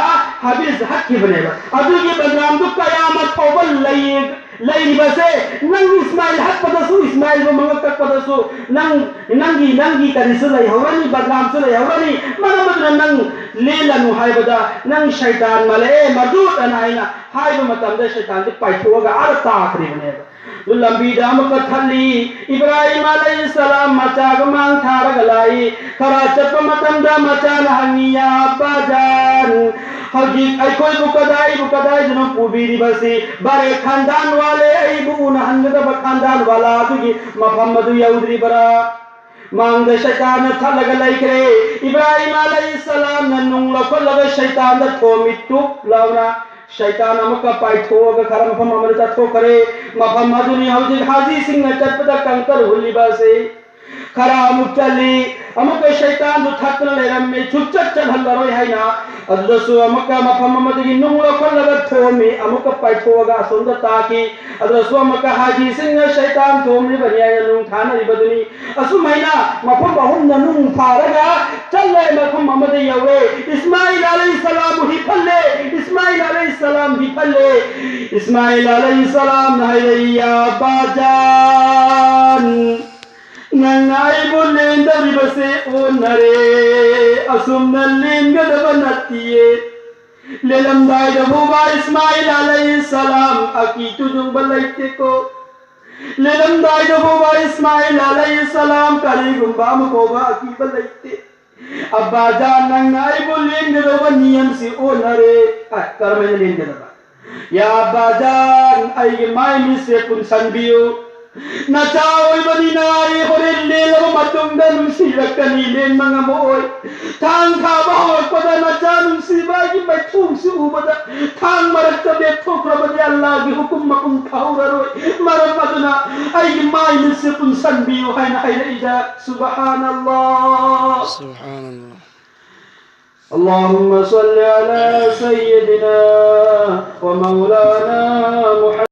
ꯍꯥꯕꯤꯜꯁꯤ ꯍꯥꯠꯈꯤꯕꯅꯦꯕ꯫ ꯑꯗꯨꯒꯤ ꯕꯗꯅꯥꯝꯗꯨ ꯀꯌꯥꯃꯠ ꯐꯥꯎꯕ ꯂꯩ-, ꯂꯩꯔꯤꯕꯁꯦ, ꯅꯪ ꯏꯁꯃꯥꯏꯜ ꯍꯥꯠꯄꯗꯁꯨ, ꯏꯁꯃꯥꯏꯜꯕꯨ ꯃꯉꯛ ꯀꯛꯄꯗꯁꯨ ꯅꯪ, ꯅꯪꯒꯤ, ꯅꯪꯒꯤ ꯀꯔꯤꯁꯨ ꯂꯩꯍꯧꯔꯅꯤ, ꯕꯗꯅꯥꯝꯁꯨ ꯂꯩꯍꯧꯔꯅꯤ꯫ ꯃꯔꯝ ꯑꯗꯨꯅ ꯅꯪ ꯂꯦꯜꯂꯅꯨ ꯍꯥꯏꯕꯗ ꯅꯪ ꯁꯩꯇꯥꯟ ꯃꯥꯜꯂꯛꯑꯦ, ꯃꯔꯗꯨꯠ ꯑꯅ ꯑꯩꯅ ꯍꯥꯏꯕ ꯃꯇꯝꯗ ꯁꯩꯇꯥꯟꯁꯦ ꯄꯥꯏꯊꯣꯛꯑꯒ ꯑꯥꯗ ꯇꯥꯈ꯭ꯔꯤꯕꯅꯦꯕ꯫ ꯑꯗꯨ ꯂꯝꯕꯤꯗ ꯑꯃꯨꯛꯀ ꯊꯠꯂꯤ꯫ ꯏꯕ꯭ꯔꯥꯍꯤꯝ ꯑꯂꯩꯍꯤꯁꯁꯂꯥꯝ ꯃꯆꯥꯒ ꯃꯥꯡ ꯊꯥꯔꯒ ꯂꯥꯛꯏ꯫ ꯈꯔ ꯆꯠꯄ ꯃꯇꯝꯗ ꯃꯆꯥꯅ ꯍꯪꯉꯤ, "ꯌꯥ ꯑꯕꯥꯖꯥꯟ, ꯍꯧꯖꯤꯛ ꯑꯩꯈꯣꯏꯕꯨ ꯀꯗꯥꯏꯕꯨ ꯀꯗꯥꯏꯗꯅꯣ ꯄꯨꯕꯤꯔꯤꯕꯁꯤ? ꯕꯔꯦ ꯈꯥꯟꯗꯥꯟ ꯋꯥꯂꯦ, ꯑꯩꯕꯨ ꯎꯅꯍꯟꯒꯗꯕ ꯈꯥꯟꯗꯥꯟ ꯋꯥꯂꯥ ꯑꯗꯨꯒꯤ ꯃꯐꯝ ꯑꯗꯨ ꯌꯧꯗ꯭ꯔꯤꯕꯔꯥ?" ꯃꯥꯡꯗ ꯁꯩꯇꯥꯟꯅ ꯊꯠꯂꯒ ꯂꯩꯈ꯭ꯔꯦ꯫ ꯏꯕ꯭ꯔꯥꯍꯤꯝ ꯑꯂꯩꯍꯤꯁꯁꯂꯥꯝꯅ ꯅꯨꯡ ꯂꯧꯈꯠꯂꯒ ꯁꯩꯇꯥꯟꯗ ꯊꯣꯝꯃꯤ, ꯇꯨꯞ ꯂꯥꯎꯅ꯫ ꯁꯩꯇꯥꯟ ꯑꯃꯨꯛꯀ ꯄꯥꯏꯊꯣꯛꯑꯒ ꯈꯔ ꯃꯐꯝ ꯑꯃꯗ ꯆꯠꯊꯣꯛꯈ꯭ꯔꯦ꯫ ꯃꯐꯝ ꯑꯗꯨꯅꯤ ꯍꯧꯖꯤꯛ ꯍꯥꯖꯤꯁꯤꯡꯅ ꯆꯠꯄꯗ ꯀꯪꯀꯔ ꯍꯨꯜꯂꯤꯕ ꯑꯁꯤ꯫ ꯈꯔ ꯑꯃꯨꯛ ꯆꯠꯂꯤ, ꯑꯃꯨꯛꯀ ꯁꯩꯇꯥꯟꯗꯨ ꯊꯠꯇꯨꯅ ꯂꯩꯔꯝꯃꯤ, ꯁꯨꯛꯆꯠ ꯆꯠꯍꯜꯂꯔꯣꯏ ꯍꯥꯏꯅ꯫ ꯑꯗꯨꯗꯁꯨ ꯑꯃꯨꯛꯀ ꯃꯐꯝ ꯑꯃꯗꯒꯤ ꯅꯨꯡ ꯂꯧꯈꯠꯂꯒ ꯊꯣꯝꯃꯤ, ꯑꯃꯨꯛꯀ ꯄꯥꯏꯊꯣꯛꯑꯒ ꯑꯁꯣꯝꯗ ꯇꯥꯈꯤ꯫ ꯑꯗꯨꯗꯁꯨ ꯑꯃꯨꯛꯀ ꯍꯥꯖꯤꯁꯤꯡꯅ ꯁꯩꯇꯥꯟ ꯊꯣꯝꯂꯤꯕꯅꯤ ꯍꯥꯏꯅ ꯅꯨꯡ ꯊꯥꯅꯔꯤꯕꯗꯨꯅꯤ꯫ ꯑꯁꯨꯝ ꯍꯥꯏꯅ ꯃꯐꯝ ꯑꯍꯨꯝꯅ ꯅꯨꯡ ꯊꯥꯔꯒ ꯆꯠꯂꯦ, ꯃꯐꯝ ꯑꯃꯗ ꯌꯧꯔꯦ꯫ ꯏꯁꯃꯥꯏꯜ ꯑꯂꯩꯍꯤꯁꯁꯂꯥꯝꯕꯨ ꯍꯤꯞꯍꯜꯂꯦ꯫ ꯏꯁꯃꯥꯏꯜ ꯑꯂꯩꯍꯤꯁꯁꯂꯥꯝ ꯍꯤꯞꯍꯜꯂꯦ꯫ ꯏꯁꯃꯥꯏꯜ ꯑꯂꯩꯍꯤꯁꯁꯂꯥꯝꯅ ꯍꯥꯏꯔꯛꯏ, "ꯌꯥ ꯑꯕꯥꯖꯥꯟ, ꯅꯪꯅ ꯑꯩꯕꯨ ꯂꯦꯟꯗꯧꯔꯤꯕꯁꯦ ꯑꯣꯟꯅꯔꯦ꯫ ꯑꯁꯨꯝꯅ ꯂꯦꯟꯒꯗꯕ ꯅꯠꯇꯤꯌꯦ꯫ ꯂꯦꯜꯂꯝꯗꯥꯏꯗ ꯐꯥꯎꯕ ꯏꯁꯃꯥꯏꯜ ꯑꯂꯩꯍꯤꯁꯁꯂꯥꯝ ꯑꯀꯤ ꯇꯨꯖꯨꯡꯕ ꯂꯩꯇꯦꯀꯣ꯫ ꯂꯦꯜꯂꯝꯗꯥꯏꯗ ꯐꯥꯎꯕ ꯏꯁꯃꯥꯏꯜ ꯑꯂꯩꯍꯤꯁꯁꯂꯥꯝ ꯀꯔꯤꯒꯨꯝꯕ ꯑꯃ ꯐꯥꯎꯕ ꯑꯀꯤꯕ ꯂꯩꯇꯦ꯫ ꯑꯕꯥꯖꯥꯟ, ꯅꯪꯅ ꯑꯩꯕꯨ ꯂꯦꯟꯒꯗꯧꯕ ꯅꯤꯌꯝꯁꯤ ꯑꯣꯟꯅꯔꯦ꯫" ꯑ, ꯀꯔꯝꯍꯥꯏꯅ ꯂꯦꯟꯒꯗꯕ? "ꯌꯥ ꯑꯕꯥꯖꯥꯟ, ꯑꯩꯒꯤ ꯃꯥꯏ ꯃꯤꯠꯁꯦ ꯄꯨꯟꯁꯟꯕꯤꯌꯨ꯫ ꯅꯆꯥ ꯑꯣꯏꯕꯅꯤꯅ ꯑꯩ ꯍꯣꯔꯦꯟ ꯂꯦꯜꯂꯕ ꯃꯇꯨꯡꯗ ꯅꯨꯡꯁꯤꯔꯛꯀꯅꯤ, ꯂꯦꯟꯕ ꯉꯝꯃꯛꯑꯣꯏ꯫ ꯊꯥꯡ ꯊꯥꯕ ꯍꯧꯔꯛꯄꯗ ꯅꯆꯥ ꯅꯨꯡꯁꯤꯕ ꯑꯩꯒꯤ ꯃꯥꯏꯊꯣꯡꯁꯤ ꯎꯕꯗ ꯊꯥꯡ ꯃꯔꯛꯇ ꯂꯦꯞꯊꯣꯛꯈ꯭ꯔꯕꯗꯤ ꯑꯜꯂꯥꯍꯒꯤ ꯍꯨꯀꯨꯝ ꯃꯄꯨꯡ ꯐꯥꯍꯧꯔꯔꯣꯏ꯫ ꯃꯔꯝ ꯑꯗꯨꯅ ꯑꯩꯒꯤ ꯃꯥꯏ ꯃꯤꯠꯁꯦ ꯄꯨꯟꯁꯟꯕꯤꯌꯨ" ꯍꯥꯏꯅ ꯍꯥꯏꯔꯛꯏꯗ꯫ ꯁꯨꯕꯍꯥꯅꯜꯂꯥꯍ꯫ ꯁꯨꯕꯍꯥꯅꯜꯂꯥꯍ꯫ اللهم صل على سيدنا ومولانا محمد.